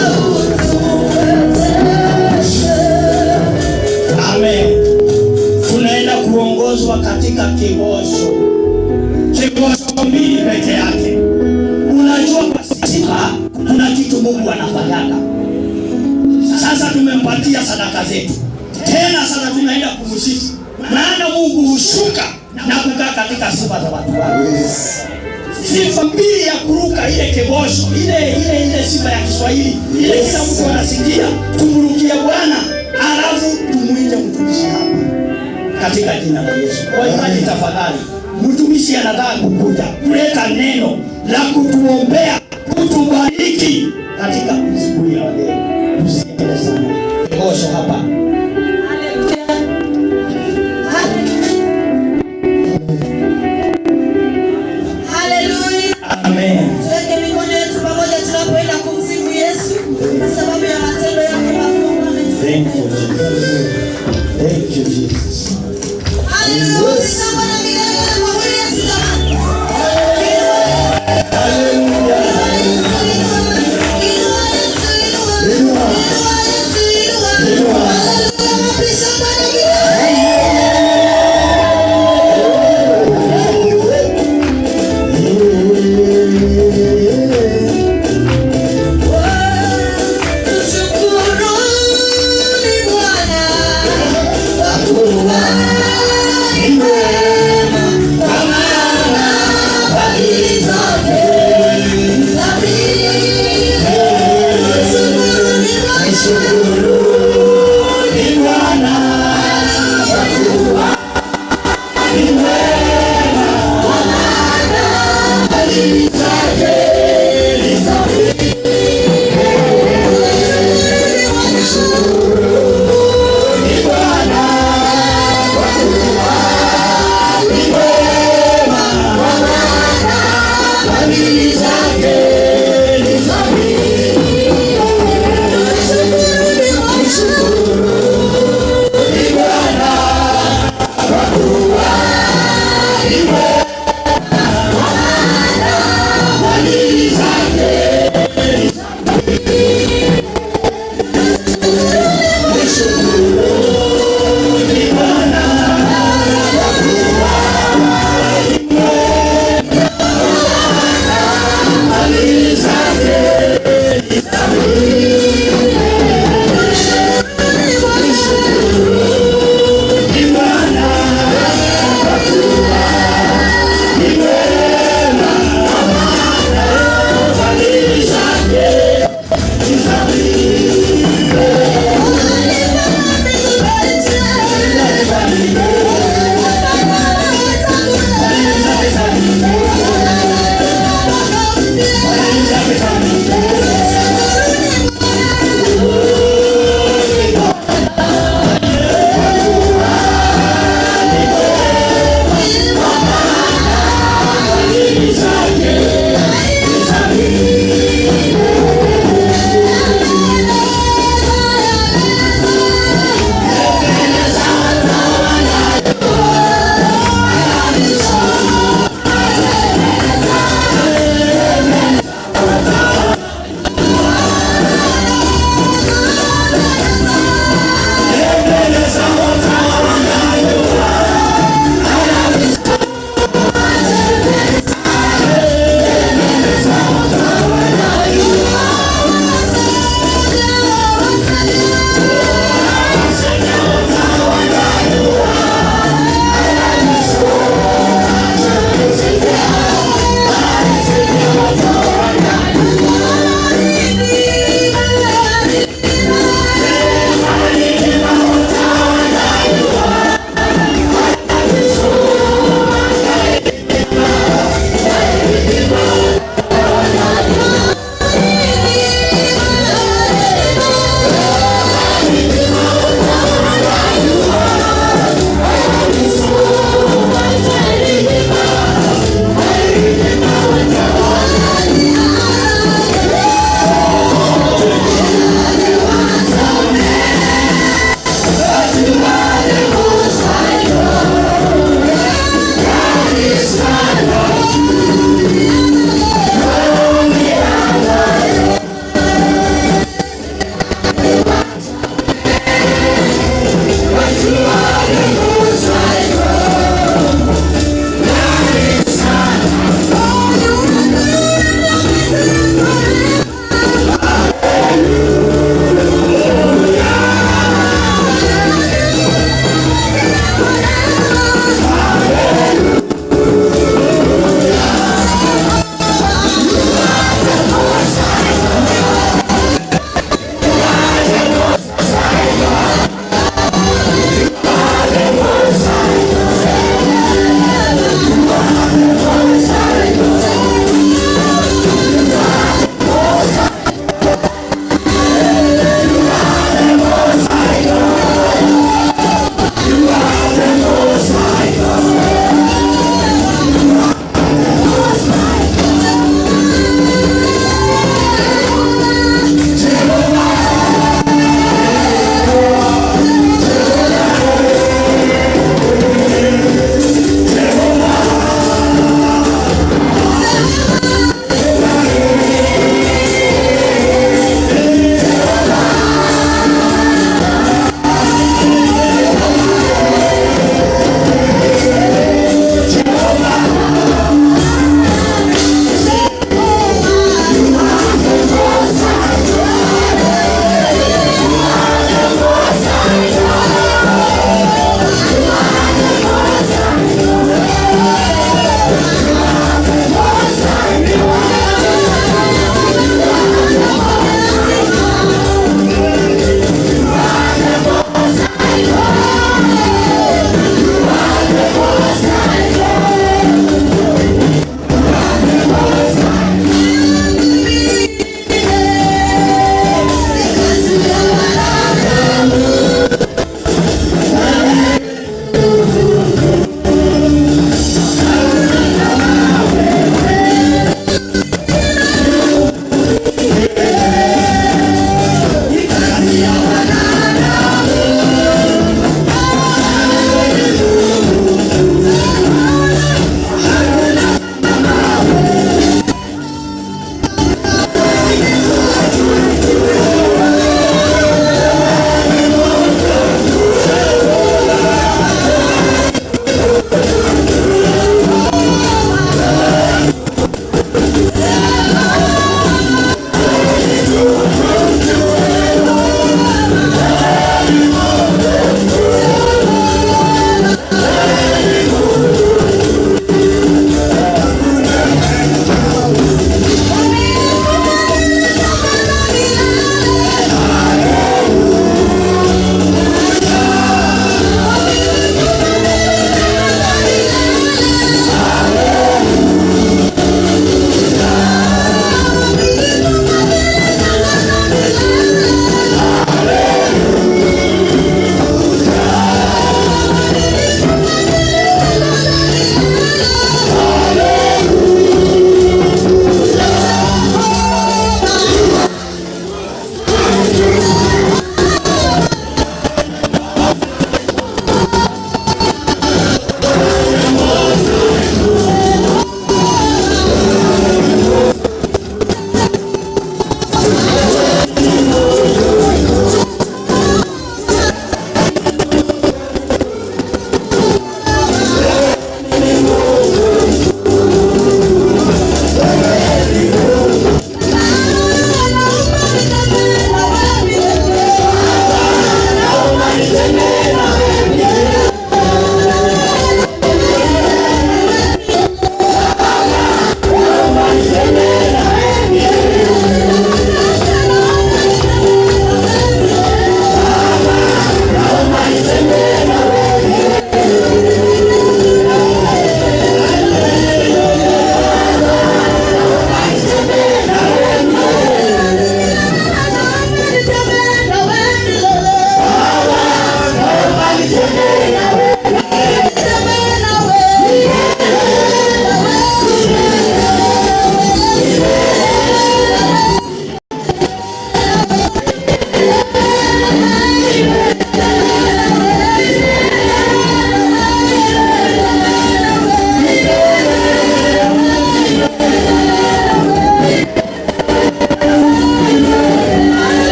utuwezeshe. Amen. Tunaenda kuongozwa katika kibosho, kibosho mbili peke yake. Unajua kwa sifa kuna kitu Mungu anafanyaga. Sasa tumempatia sadaka zetu, tena sasa tunaenda kumsifu, maana Mungu hushuka na kukaa katika sifa za watu wake. Sifa mbili ya kuruka ile kibosho ile ile ile sifa ya Kiswahili ile kila mtu anasikia, tumrukie Bwana alafu tumuite mtumishi hapa katika jina la Yesu. Kwa imani tafadhali, mtumishi anataka kukuja kuleta neno la kutuombea, kutubariki katika siku ya leo. Tusiende sana kibosho hapa. Haleluya. Haleluya. Amen. Tuweke mikono yetu pamoja tunapoenda kumsifu Yesu kwa sababu ya matendo yake makuu Thank you, ametutendea. Jesus. Thank you, Jesus. Haleluya. Shangwe na vigelegele kwa huyu Yesu jamani. Hallelujah. Inua Yesu, inua. Inua Yesu, inua. Inua Yesu, inua.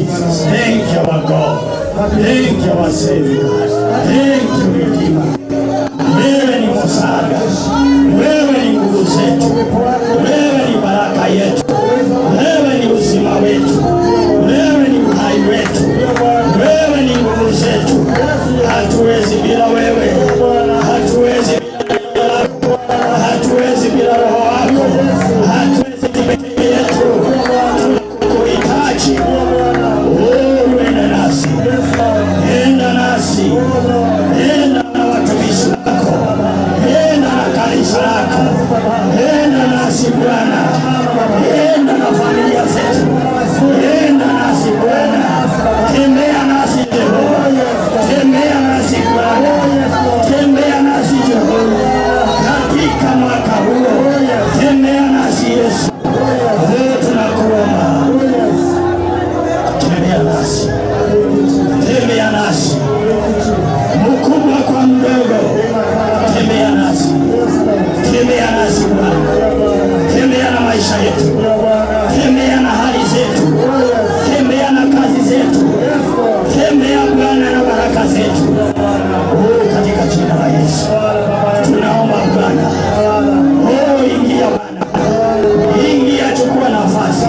Thank you, our God. Thank you, our Savior. Thank you, Redeemer. Wewe ni msaada, wewe ni nguvu zetu, wewe ni baraka yetu, wewe ni uzima wetu, wewe ni uhai wetu, wewe ni nguvu zetu. Hatuwezi bila wewe, hatuwezi bila lako, hatuwezi bila Roho wako, hatuwezi peke yetu. Tunakuhitaji. Oh, enda nasi, enda nasi, enda na watumishi wako, enda na kanisa lako, enda nasi Bwana, enda na familia zetu, enda nasi Bwana, tembea nasi Jehova, tembea nasi Bwana, tembea nasi Jehova, katika mwaka huu, tembea nasi Yesu. Oh, tunakuomba, tembea nasi, tembea nasi, mkubwa kwa mdogo, tembea nasi, tembea nasi Bwana, tembea na maisha yetu, tembea na hali zetu, tembea na kazi zetu, tembea Bwana na baraka zetu. Oh, katika jina la Yesu tunaomba Bwana, oh, ingia Bwana, ingia, chukua nafasi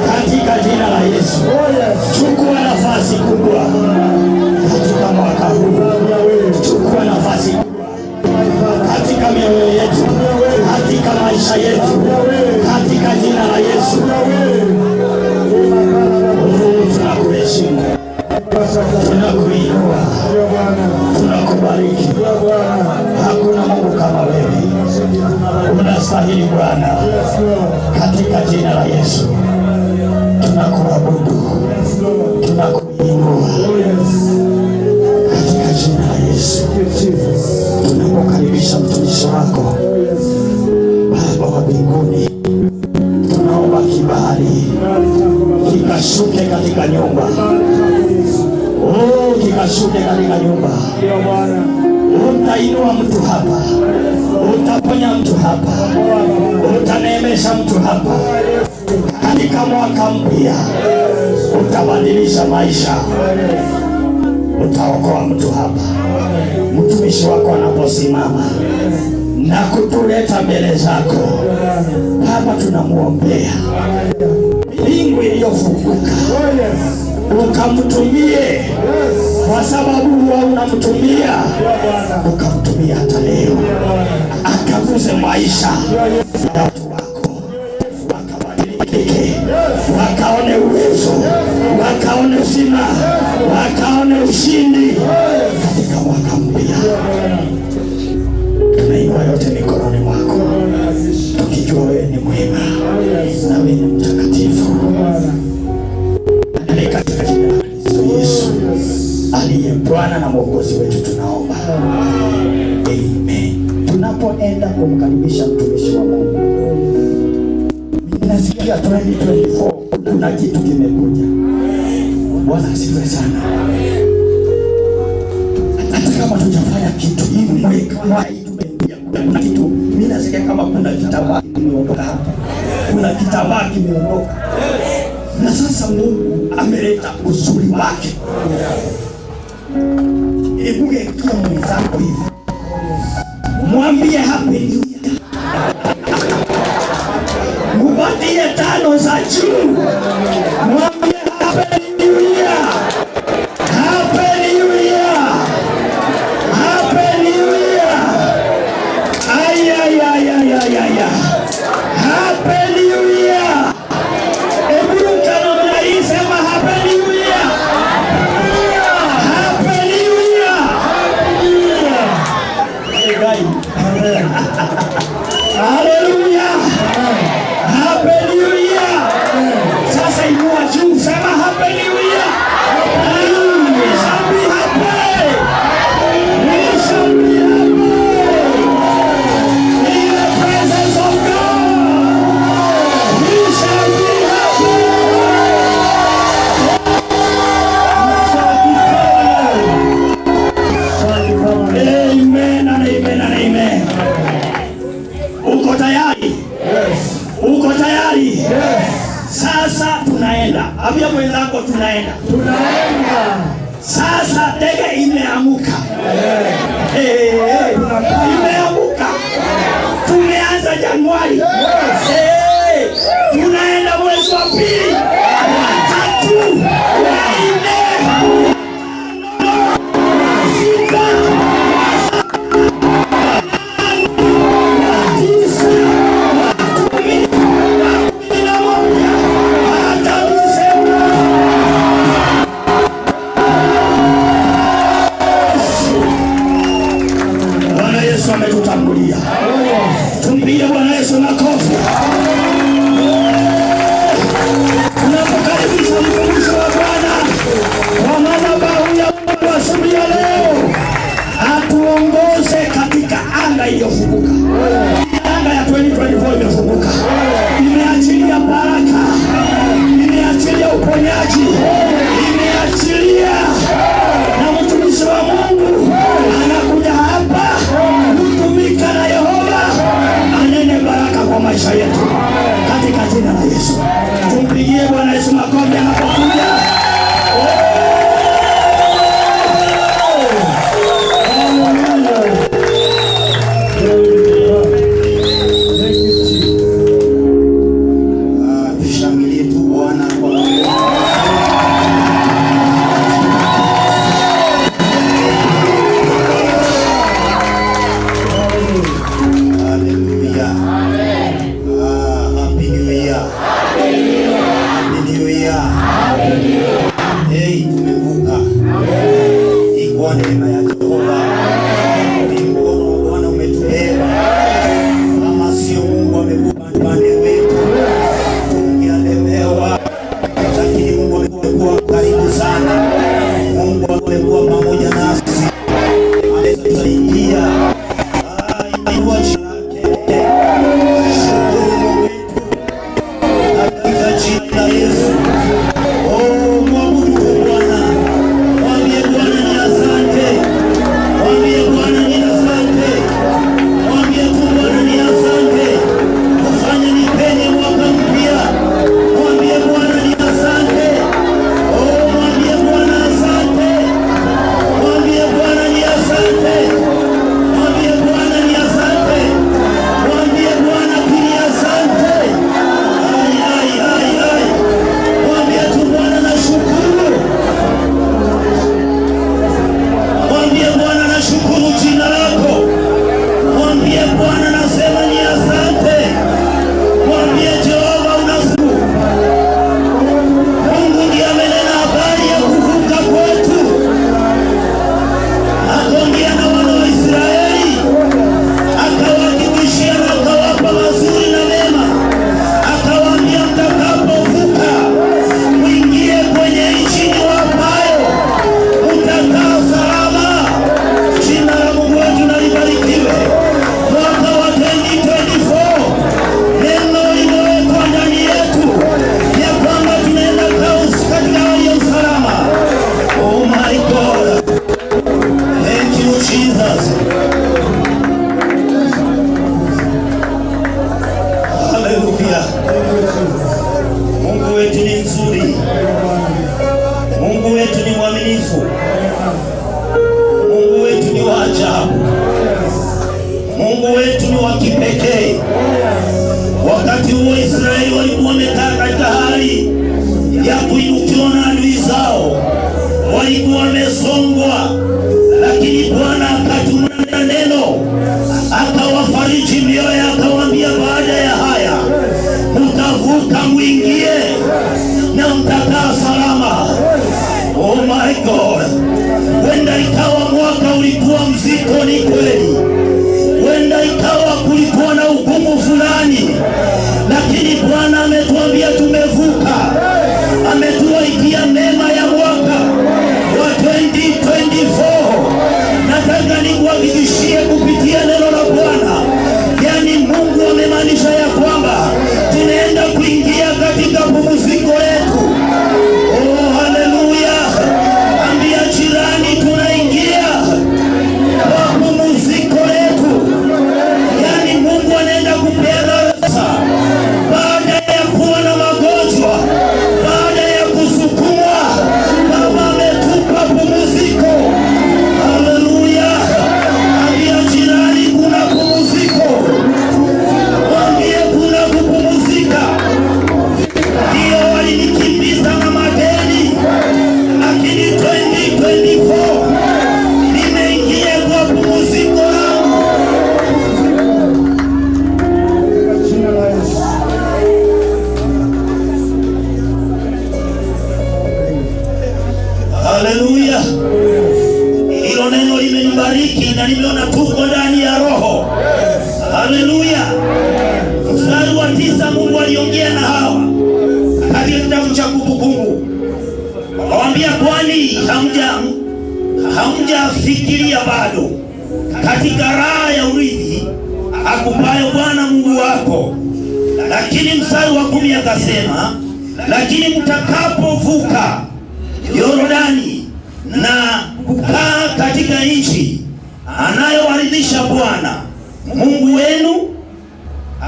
katika jina la Yesu, chukua nafasi kubwa katika mwaka huu, chukua nafasi kubwa katika mioyo yetu, katika maisha yetu, katika jina la Yesu. Oh, tunakuheshimu, tunakuinua, tunakubariki. Hakuna Mungu kama wewe, unastahili Bwana. Katika jina la Yesu tunakuabudu, tunakuinua katika jina la Yesu. Tunapokaribisha mtumishi wako Baba wa mbinguni, tunaomba kibali kikashuke katika nyumba, oh, kikashuke katika nyumba. Utainua mtu hapa, utaponya mtu hapa, utaneemesha mtu hapa. Katika mwaka mpya utabadilisha maisha, utaokoa mtu hapa. Mtumishi wako anaposimama na kutuleta mbele zako Baba, tunamwombea mbingu iliyofunguka ukamtumie, kwa sababu huwa unamtumia, ukamtumia hata leo, akaguze maisha ya watu wako, wakabadilike, wakaone uwezo, wakaone uzima, wakaone ushindi katika mwaka mpya. Tunainua yote mikononi mwako, tukijua wewe ni mwema na wewe ni mtakatifu. Ni katika jina la Kristo Yesu aliye Bwana na Mwokozi wetu tunaomba, amen. Tunapoenda kumkaribisha mtumishi wa Mungu, nasikia 2024 kuna kitu kimekuja. Bwana asifiwe sana. Hata kama tujafanya kitu hii mwaka hii tumeingia, kuna kitu mimi nasikia kama kuna kitambaa kimeondoka hapa, kuna kitambaa kimeondoka, na sasa Mungu ameleta uzuri wake. Hebu geukia mwenzako hivi, mwambie happy new year, mupatie tano za juu, mwambie happy new year, happy new year, happy new year. Ay, ay, ay, ay, ay, ay, ay. Happy new year. Hebu ruka namna hii, sema happy new year. Happy new year. Hey, guy. Hallelujah. Happy new year. Sasa inua juu, sema happy new year. We shall be happy. We shall be happy. In the presence of God. We shall be happy. Amen and amen and amen. Uko tayari? Uko tayari? Sasa Sasa tunaenda. Ambia mwenzako tunaenda. Tunaenda. Sasa ndege imeamuka. Hey, hey, imeamuka. Tumeanza Januari. Hey, tunaenda mwezi wa pili, wa tatu, wa nne, wa tano, wa sita, wa saba, wa tisa, wa kumi, wa 11, hata Disemba. Bwana Yesu ametutangulia. Tumpigie Bwana Yesu makofi. Tunapokaribisha mtumishi wa Bwana kwa madhabahu ya Mungu asubuhi ya leo, atuongoze katika anga iliyofunguka. Anga ya 2024 imefunguka, imeachilia baraka, imeachilia uponyaji, imeachilia na mtumishi wa Mungu anakuja hapa kutumika na Yehova anene baraka kwa maisha yetu katika jina la Yesu. Tumpigie Bwana Yesu makofi anapokuja. Thank you, Jesus. Ah, tushangilie tu Bwana kwa Hallelujah. Ah, Happy New Year. Happy New Year. Hey, tumevuka. Ni kwa neema ya Jehova. Ni mkono wa Bwana umetubeba. Kama sio Mungu amekuwa upande wetu, tungealemewa. Lakini Mungu amekuwa karibu sana. Mungu amekuwa pamoja nasi, ametusaidia. Ah, inua jina lake. Shukuru Mungu wetu katika jina la Yesu. Oh, mwabudu tu Bwana. Mwambie Bwana ni asante. Mwambie Bwana ni asante. Mwambie tu Bwana ni asante. Kufanya nipenye mwaka mpya. Mwambie Bwana ni asante. Oh, mwambie Bwana asante. Mwambie Bwana ni asante. Mwambie Bwana ni asante. Mwambie Bwana ni asante. Ai, ai, ai, ai. Mwambie tu Bwana nashukuru. Mwambie Bwana nashukuru jina lako. Mwambie Bwana nasema ni asante. Mwambie Jehova unashukuru. Mungu ndiye amenena habari ya kuvuka kwetu. Akaongea na wana wa Israeli, akawahakikishia na akawapa mazuri na mema. Akawaambia, mtakapovuka mwingie kwenye nchi niwapayo, mtakaa salama. Jina la Mungu wetu na libarikiwe. Mwaka wa 2024 neno limewekwa ndani yetu ya kwamba tunaenda kaa katika hali ya usalama. Oh my God. Thank you, Jesus. Hallelujah. Mungu wetu ni mzuri. Mungu wetu ni mwaminifu. Mungu wetu ni wa ajabu. Mungu wetu ni wa kipekee. Wakati huo Israeli walikuwa wamekaa katika hali ya kuinukiwa na adui zao, walikuwa wamesongwa, lakini Bwana akatuma neno akawafariji mioyo, akawaambia, baada ya haya mtavuka mwingie na mtakaa salama. Oh my God, huenda ikawa mwaka ulikuwa mzito, ni kweli. Huenda ikawa kulikuwa na ugumu fulani, lakini Bwana ametuambia tumevuka, ametuahidia mema ya mwaka wa 2024. Nataka nikuhakikishie kupitia neno la Bwana, yaani Mungu amemaanisha ya kwamba tunaenda kuingia katika pumziko letu. Oh, haleluya! Ambia jirani, tunaingia kwa pumziko. Haleluya. Mstari wa 9, Mungu aliongea na Hawa katika kitabu cha Kumbukumbu, akawaambia, kwani hamjafikiria bado katika raha ya urithi akupayo Bwana Mungu wako? Lakini mstari wa 10 akasema, lakini mtakapovuka Yordani na kukaa katika nchi anayowarithisha Bwana Mungu wenu,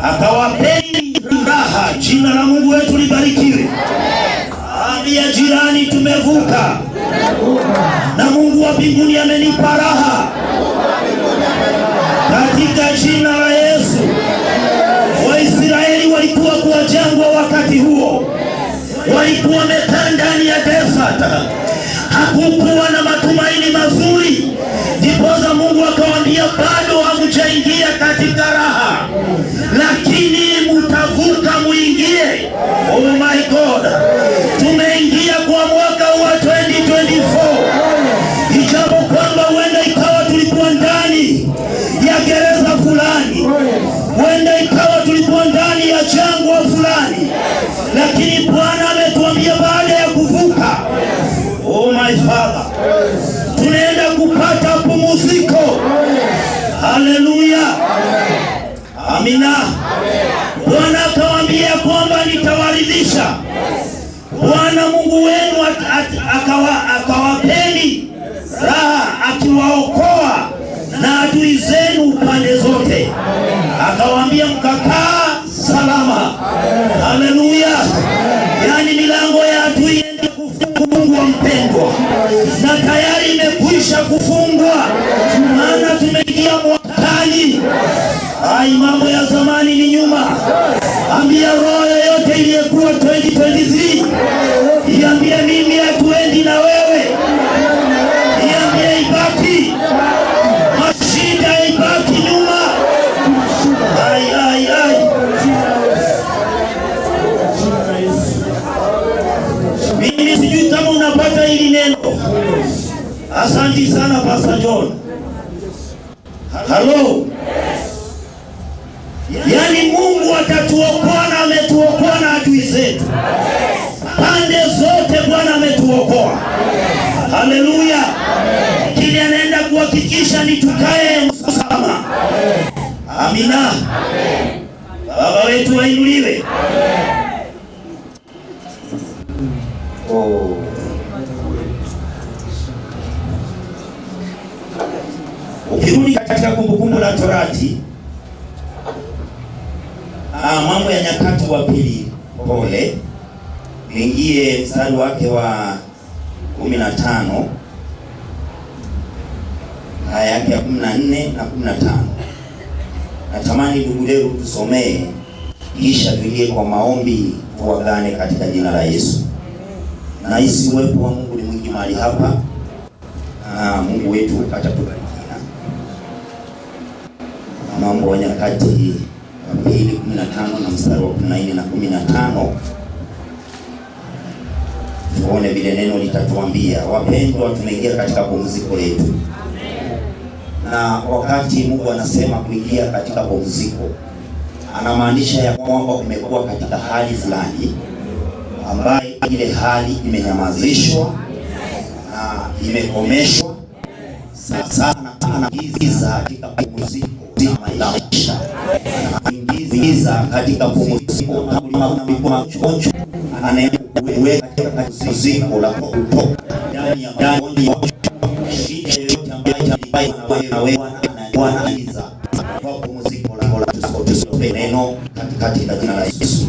akawapeni raha. Jina la Mungu wetu libarikiwe. Ambia jirani, tumevuka na Mungu wa mbinguni amenipa raha katika jina la Yesu. Waisraeli walikuwa kwa jangwa wakati huo, walikuwa wamekaa ndani ya desert, hakukuwa na matumaini mazuri. Ndiposa Mungu akawaambia, bado hamjaingia katika raha, lakini mtavuka muingie. Oh my God, tumeingia kwa mwaka wa 2024, ijapo kwamba huenda ikawa tulikuwa ndani ya gereza fulani, huenda ikawa tulikuwa ndani ya jangwa fulani, lakini Bwana ametuambia baada ya kuvuka, oh my Father, tunaenda kupata pumziko. Haleluya, amina. Bwana akawaambia kwamba nitawaridhisha. Bwana Mungu wenu akawapeni raha, akiwaokoa na adui zenu pande zote. Akawaambia mkakaa salama. Haleluya. Yaani milango ya adui iende kufungwa, mpendwa, na tayari imekwisha kufungwa, maana tumeingia mwakani. Ai, mambo ya zamani ni nyuma. Ambia roho yoyote iliyekuwa 2023, iambie mimi hatuendi na wewe, iambie ibaki, mashida ibaki nyuma. Ai, ai, ai. Mimi sijui kama unapata hili neno. Asanti sana Pastor John. Halo. Yaani Mungu atatuokoa na ametuokoa na adui zetu. Pande zote Bwana ametuokoa. Haleluya. Kile anaenda kuhakikisha ni tukae salama. Amina. Baba wetu ainuliwe. Oh. Ukirudi katika Kumbukumbu la Torati, Mambo ya Nyakati wa Pili, pole, niingie mstari wake wa 15, aya yake ya 14 na 15. Natamani ndugu leo tusomee, kisha tuingie kwa maombi, tuagane katika jina la Yesu. Nahisi uwepo wa Mungu ni mwingi mahali hapa. Mungu wetu atatubariki. Mambo ya Nyakati wa Pili 15 na mstari wa 14 na 15. Tuone vile neno litatuambia. Wapendwa, tumeingia katika pumziko letu. Na wakati Mungu anasema kuingia katika pumziko, anamaanisha ya kwamba umekuwa katika hali fulani ambayo ile hali imenyamazishwa na imekomeshwa. Sasa anaingiza katika pumziko la maisha, anaingiza katika pumziko kama mgonjwa, anayeweka katika pumziko la kutoka ndani ya magonjwa, shida yoyote ambayo anaingiza kwa pumziko la tusome neno katika jina la Yesu.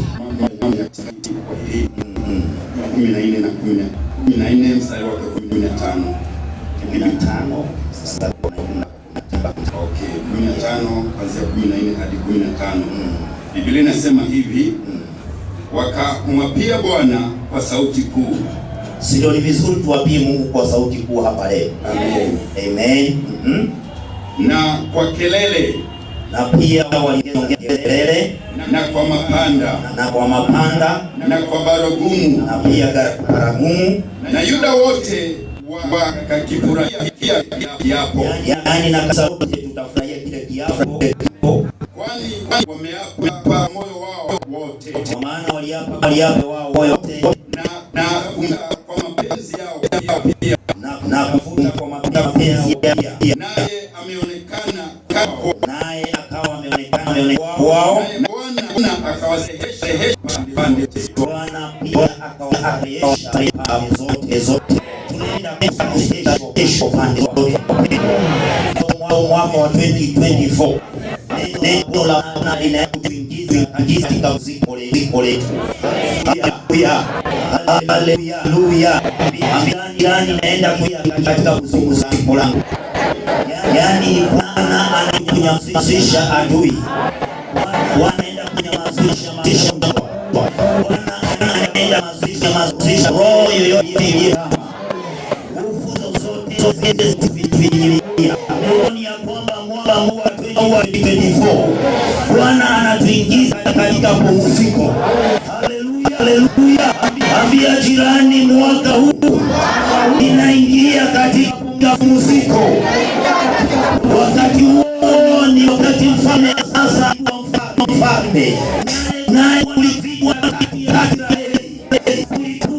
14 na 14 mstari wake 15. 15 mstari wa 15. Okay, 15 kuanzia 14 hadi 15. Biblia inasema hivi, wakamwapia Bwana kwa sauti kuu. Sio ni vizuri tuapie Mungu kwa sauti kuu hapa leo. Amen. Amen. Na kwa kelele, Na pia waliongea kelele, na kwa mapanda, na kwa mapanda, na kwa baragumu, na pia baragumu, na Yuda wote wakakifurahia kiapo. Yaani na sauti tutafurahia kile kiapo. Kwani wameapa moyo wao wote, Kwa maana waliapa wao wote na kufunga kwa mapenzi yao pia, na kufunga kwa mapenzi yao pia. Naye ameonekana kwao, Naye akawa ameonekana kwao. Naye Bwana akawasehesha pande zote. Bwana pia akawasehesha pande zote zote. Tunaenda kuseheshwa pande zote. Mwaka wa 2024 neno la Bwana linakuingiza katika uziko letu. Haleluya, haleluya. Jirani, naenda kuya katika pumziko langu. Yaani Bwana anakunyamazisha adui. Bwana anaenda kunyamazisha Bwana anaenda kunyamazisha roho yoyote iliyo nguvu zozote zilizofikiria. Ni ya kwamba mwaka wa 2024 Bwana anatuingiza katika pumziko. Haleluya, haleluya. Ambia jirani, mwaka huu inaingia katika pumziko. Wakati huo ni wakati mfalme sasa mfalme naye kulikuwa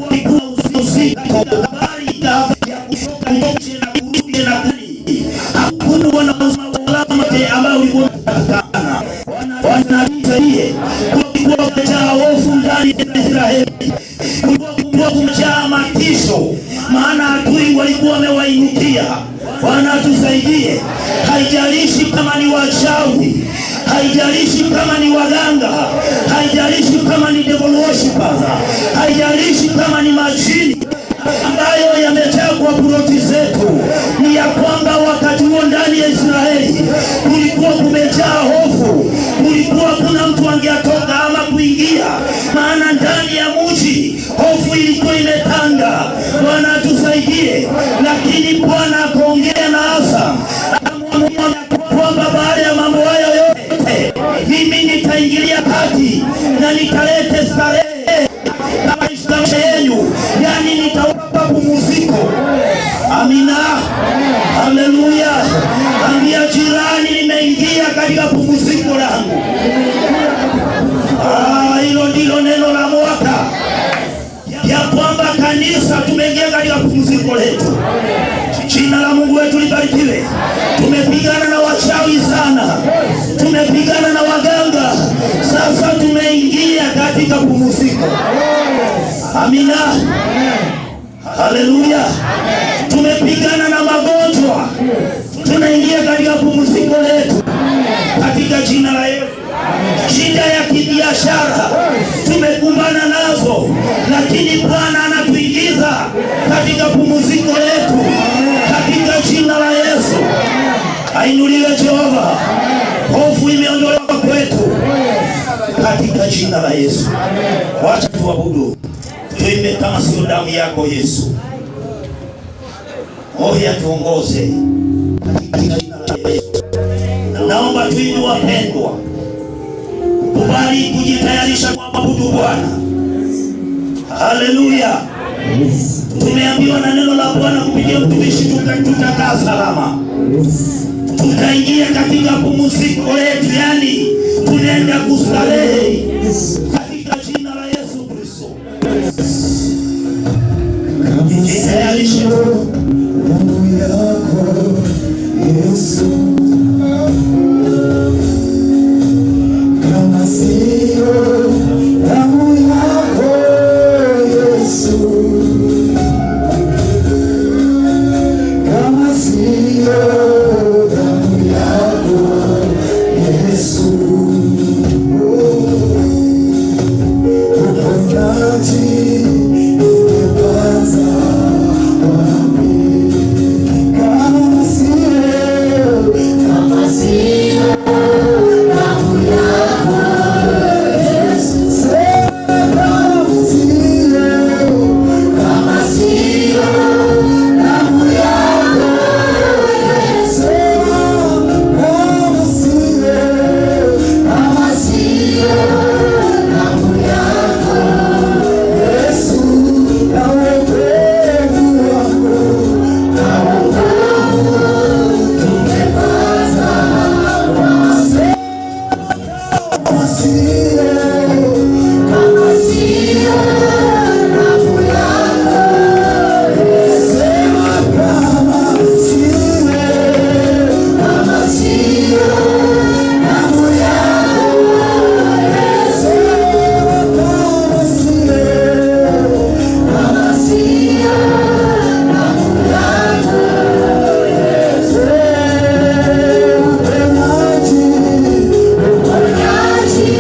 kulikuwa usiku, habari ya kutoka nje na kurudi na kuni, hakuwa na usalama ambao ulikuwa unapatikana. Bwana tusaidie. Kulikuwa kumejaa hofu ndani ya Israeli, kulikuwa kumejaa matisho, maana adui walikuwa wamewainukia. Bwana tusaidie. Haijalishi kama ni wachawi, haijalishi kama ni waganga, haijalishi kama ni devil worshippers, haijalishi kama ni majini ambayo yamejaa kwa ploti zetu, ni ya kwamba wakati huo ndani ya Israeli kulikuwa kumejaa hofu, kulikuwa kuna mtu angeatoka ama kuingia, maana ndani ya mji hofu ilikuwa imetanda. Bwana atusaidie. Lakini Bwana akaongea na Asa akamwambia kwamba baada ya mambo hayo yote mimi nitaingilia kati na nitalete starehe maisha yenu, yani nitawapa pumziko. Amina, haleluya. Ambia jirani, nimeingia katika pumziko langu. Ah, hilo ndilo neno la mwaka ya kwamba kanisa tumeingia katika pumziko letu. Jina la Mungu wetu libarikiwe. Tumepigana na wachawi sana, tumepigana na waganga, sasa tumeingia katika pumziko. Amina, haleluya. Tumepigana na magonjwa, tunaingia katika pumziko letu katika jina la Yesu. Shida ya kibiashara tumekumbana nazo, lakini Bwana anatuingiza katika pumziko letu katika jina la Yesu. Ainuliwe Jehova. Hofu imeondolewa kwetu katika jina la Yesu. Wacha tuabudu, tuimbe kama sio damu yako Yesu. Oya, tuongoze katika jina la Yesu. Naomba tuimbe wapendwa, kubali kujitayarisha kuabudu Bwana. Haleluya. Tumeambiwa na neno la Bwana kupitia mtumishi, tutakaa salama, tutaingia katika pumziko letu, yani tunaenda kustarehe katika jina la Yesu Kristo. Jitayarishe. Damu yako Yesu, kama sio damu yako Yesu, kama sio damu yako Yesu, uponyaji ningepata wapi? Kama sio damu yako Yesu, Uponyaji.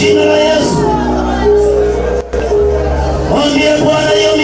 Jina la Yesu. Mwambie Bwana hiyo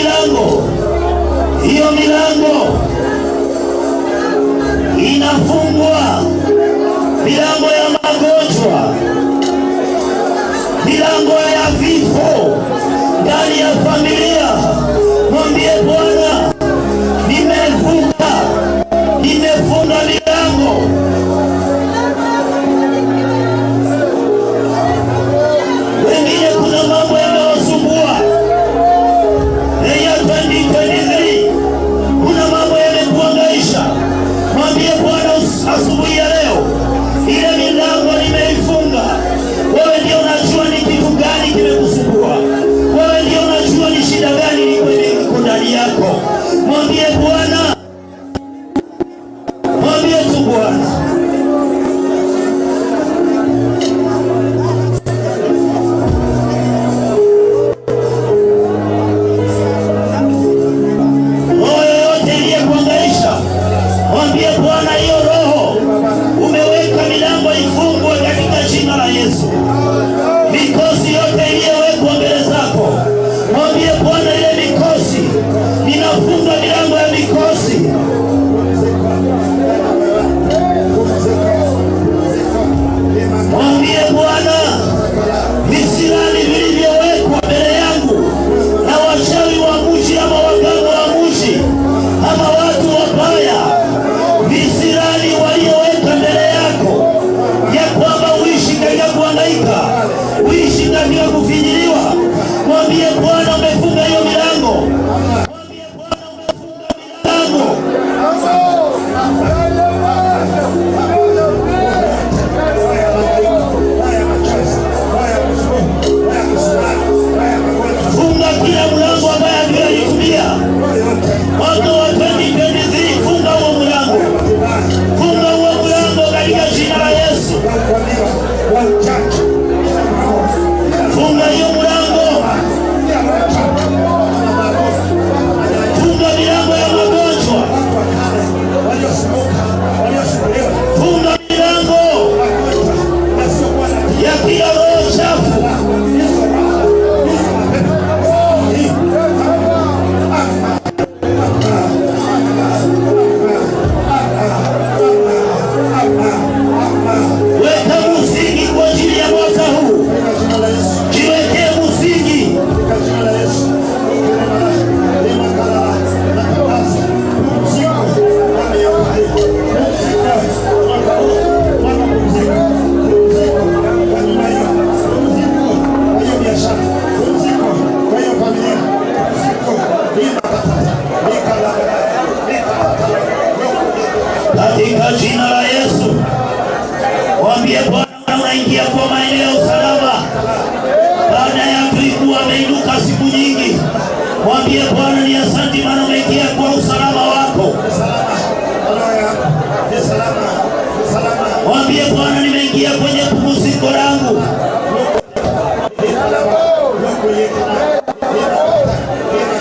Unaingia kwenye pumziko langu.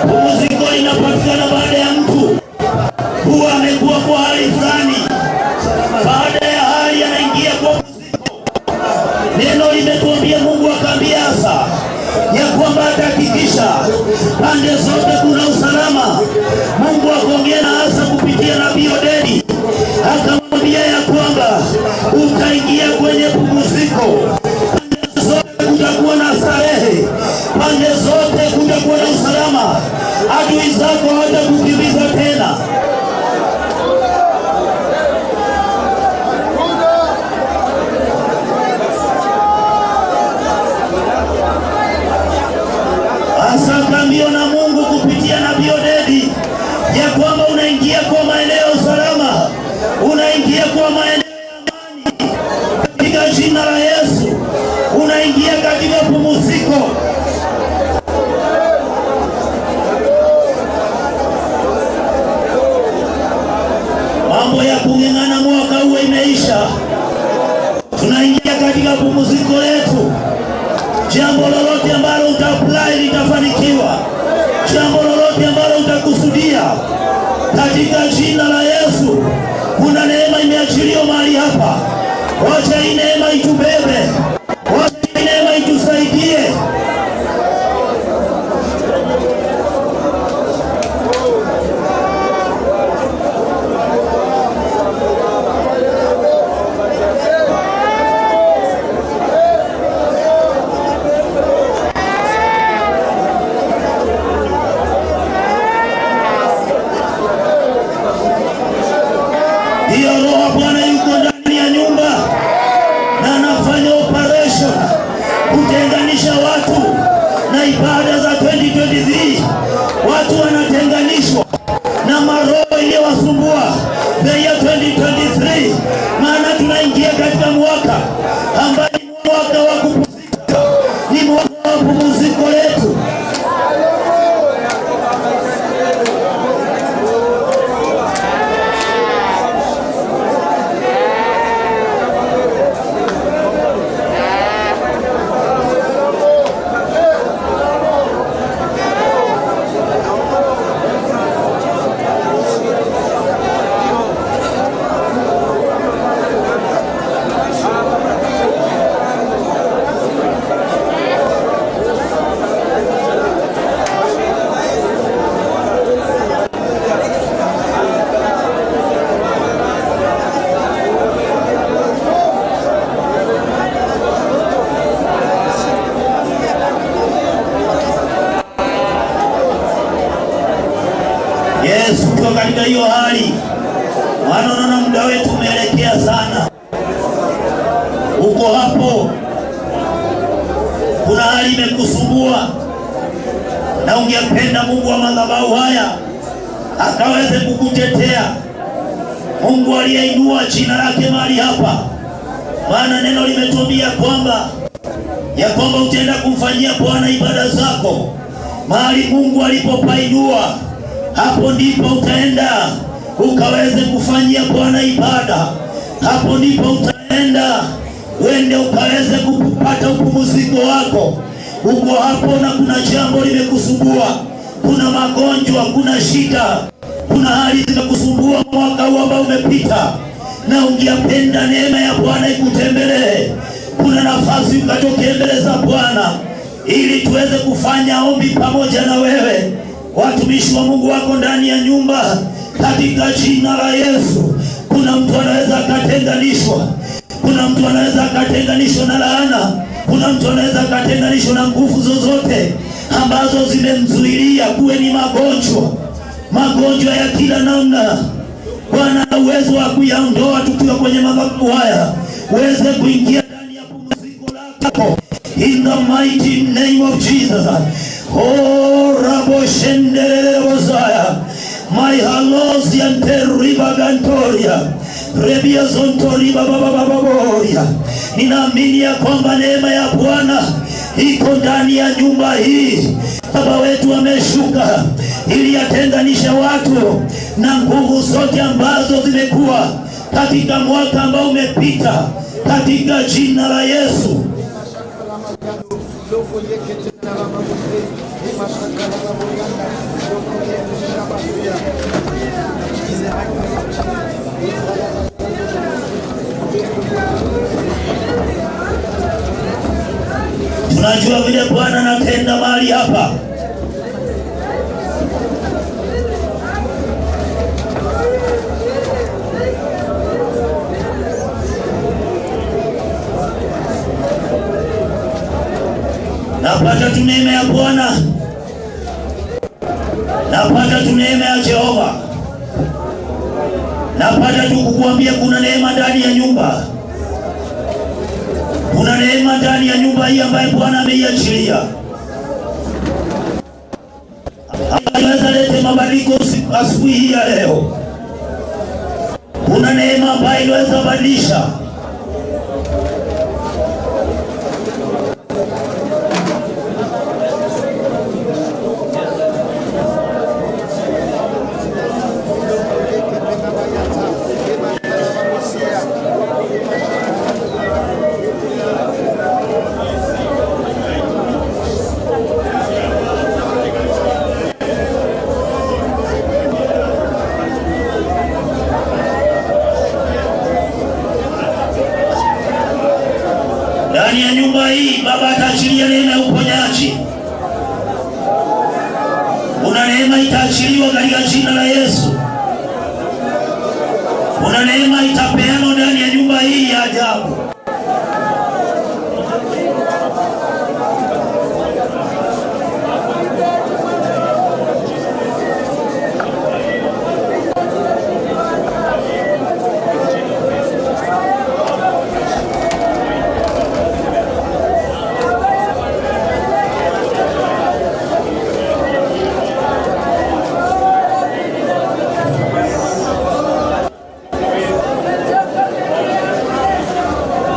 Pumziko linapatikana baada ya mtu huwa amekuwa kwa hali fulani, baada ya hali anaingia kwa pumziko. Neno limetuambia, Mungu akaambia Asa ya kwamba atahakikisha pande zote kuna usalama. Mungu akaongea na Asa kupitia nabii Odedi, akamwambia ya kwamba utaingia kwenye pumziko, pande zote kutakuwa na starehe, pande zote kutakuwa na usalama, adui zako hawatakukimbiza tena. Asa akaambiwa na Mungu kupitia nabii Odedi ya kwamba unaingia kwa maeneo ya usalama, unaingia kwa maeneo ya amani katika jina la Yesu, unaingia katika pumziko. Mambo ya kung'ang'ana mwaka huo imeisha, tunaingia katika pumziko letu. Jambo lolote ambalo utaapply litafanikiwa, jambo lolote ambalo utakusudia katika jina la Yesu. Kuna neema imeachiliwa mahali hapa, wacha hii neema itubebe, wacha hii neema itusaidie. Ndiyo, Roho wa Bwana yuko ndani ya nyumba na anafanya operation kutenganisha watu na ibada za 2023. Watu wanatenganishwa na maroho iliyowasumbua the year 2023, maana tunaingia katika mwaka ambaye ni mwaka wa kupumzika, ni mwaka wa pumziko letu. Yesu, ukiwa katika hiyo hali, maana unaona muda wetu umeelekea sana, uko hapo, kuna hali imekusumbua na ungependa Mungu wa madhabahu haya akaweze kukutetea. Mungu aliyeinua jina lake mahali hapa, maana neno limetuambia kwamba ya kwamba utaenda kumfanyia Bwana ibada zako mahali Mungu alipopainua, hapo ndipo utaenda ukaweze kufanyia Bwana ibada, hapo ndipo utaenda uende ukaweze kupata upumziko wako. Uko hapo na kuna jambo limekusumbua, kuna magonjwa, kuna shida, kuna hali zimekusumbua mwaka huu ambao umepita, na ungependa neema ya Bwana ikutembelee. Kuna nafasi ukatokee mbele za Bwana ili tuweze kufanya ombi pamoja na wewe. Watumishi wa Mungu wako ndani ya nyumba, katika jina la Yesu. Kuna mtu anaweza akatenganishwa, kuna mtu anaweza akatenganishwa na laana, kuna mtu anaweza akatenganishwa na nguvu zozote ambazo zimemzuilia, kuwe ni magonjwa, magonjwa ya kila namna. Bwana ana uwezo wa kuyaondoa tukiwa kwenye madhabahu haya, uweze kuingia ndani ya pumziko lako in the mighty name of Jesus. Oh, rabo shendelele bozaya my halos yanteriba gantoria rebia zontoriba baba baba boria. Ninaamini ya kwamba neema ya Bwana iko ndani ya nyumba hii. Baba wetu ameshuka ili atenganishe watu na nguvu zote ambazo zimekuwa katika mwaka ambao umepita. katika jina la Yesu. Tunajua vile Bwana anatenda mahali hapa. Napata tu neema ya Bwana, napata tu neema ya Jehova, napata tu kukuambia kuna neema ndani ya nyumba, kuna neema ndani ya nyumba hii ambayo Bwana ameiachilia. Anaweza lete mabadiliko asubuhi hii ya leo. Kuna neema ambayo inaweza badilisha. Ndani ya nyumba hii Baba ataachilia neema ya uponyaji. Kuna neema itaachiliwa katika jina la Yesu. Kuna neema itapeanwa ndani ya nyumba hii ya ajabu.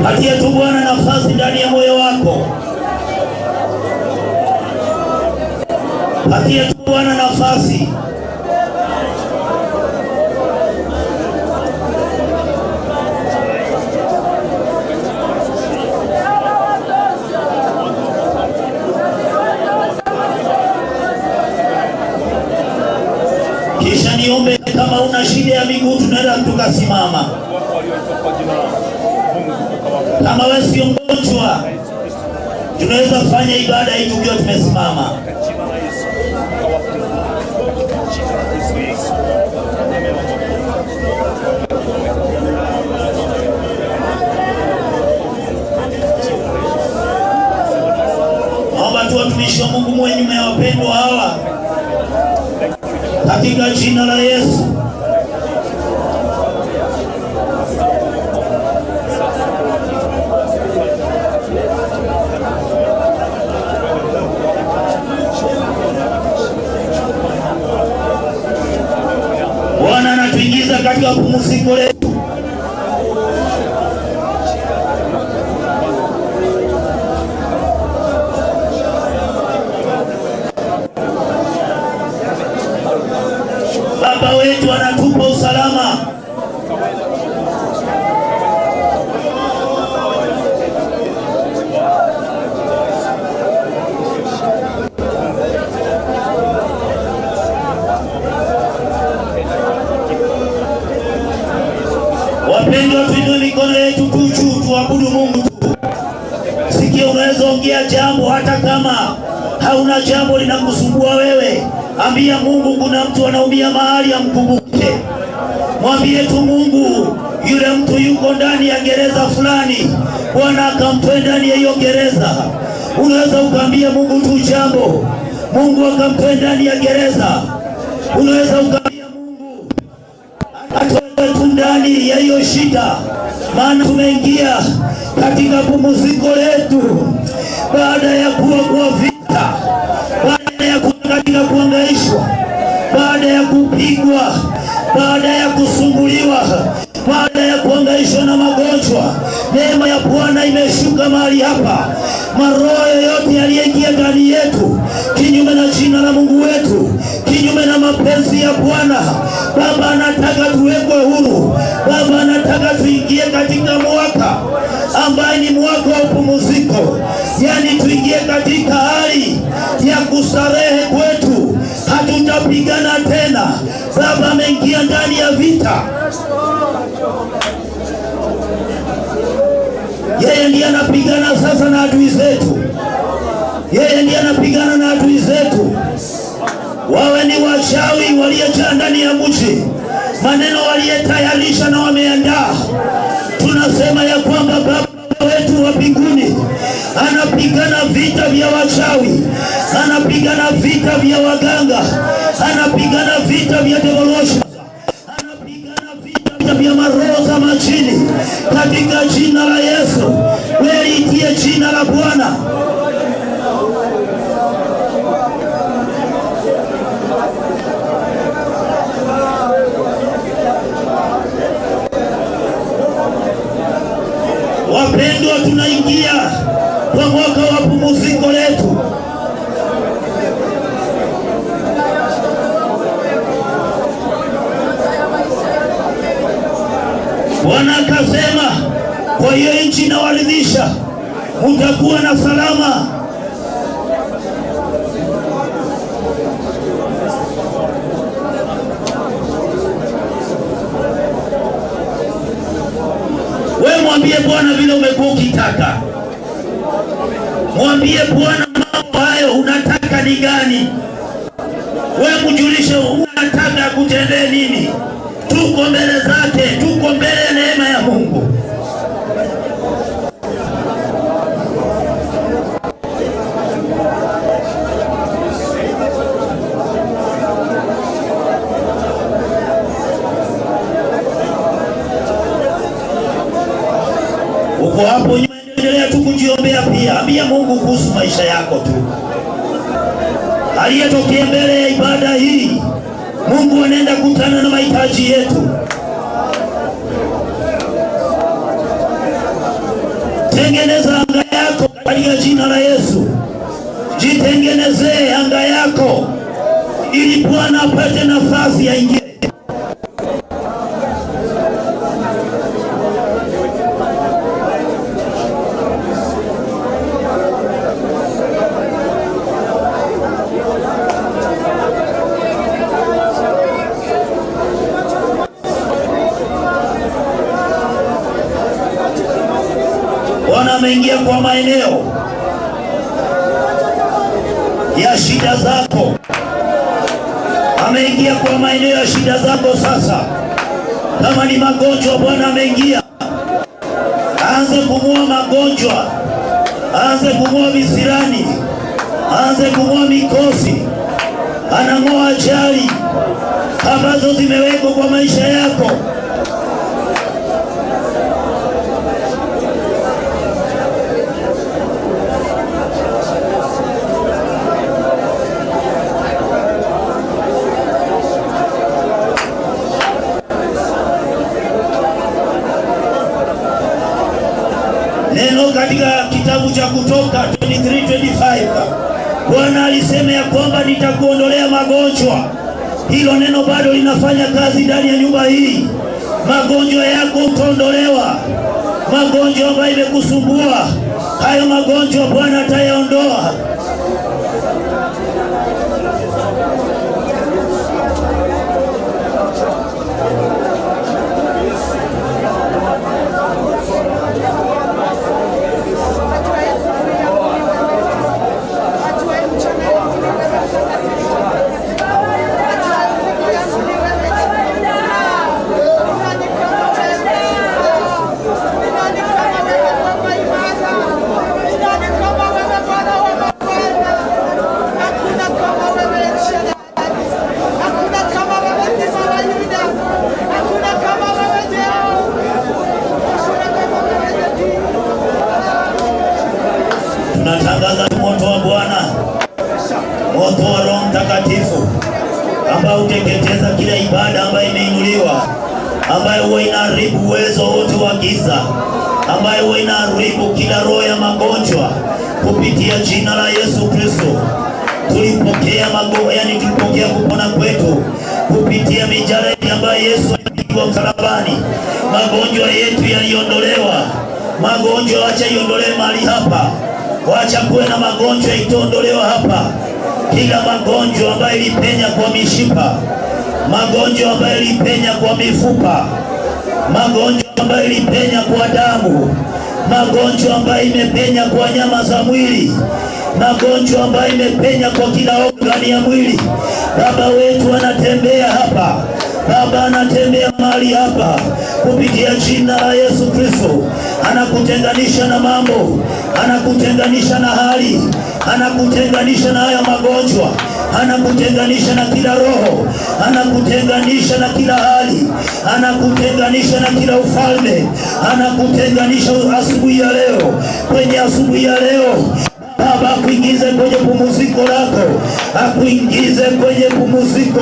Patie tu Bwana nafasi ndani ya moyo wako. Patie tu Bwana nafasi. Kisha niombe, kama una shida ya miguu, tunaenda tukasimama. Kama wewe sio mgonjwa, tunaweza kufanya ibada hii tukiwa tumesimama. Naomba tu watumishi wa Mungu muwe nyuma ya wapendwa hawa katika jina la Yesu. Bwana anatuingiza katika pumziko letu. Baba wetu anatupa usalama. Wapendwa, tuinue mikono yetu tu juu, tuabudu Mungu tu. Sikia, unaweza ongea jambo hata kama hauna jambo linakusumbua wewe. Ambia Mungu, kuna mtu anaumia mahali, amkumbuke. Mwambie tu Mungu, yule mtu yuko ndani ya gereza fulani, Bwana akamtoe ndani ya hiyo gereza. Unaweza ukaambia Mungu tu jambo, Mungu akamtoe ndani ya gereza. Unaweza ukaambia Mungu atoe tu ndani ya hiyo shida, maana tumeingia katika pumziko letu baada ya kuwa kwa vita, baada ya kuwa katika kuhangaishwa, baada ya kupigwa, Baada ya kusumbuliwa, baada ya kuhangaishwa na magonjwa, neema ya Bwana imeshuka mahali hapa. Maroho yoyote yaliyeingia ndani yetu kinyume na jina la Mungu wetu, kinyume na mapenzi ya Bwana, Baba anataka tuwekwe huru. Baba anataka tuingie katika mwaka ambaye ni mwaka wa upumziko, yaani tuingie katika hali ya kustarehe kwetu. Hatutapigana tena. Baba ameingia ndani ya vita. Yeye ndiye anapigana sasa na adui zetu. Yeye ndiye anapigana na adui zetu, wawe ni wachawi waliojaa ndani ya mji, maneno waliyetayarisha na wameandaa. Tunasema ya kwamba Baba wetu wa mbinguni anapigana vita vya wachawi, anapigana vita vya waganga, anapigana vita vya devolution, vita vya maroho za majini, katika jina la Yesu. Wewe itie jina la Bwana. Wapendwa, tunaingia kwa mwaka wa pumziko letu. Bwana akasema, kwa hiyo nchi nawaridhisha, mutakuwa na salama. We mwambie Bwana vile umekuwa ukitaka, mwambie Bwana mambo hayo unataka ni gani. We mjulishe unataka kutendee nini. Tuko mbele zake, tuko mbele ya neema ya Mungu. Uko hapo nyuma, endelea tu kujiombea pia. Ambia Mungu kuhusu maisha yako tu. Aliyetokea mbele ya ibada hii, Mungu anaenda kutana na mahitaji yetu. Tengeneza anga yako katika jina la Yesu. Jitengenezee anga yako ili Bwana apate nafasi aingie. Bwana ameingia kwa maeneo ya shida zako, ameingia kwa maeneo ya shida zako. Sasa kama ni magonjwa, Bwana ameingia, aanze kung'oa magonjwa, aanze kung'oa visirani, aanze kung'oa mikosi, anang'oa ajali ambazo zimewekwa kwa maisha yako. Neno katika kitabu cha Kutoka 23:25, Bwana alisema ya kwamba nitakuondolea magonjwa. Hilo neno bado linafanya kazi ndani ya nyumba hii. Magonjwa yako utaondolewa, magonjwa ambayo imekusumbua, hayo magonjwa Bwana atayaondoa. Tunatangaza moto wa Bwana, moto wa Roho Mtakatifu ambao uteketeza kila ibada ambayo imeinuliwa imeinuliwa, ambayo huwa inaharibu uwezo wote wa giza, ambayo huwa inaharibu kila roho ya magonjwa kupitia jina la Yesu Kristo. Tulipokea yani tulipokea kupona kwetu kupitia mijeledi ambayo Yesu alipigwa msalabani. Magonjwa yetu yaliondolewa. Magonjwa wacha iondolewe mahali hapa, wacha kuwe na magonjwa itaondolewa hapa. Kila magonjwa ambayo ilipenya kwa mishipa, magonjwa ambayo ilipenya kwa mifupa, magonjwa ambayo ilipenya kwa damu, magonjwa ambayo imepenya kwa nyama za mwili, magonjwa ambayo imepenya kwa kila ogani ya mwili. Baba wetu anatembea hapa, Baba anatembea mahali hapa kupitia jina la Yesu Kristo. Anakutenganisha na mambo, anakutenganisha na hali, anakutenganisha na haya magonjwa, anakutenganisha na kila roho, anakutenganisha na kila hali, anakutenganisha na kila ufalme, anakutenganisha asubuhi ya leo. Kwenye asubuhi ya leo Baba akuingize kwenye pumziko lako, akuingize kwenye pumziko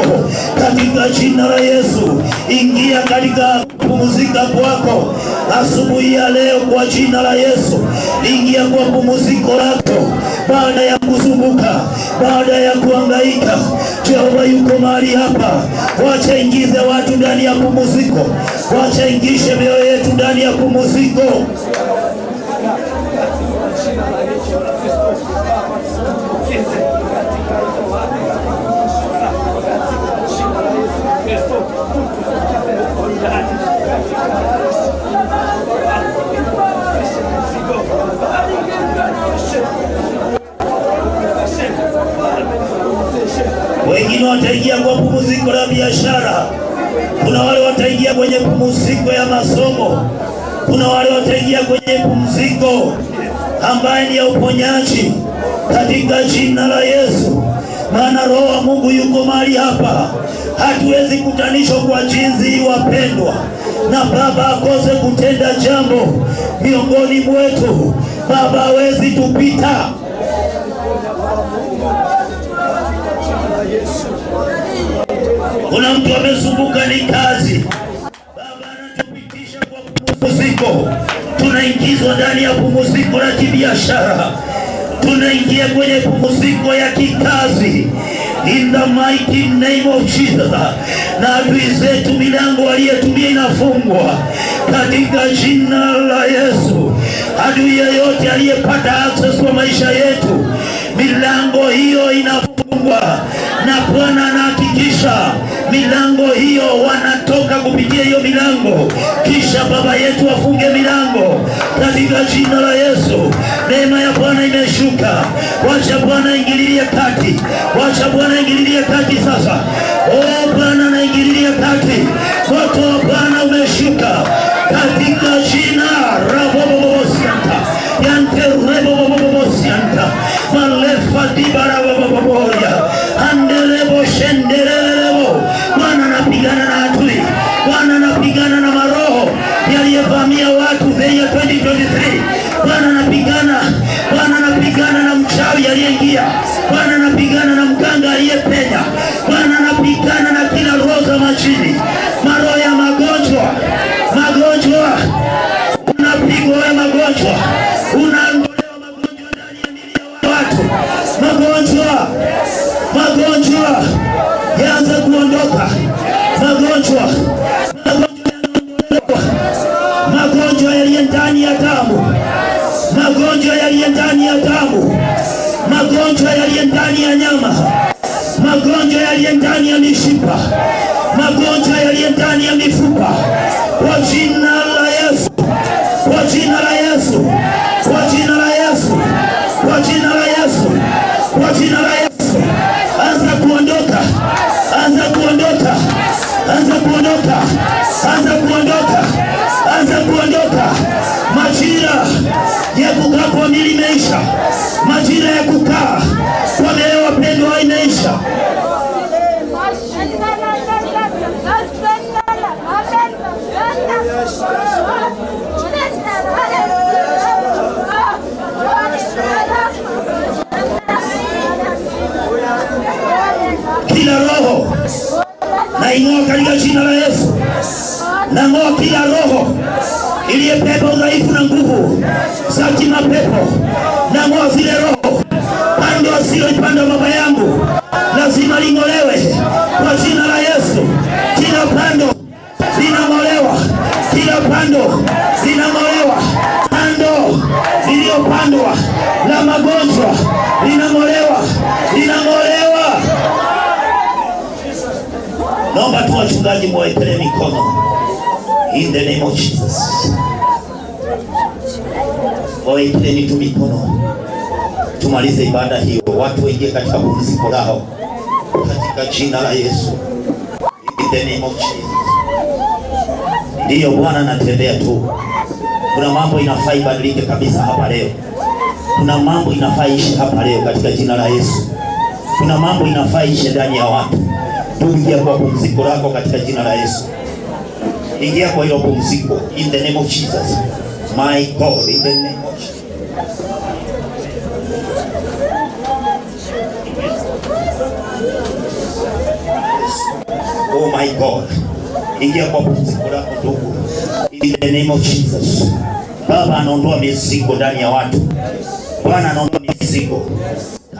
katika jina la Yesu. Ingia katika pumzika kwako asubuhi ya leo kwa jina la Yesu. Ingia kwa pumziko lako baada ya kuzunguka, baada ya kuhangaika. Jehova yuko mahali hapa. Wacha ingize watu ndani ya pumziko, wacha ingishe mioyo yetu ndani ya pumziko. Wengine wataingia kwa pumziko la biashara, kuna wale wataingia kwenye pumziko ya masomo, kuna wale wataingia kwenye pumziko ambaye ni ya uponyaji katika jina la Yesu. Maana Roho wa Mungu yuko mahali hapa. Hatuwezi kutanishwa kwa jinsi, wapendwa, na Baba akose kutenda jambo miongoni mwetu. Baba hawezi tupita. Kuna mtu amesumbuka ni kazi, Baba anatupitisha kwa pumziko. Tunaingizwa ndani ya pumziko la kibiashara, tunaingia kwenye pumziko ya kikazi in the mighty name of Jesus. Na adui zetu milango aliyetumia inafungwa katika jina la Yesu. Adui yeyote aliyepata access kwa maisha yetu, milango hiyo inafungwa, na Bwana anahakikisha milango hiyo wanatoka kupitia hiyo milango, kisha Baba yetu afunge milango katika jina la Yesu. Neema ya Bwana imeshuka. Wacha Bwana ingililie kati, wacha Bwana ingililie kati sasa. Oh, Bwana anaingililia kati, moto wa Bwana umeshuka katika jina rabobobosianta yanterebobobosianta malefadibarabababoria andelebo shendelelebo. Bwana anapigana na adui, Bwana anapigana na maroho yaliyevamia watu the year 2023. Bwana anapigana, Bwana anapigana na mchawi aliyeingia, Bwana anapigana na mganga aliyepenya, Bwana anapigana na kila roho za majini, maroho ya magonjwa, magonjwa unapigwa wewe, magonjwa unaondolewa, magonjwa ndani ya miili ya watu, magonjwa, magonjwa yaanze kuondoka, magonjwa, magonjwa yanaondolewa, magonjwa yaliyo ndani ya damu, magonjwa yaliyo ndani ya damu, magonjwa yaliyo ndani ya nyama, magonjwa yaliyo ndani ya mishipa, magonjwa yaliyo ndani ya mifupa, kwa jina la Yesu, kwa jina la Yesu, kwa jina la Yesu, kwa jina la Yesu, kwa jina la Yesu, anza kuondoka, anza kuondoka, anza kuondoka, anza kuondoka, anza kuondoka. Majira ya kukaa kwa miili imeisha, majira ya kukaa kwa mioyo wapendwa imeisha. Kila roho na Naing'oa katika jina la Yesu. Nang'oa kila roho iliyebeba udhaifu na nguvu za kimapepo. Nang'oa zile roho, pando asiloipanda baba yangu lazima ling'olewe kwa jina la Yesu. Kila pando linang'olewa, kila pando linang'olewa, pando liliyopandwa la magonjwa linang'olewa, linang'olewa. Naomba tu wachungaji muwekelee mikono in the name of Jesus. Wawekeleni tu mikono, tumalize ibada hiyo, watu waingie katika pumziko lao katika jina la Yesu. In the name of Jesus. Ndiyo, Bwana anatembea tu. Kuna mambo inafaa ibadilike kabisa hapa leo. Kuna mambo inafaa ishi hapa leo katika jina la Yesu. Kuna mambo inafaa ishe ndani ya watu. Tuingia kwa pumziko lako katika jina la Yesu. Ingia kwa hilo pumziko in the name of Jesus. My God, in the name of Jesus. Oh my God. Ingia kwa pumziko lako ndugu. In the name of Jesus. Baba anaondoa mizigo ndani ya watu. Bwana anaondoa mizigo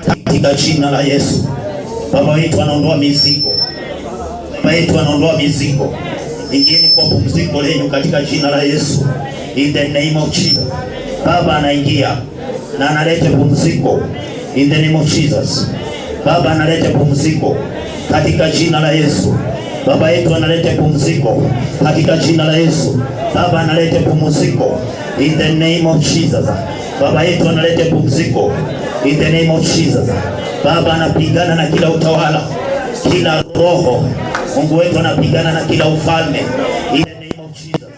katika jina la Yesu. Baba wetu anaondoa mizigo. Baba yetu anaondoa mizigo. Ingieni kwa pumziko lenu katika jina la Yesu. In the name of Jesus. Baba anaingia na analeta pumziko. In the name of Jesus. Baba analeta pumziko katika jina la Yesu. Baba yetu analeta pumziko katika jina la Yesu. Baba analeta pumziko in the name of Jesus. Baba yetu analeta pumziko in the name of Jesus. Baba anapigana na kila utawala, kila roho. Mungu wetu anapigana na kila ufalme in the name of Jesus.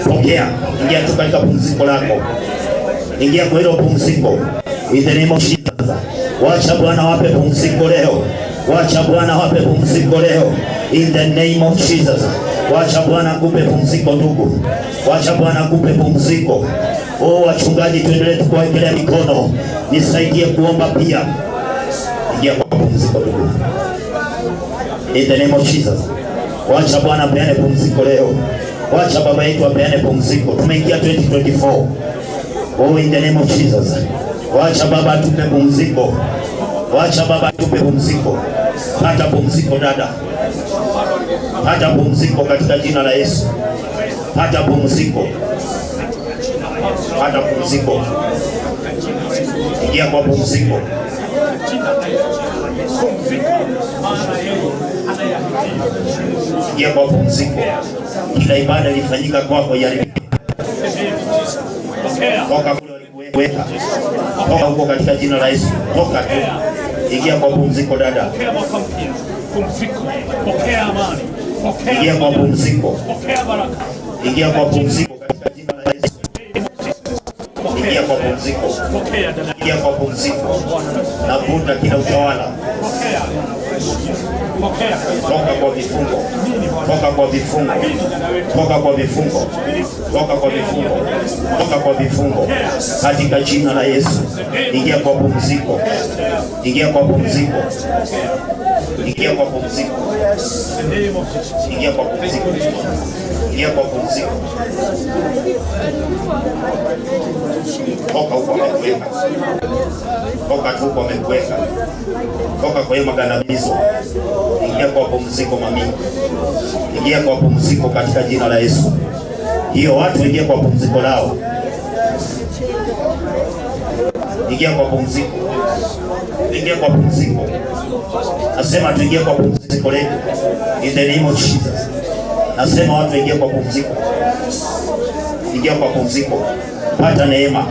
Pokea, ingia tu katika pumziko lako, ingia kwa hilo pumziko in the name of Jesus. Wacha Bwana wape pumziko leo, wacha Bwana wape pumziko leo in the name of Jesus. Wacha Bwana akupe pumziko ndugu, wacha Bwana akupe pumziko. Oh, wachungaji, tuendelee tukuwekelea mikono, nisaidie kuomba pia. Ingia kwa pumziko ndugu, in the name of Jesus. Wacha Bwana apeane pumziko leo, wacha baba yetu apeane pumziko. Tumeingia 2024. Oh, in the name of Jesus. Wacha baba atupe pumziko, wacha baba atupe pumziko. Pata pumziko dada, pata pumziko katika jina la Yesu. Pata pumziko, pata pumziko, ingia kwa pumziko. Ingia kwa pumziko. Kila ibada ilifanyika kwako iharibike. Toka kule walikuweka, toka huko katika jina la Yesu. Toka tu, ingia kwa pumziko dada, ingia kwa pumziko, ingia kwa pumziko katika jina la Yesu. Ingia kwa pumziko, ingia kwa pumziko. Navuta kila utawala, toka kwa vifungo, toka kwa vifungo, toka kwa vifungo, toka kwa vifungo, toka kwa vifungo katika jina la Yesu. Ingia kwa pumziko, ingia kwa pumziko, ingia kwa pumziko, ingia kwa pumziko, ingia kwa pumziko. Toka huko amekuweka, toka tu huko amekuweka, toka kwa hiyo magandamizo. Ingia kwa pumziko mami, ingia kwa pumziko katika jina la Yesu. Hiyo watu ingia kwa pumziko lao, ingia kwa pumziko, ingia kwa pumziko. Nasema tuingie kwa pumziko letu in the name of Jesus. Nasema watu ingie kwa pumziko, ingia kwa pumziko, pata neema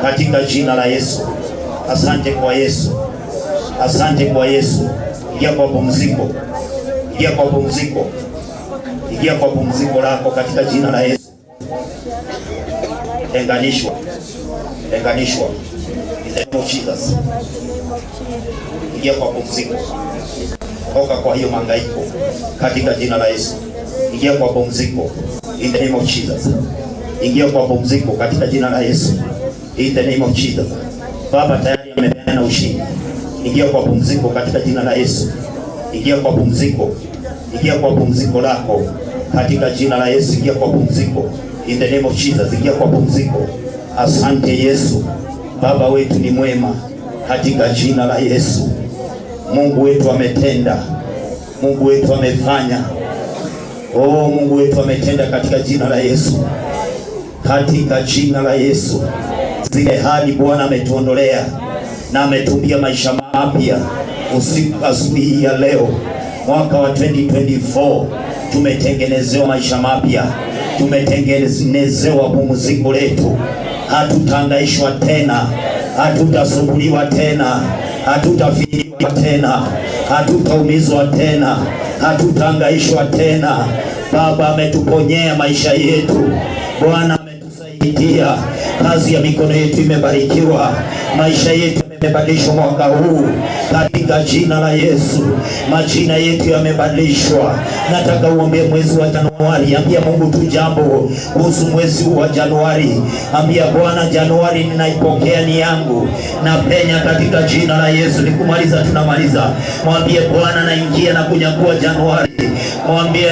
katika jina la Yesu. Asante kwa Yesu, asante kwa Yesu. Ingia kwa pumziko, ingia kwa pumziko, ingia kwa pumziko lako katika jina la Yesu. Tenganishwa, tenganishwa in the name of Jesus. Ingia kwa pumziko, toka kwa hiyo mangaiko katika jina la Yesu. Ingia kwa pumziko in the name of Jesus. Ingia kwa pumziko katika jina la Yesu. In the name of Jesus. Baba tayari amepeana ushindi. Ingia kwa pumziko katika jina la Yesu. Ingia kwa pumziko, ingia kwa pumziko lako katika jina la Yesu. Ingia kwa pumziko, in the name of Jesus, ingia kwa pumziko. Asante Yesu, Baba wetu ni mwema, katika jina la Yesu. Mungu wetu ametenda, Mungu wetu amefanya. Oh, Mungu wetu ametenda katika jina la Yesu, katika jina la Yesu. Zile hali Bwana ametuondolea na ametumbia maisha mapya usiku, asubuhi hii ya leo, mwaka wa 2024 tumetengenezewa maisha mapya, tumetengenezewa pumziko letu. Hatutahangaishwa tena, hatutasumbuliwa tena, hatutafiliwa tena, hatutaumizwa tena, hatutahangaishwa tena. Baba ametuponyea maisha yetu, Bwana ametusaidia, kazi ya mikono yetu imebarikiwa, maisha yetu yamebadilishwa mwaka huu katika jina la Yesu. Majina yetu yamebadilishwa. Nataka uombee mwezi wa Januari, ambia Mungu tu jambo kuhusu mwezi huu wa Januari. Ambia Bwana, Januari ninaipokea ni yangu, na penya katika jina la Yesu. Nikumaliza, tunamaliza. Mwambie Bwana, naingia na kunyakua Januari. Mwambie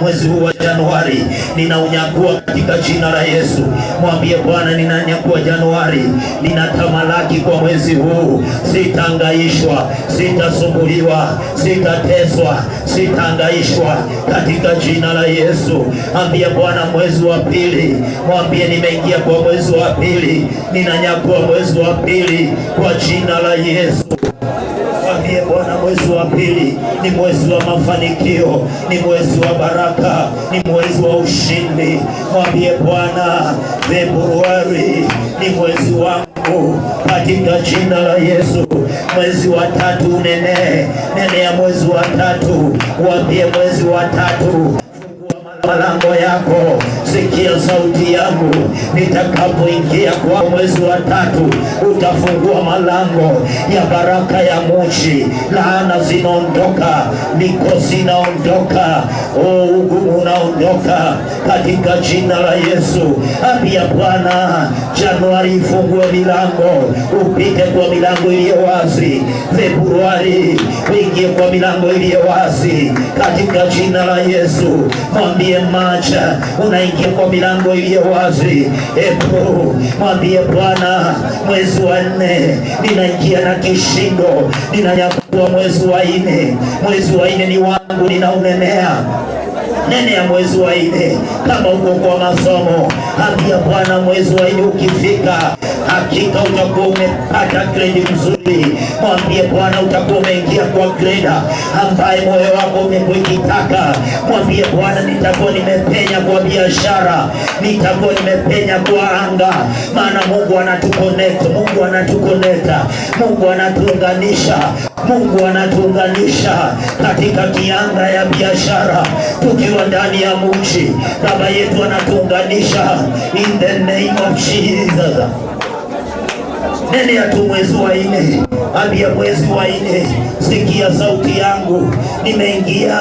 mwezi huu wa Januari ninaunyakua katika jina la Yesu. Mwambie Bwana, ninanyakua Januari, ninatamalaki kwa mwezi huu, sitahangaishwa, sitasumbuliwa, sitateswa, sitahangaishwa katika jina la Yesu. Ambia Bwana mwezi wa pili, mwambie nimeingia kwa mwezi wa pili, ninanyakua mwezi wa pili kwa jina la Yesu. Mwambie Bwana mwezi wa pili ni mwezi wa mafanikio, ni mwezi wa baraka, ni mwezi wa ushindi. Mwambie Bwana Februari ni mwezi wangu katika jina la Yesu. Mwezi wa tatu unene, nenea mwezi wa tatu, mwambie mwezi wa tatu malango yako, sikia sauti yangu. Nitakapoingia kwa mwezi wa tatu, utafungua malango ya baraka ya muji. Laana zinaondoka, mikosi inaondoka, ugumu unaondoka katika jina la Yesu. Ambia Bwana, Januari ifungue milango, upite kwa milango iliyo wazi. Februari uingie kwa milango iliyo wazi katika jina la Yesu. Mwambie Macha, unaingia kwa milango iliyo wazi. April, mwambie Bwana, mwezi wa nne ninaingia na kishindo, ninanyakua mwezi wa nne. Mwezi wa nne ni wangu, ninaunenea. Nene ya mwezi wa nne, kama uko kwa masomo, ambia Bwana, mwezi wa nne ukifika, hakika utakuwa umepata grade mzuri. Mwambie Bwana utakuwa umeingia kwa grade ambaye moyo wako umekuwa ukitaka. Mwambie Bwana, nitakuwa nimepenya kwa biashara, nitakuwa nimepenya kwa anga, maana Mungu anatuconnect, Mungu anatuconnect, Mungu anatuunganisha, Mungu anatuunganisha katika kianga ya biashara, tukiwa ndani ya mji. Baba yetu anatuunganisha in the name of Jesus. Nene ya tu mwezi wa nne, ambia mwezi wa nne, sikia sauti yangu, nimeingia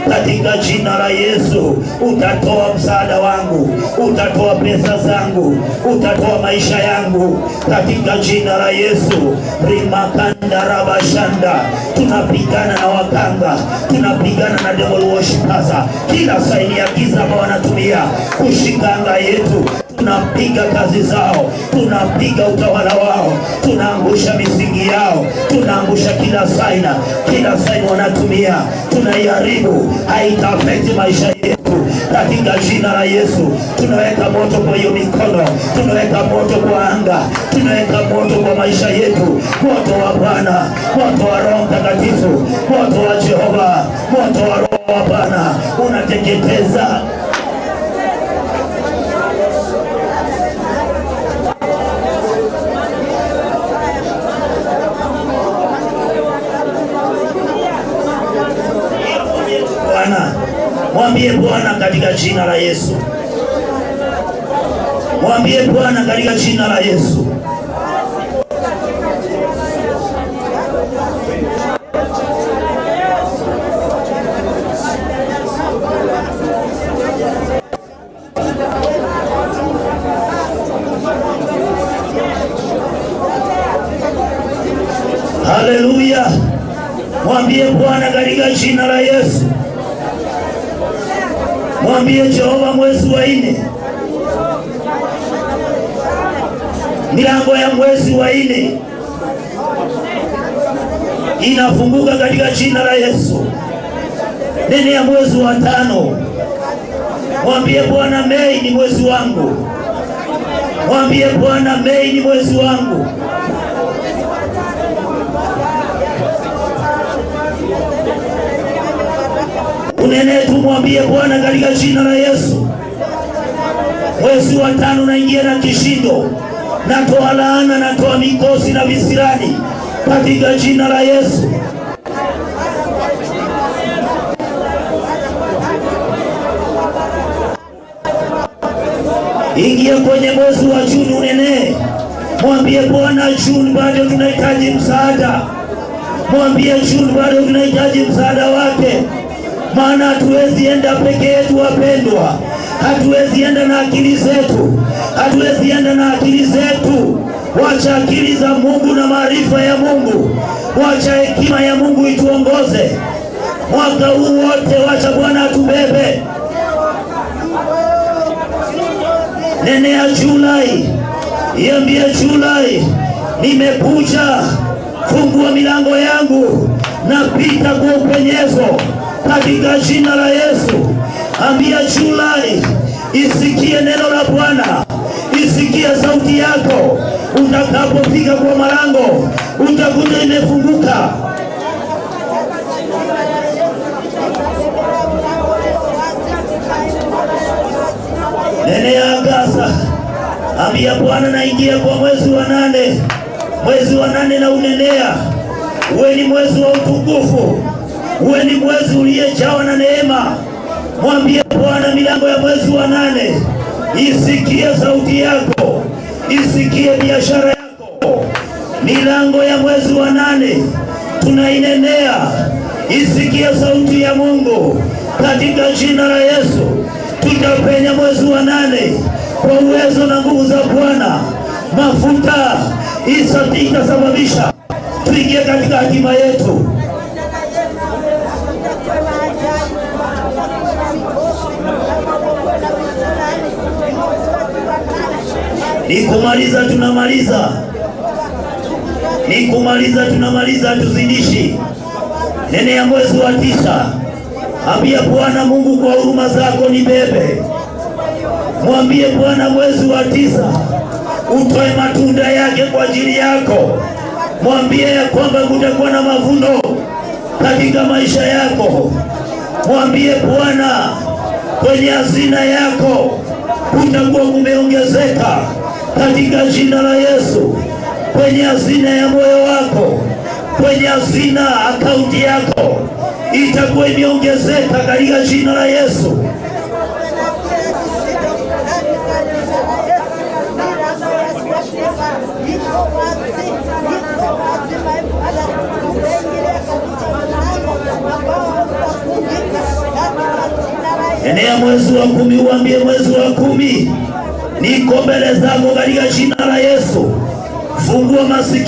katika jina la Yesu. Utatoa msaada wangu, utatoa pesa zangu, utatoa maisha yangu katika jina la Yesu. Rimakanda rabashanda, tunapigana na waganga, tunapigana na devil worshipers, kila saini ya giza ambao wanatumia kushika anga yetu, tunapiga kazi zao, tunapiga utawala wao, tunaangusha misingi yao, tunaangusha kila saina, kila saini wanatumia, tunaiharibu, haitaaffect maisha yetu katika jina la Yesu. Tunaweka moto kwa hiyo mikono, tunaweka moto kwa anga, tunaweka moto kwa maisha yetu, moto wa Bwana, moto wa Roho Mtakatifu, moto wa Jehova, moto wa Roho wa Bwana unateketeza. Bwana, mwambie Bwana katika jina la Yesu, mwambie Bwana katika jina la Yesu. Haleluya, mwambie Mwambie Bwana katika jina la Yesu. Mwambie Jehova, mwezi wa 4, milango ya mwezi wa 4 inafunguka katika jina la Yesu. Nene ya mwezi wa 5, mwambie Bwana, Mei ni mwezi wangu. Mwambie Bwana, Mei ni mwezi wangu. Unene tu, mwambie Bwana katika jina la Yesu. Mwezi wa 5 naingia na kishindo, natoa laana, natoa mikosi na visirani katika jina la Yesu. Ingia kwenye mwezi wa Juni unene, mwambie Bwana, Juni bado tunahitaji msaada. Mwambie Juni bado tunahitaji msaada wake, maana hatuwezi enda peke yetu wapendwa. Hatuwezi enda na akili zetu, hatuwezi enda na akili zetu. Wacha akili za Mungu na maarifa ya Mungu, wacha hekima ya Mungu ituongoze mwaka huu wote. Wacha Bwana atubebe. Nenea Julai, iambie Julai, nimekuja, fungua milango yangu, napita kwa upenyezo katika jina la Yesu. Ambia Julai isikie neno la Bwana, isikie sauti yako. Utakapofika kwa malango utakuta imefunguka. Nenea Gaza, ambia Bwana, naingia kwa mwezi wa 8. Mwezi wa 8 na unenea, uwe ni mwezi wa utukufu, uwe ni mwezi uliyejawa na neema. Mwambie Bwana, milango ya mwezi wa 8 isikie sauti yako, isikie biashara yako. Milango ya mwezi wa 8 tunainenea, isikie sauti ya Mungu katika jina la Yesu. Tutapenya mwezi wa 8 kwa uwezo na nguvu za Bwana. Mafuta itasababisha tuingie katika hatima yetu. Nikumaliza tunamaliza, nikumaliza tunamaliza, tuzidishi. Nene ya mwezi wa 9, ambia Bwana Mungu, kwa huruma zako nibebe. Mwambie Bwana mwezi wa 9 utoe matunda yake kwa ajili yako. Mwambie ya kwamba kutakuwa na mavuno katika maisha yako. Mwambie Bwana kwenye hazina yako kutakuwa kumeongezeka katika jina la Yesu. Kwenye hazina ya moyo wako, kwenye hazina akaunti yako itakuwa imeongezeka katika jina la Yesu. Enea mwezi wa 10, uambie mwezi wa 10, niko mbele zako katika jina la Yesu. Fungua masikio.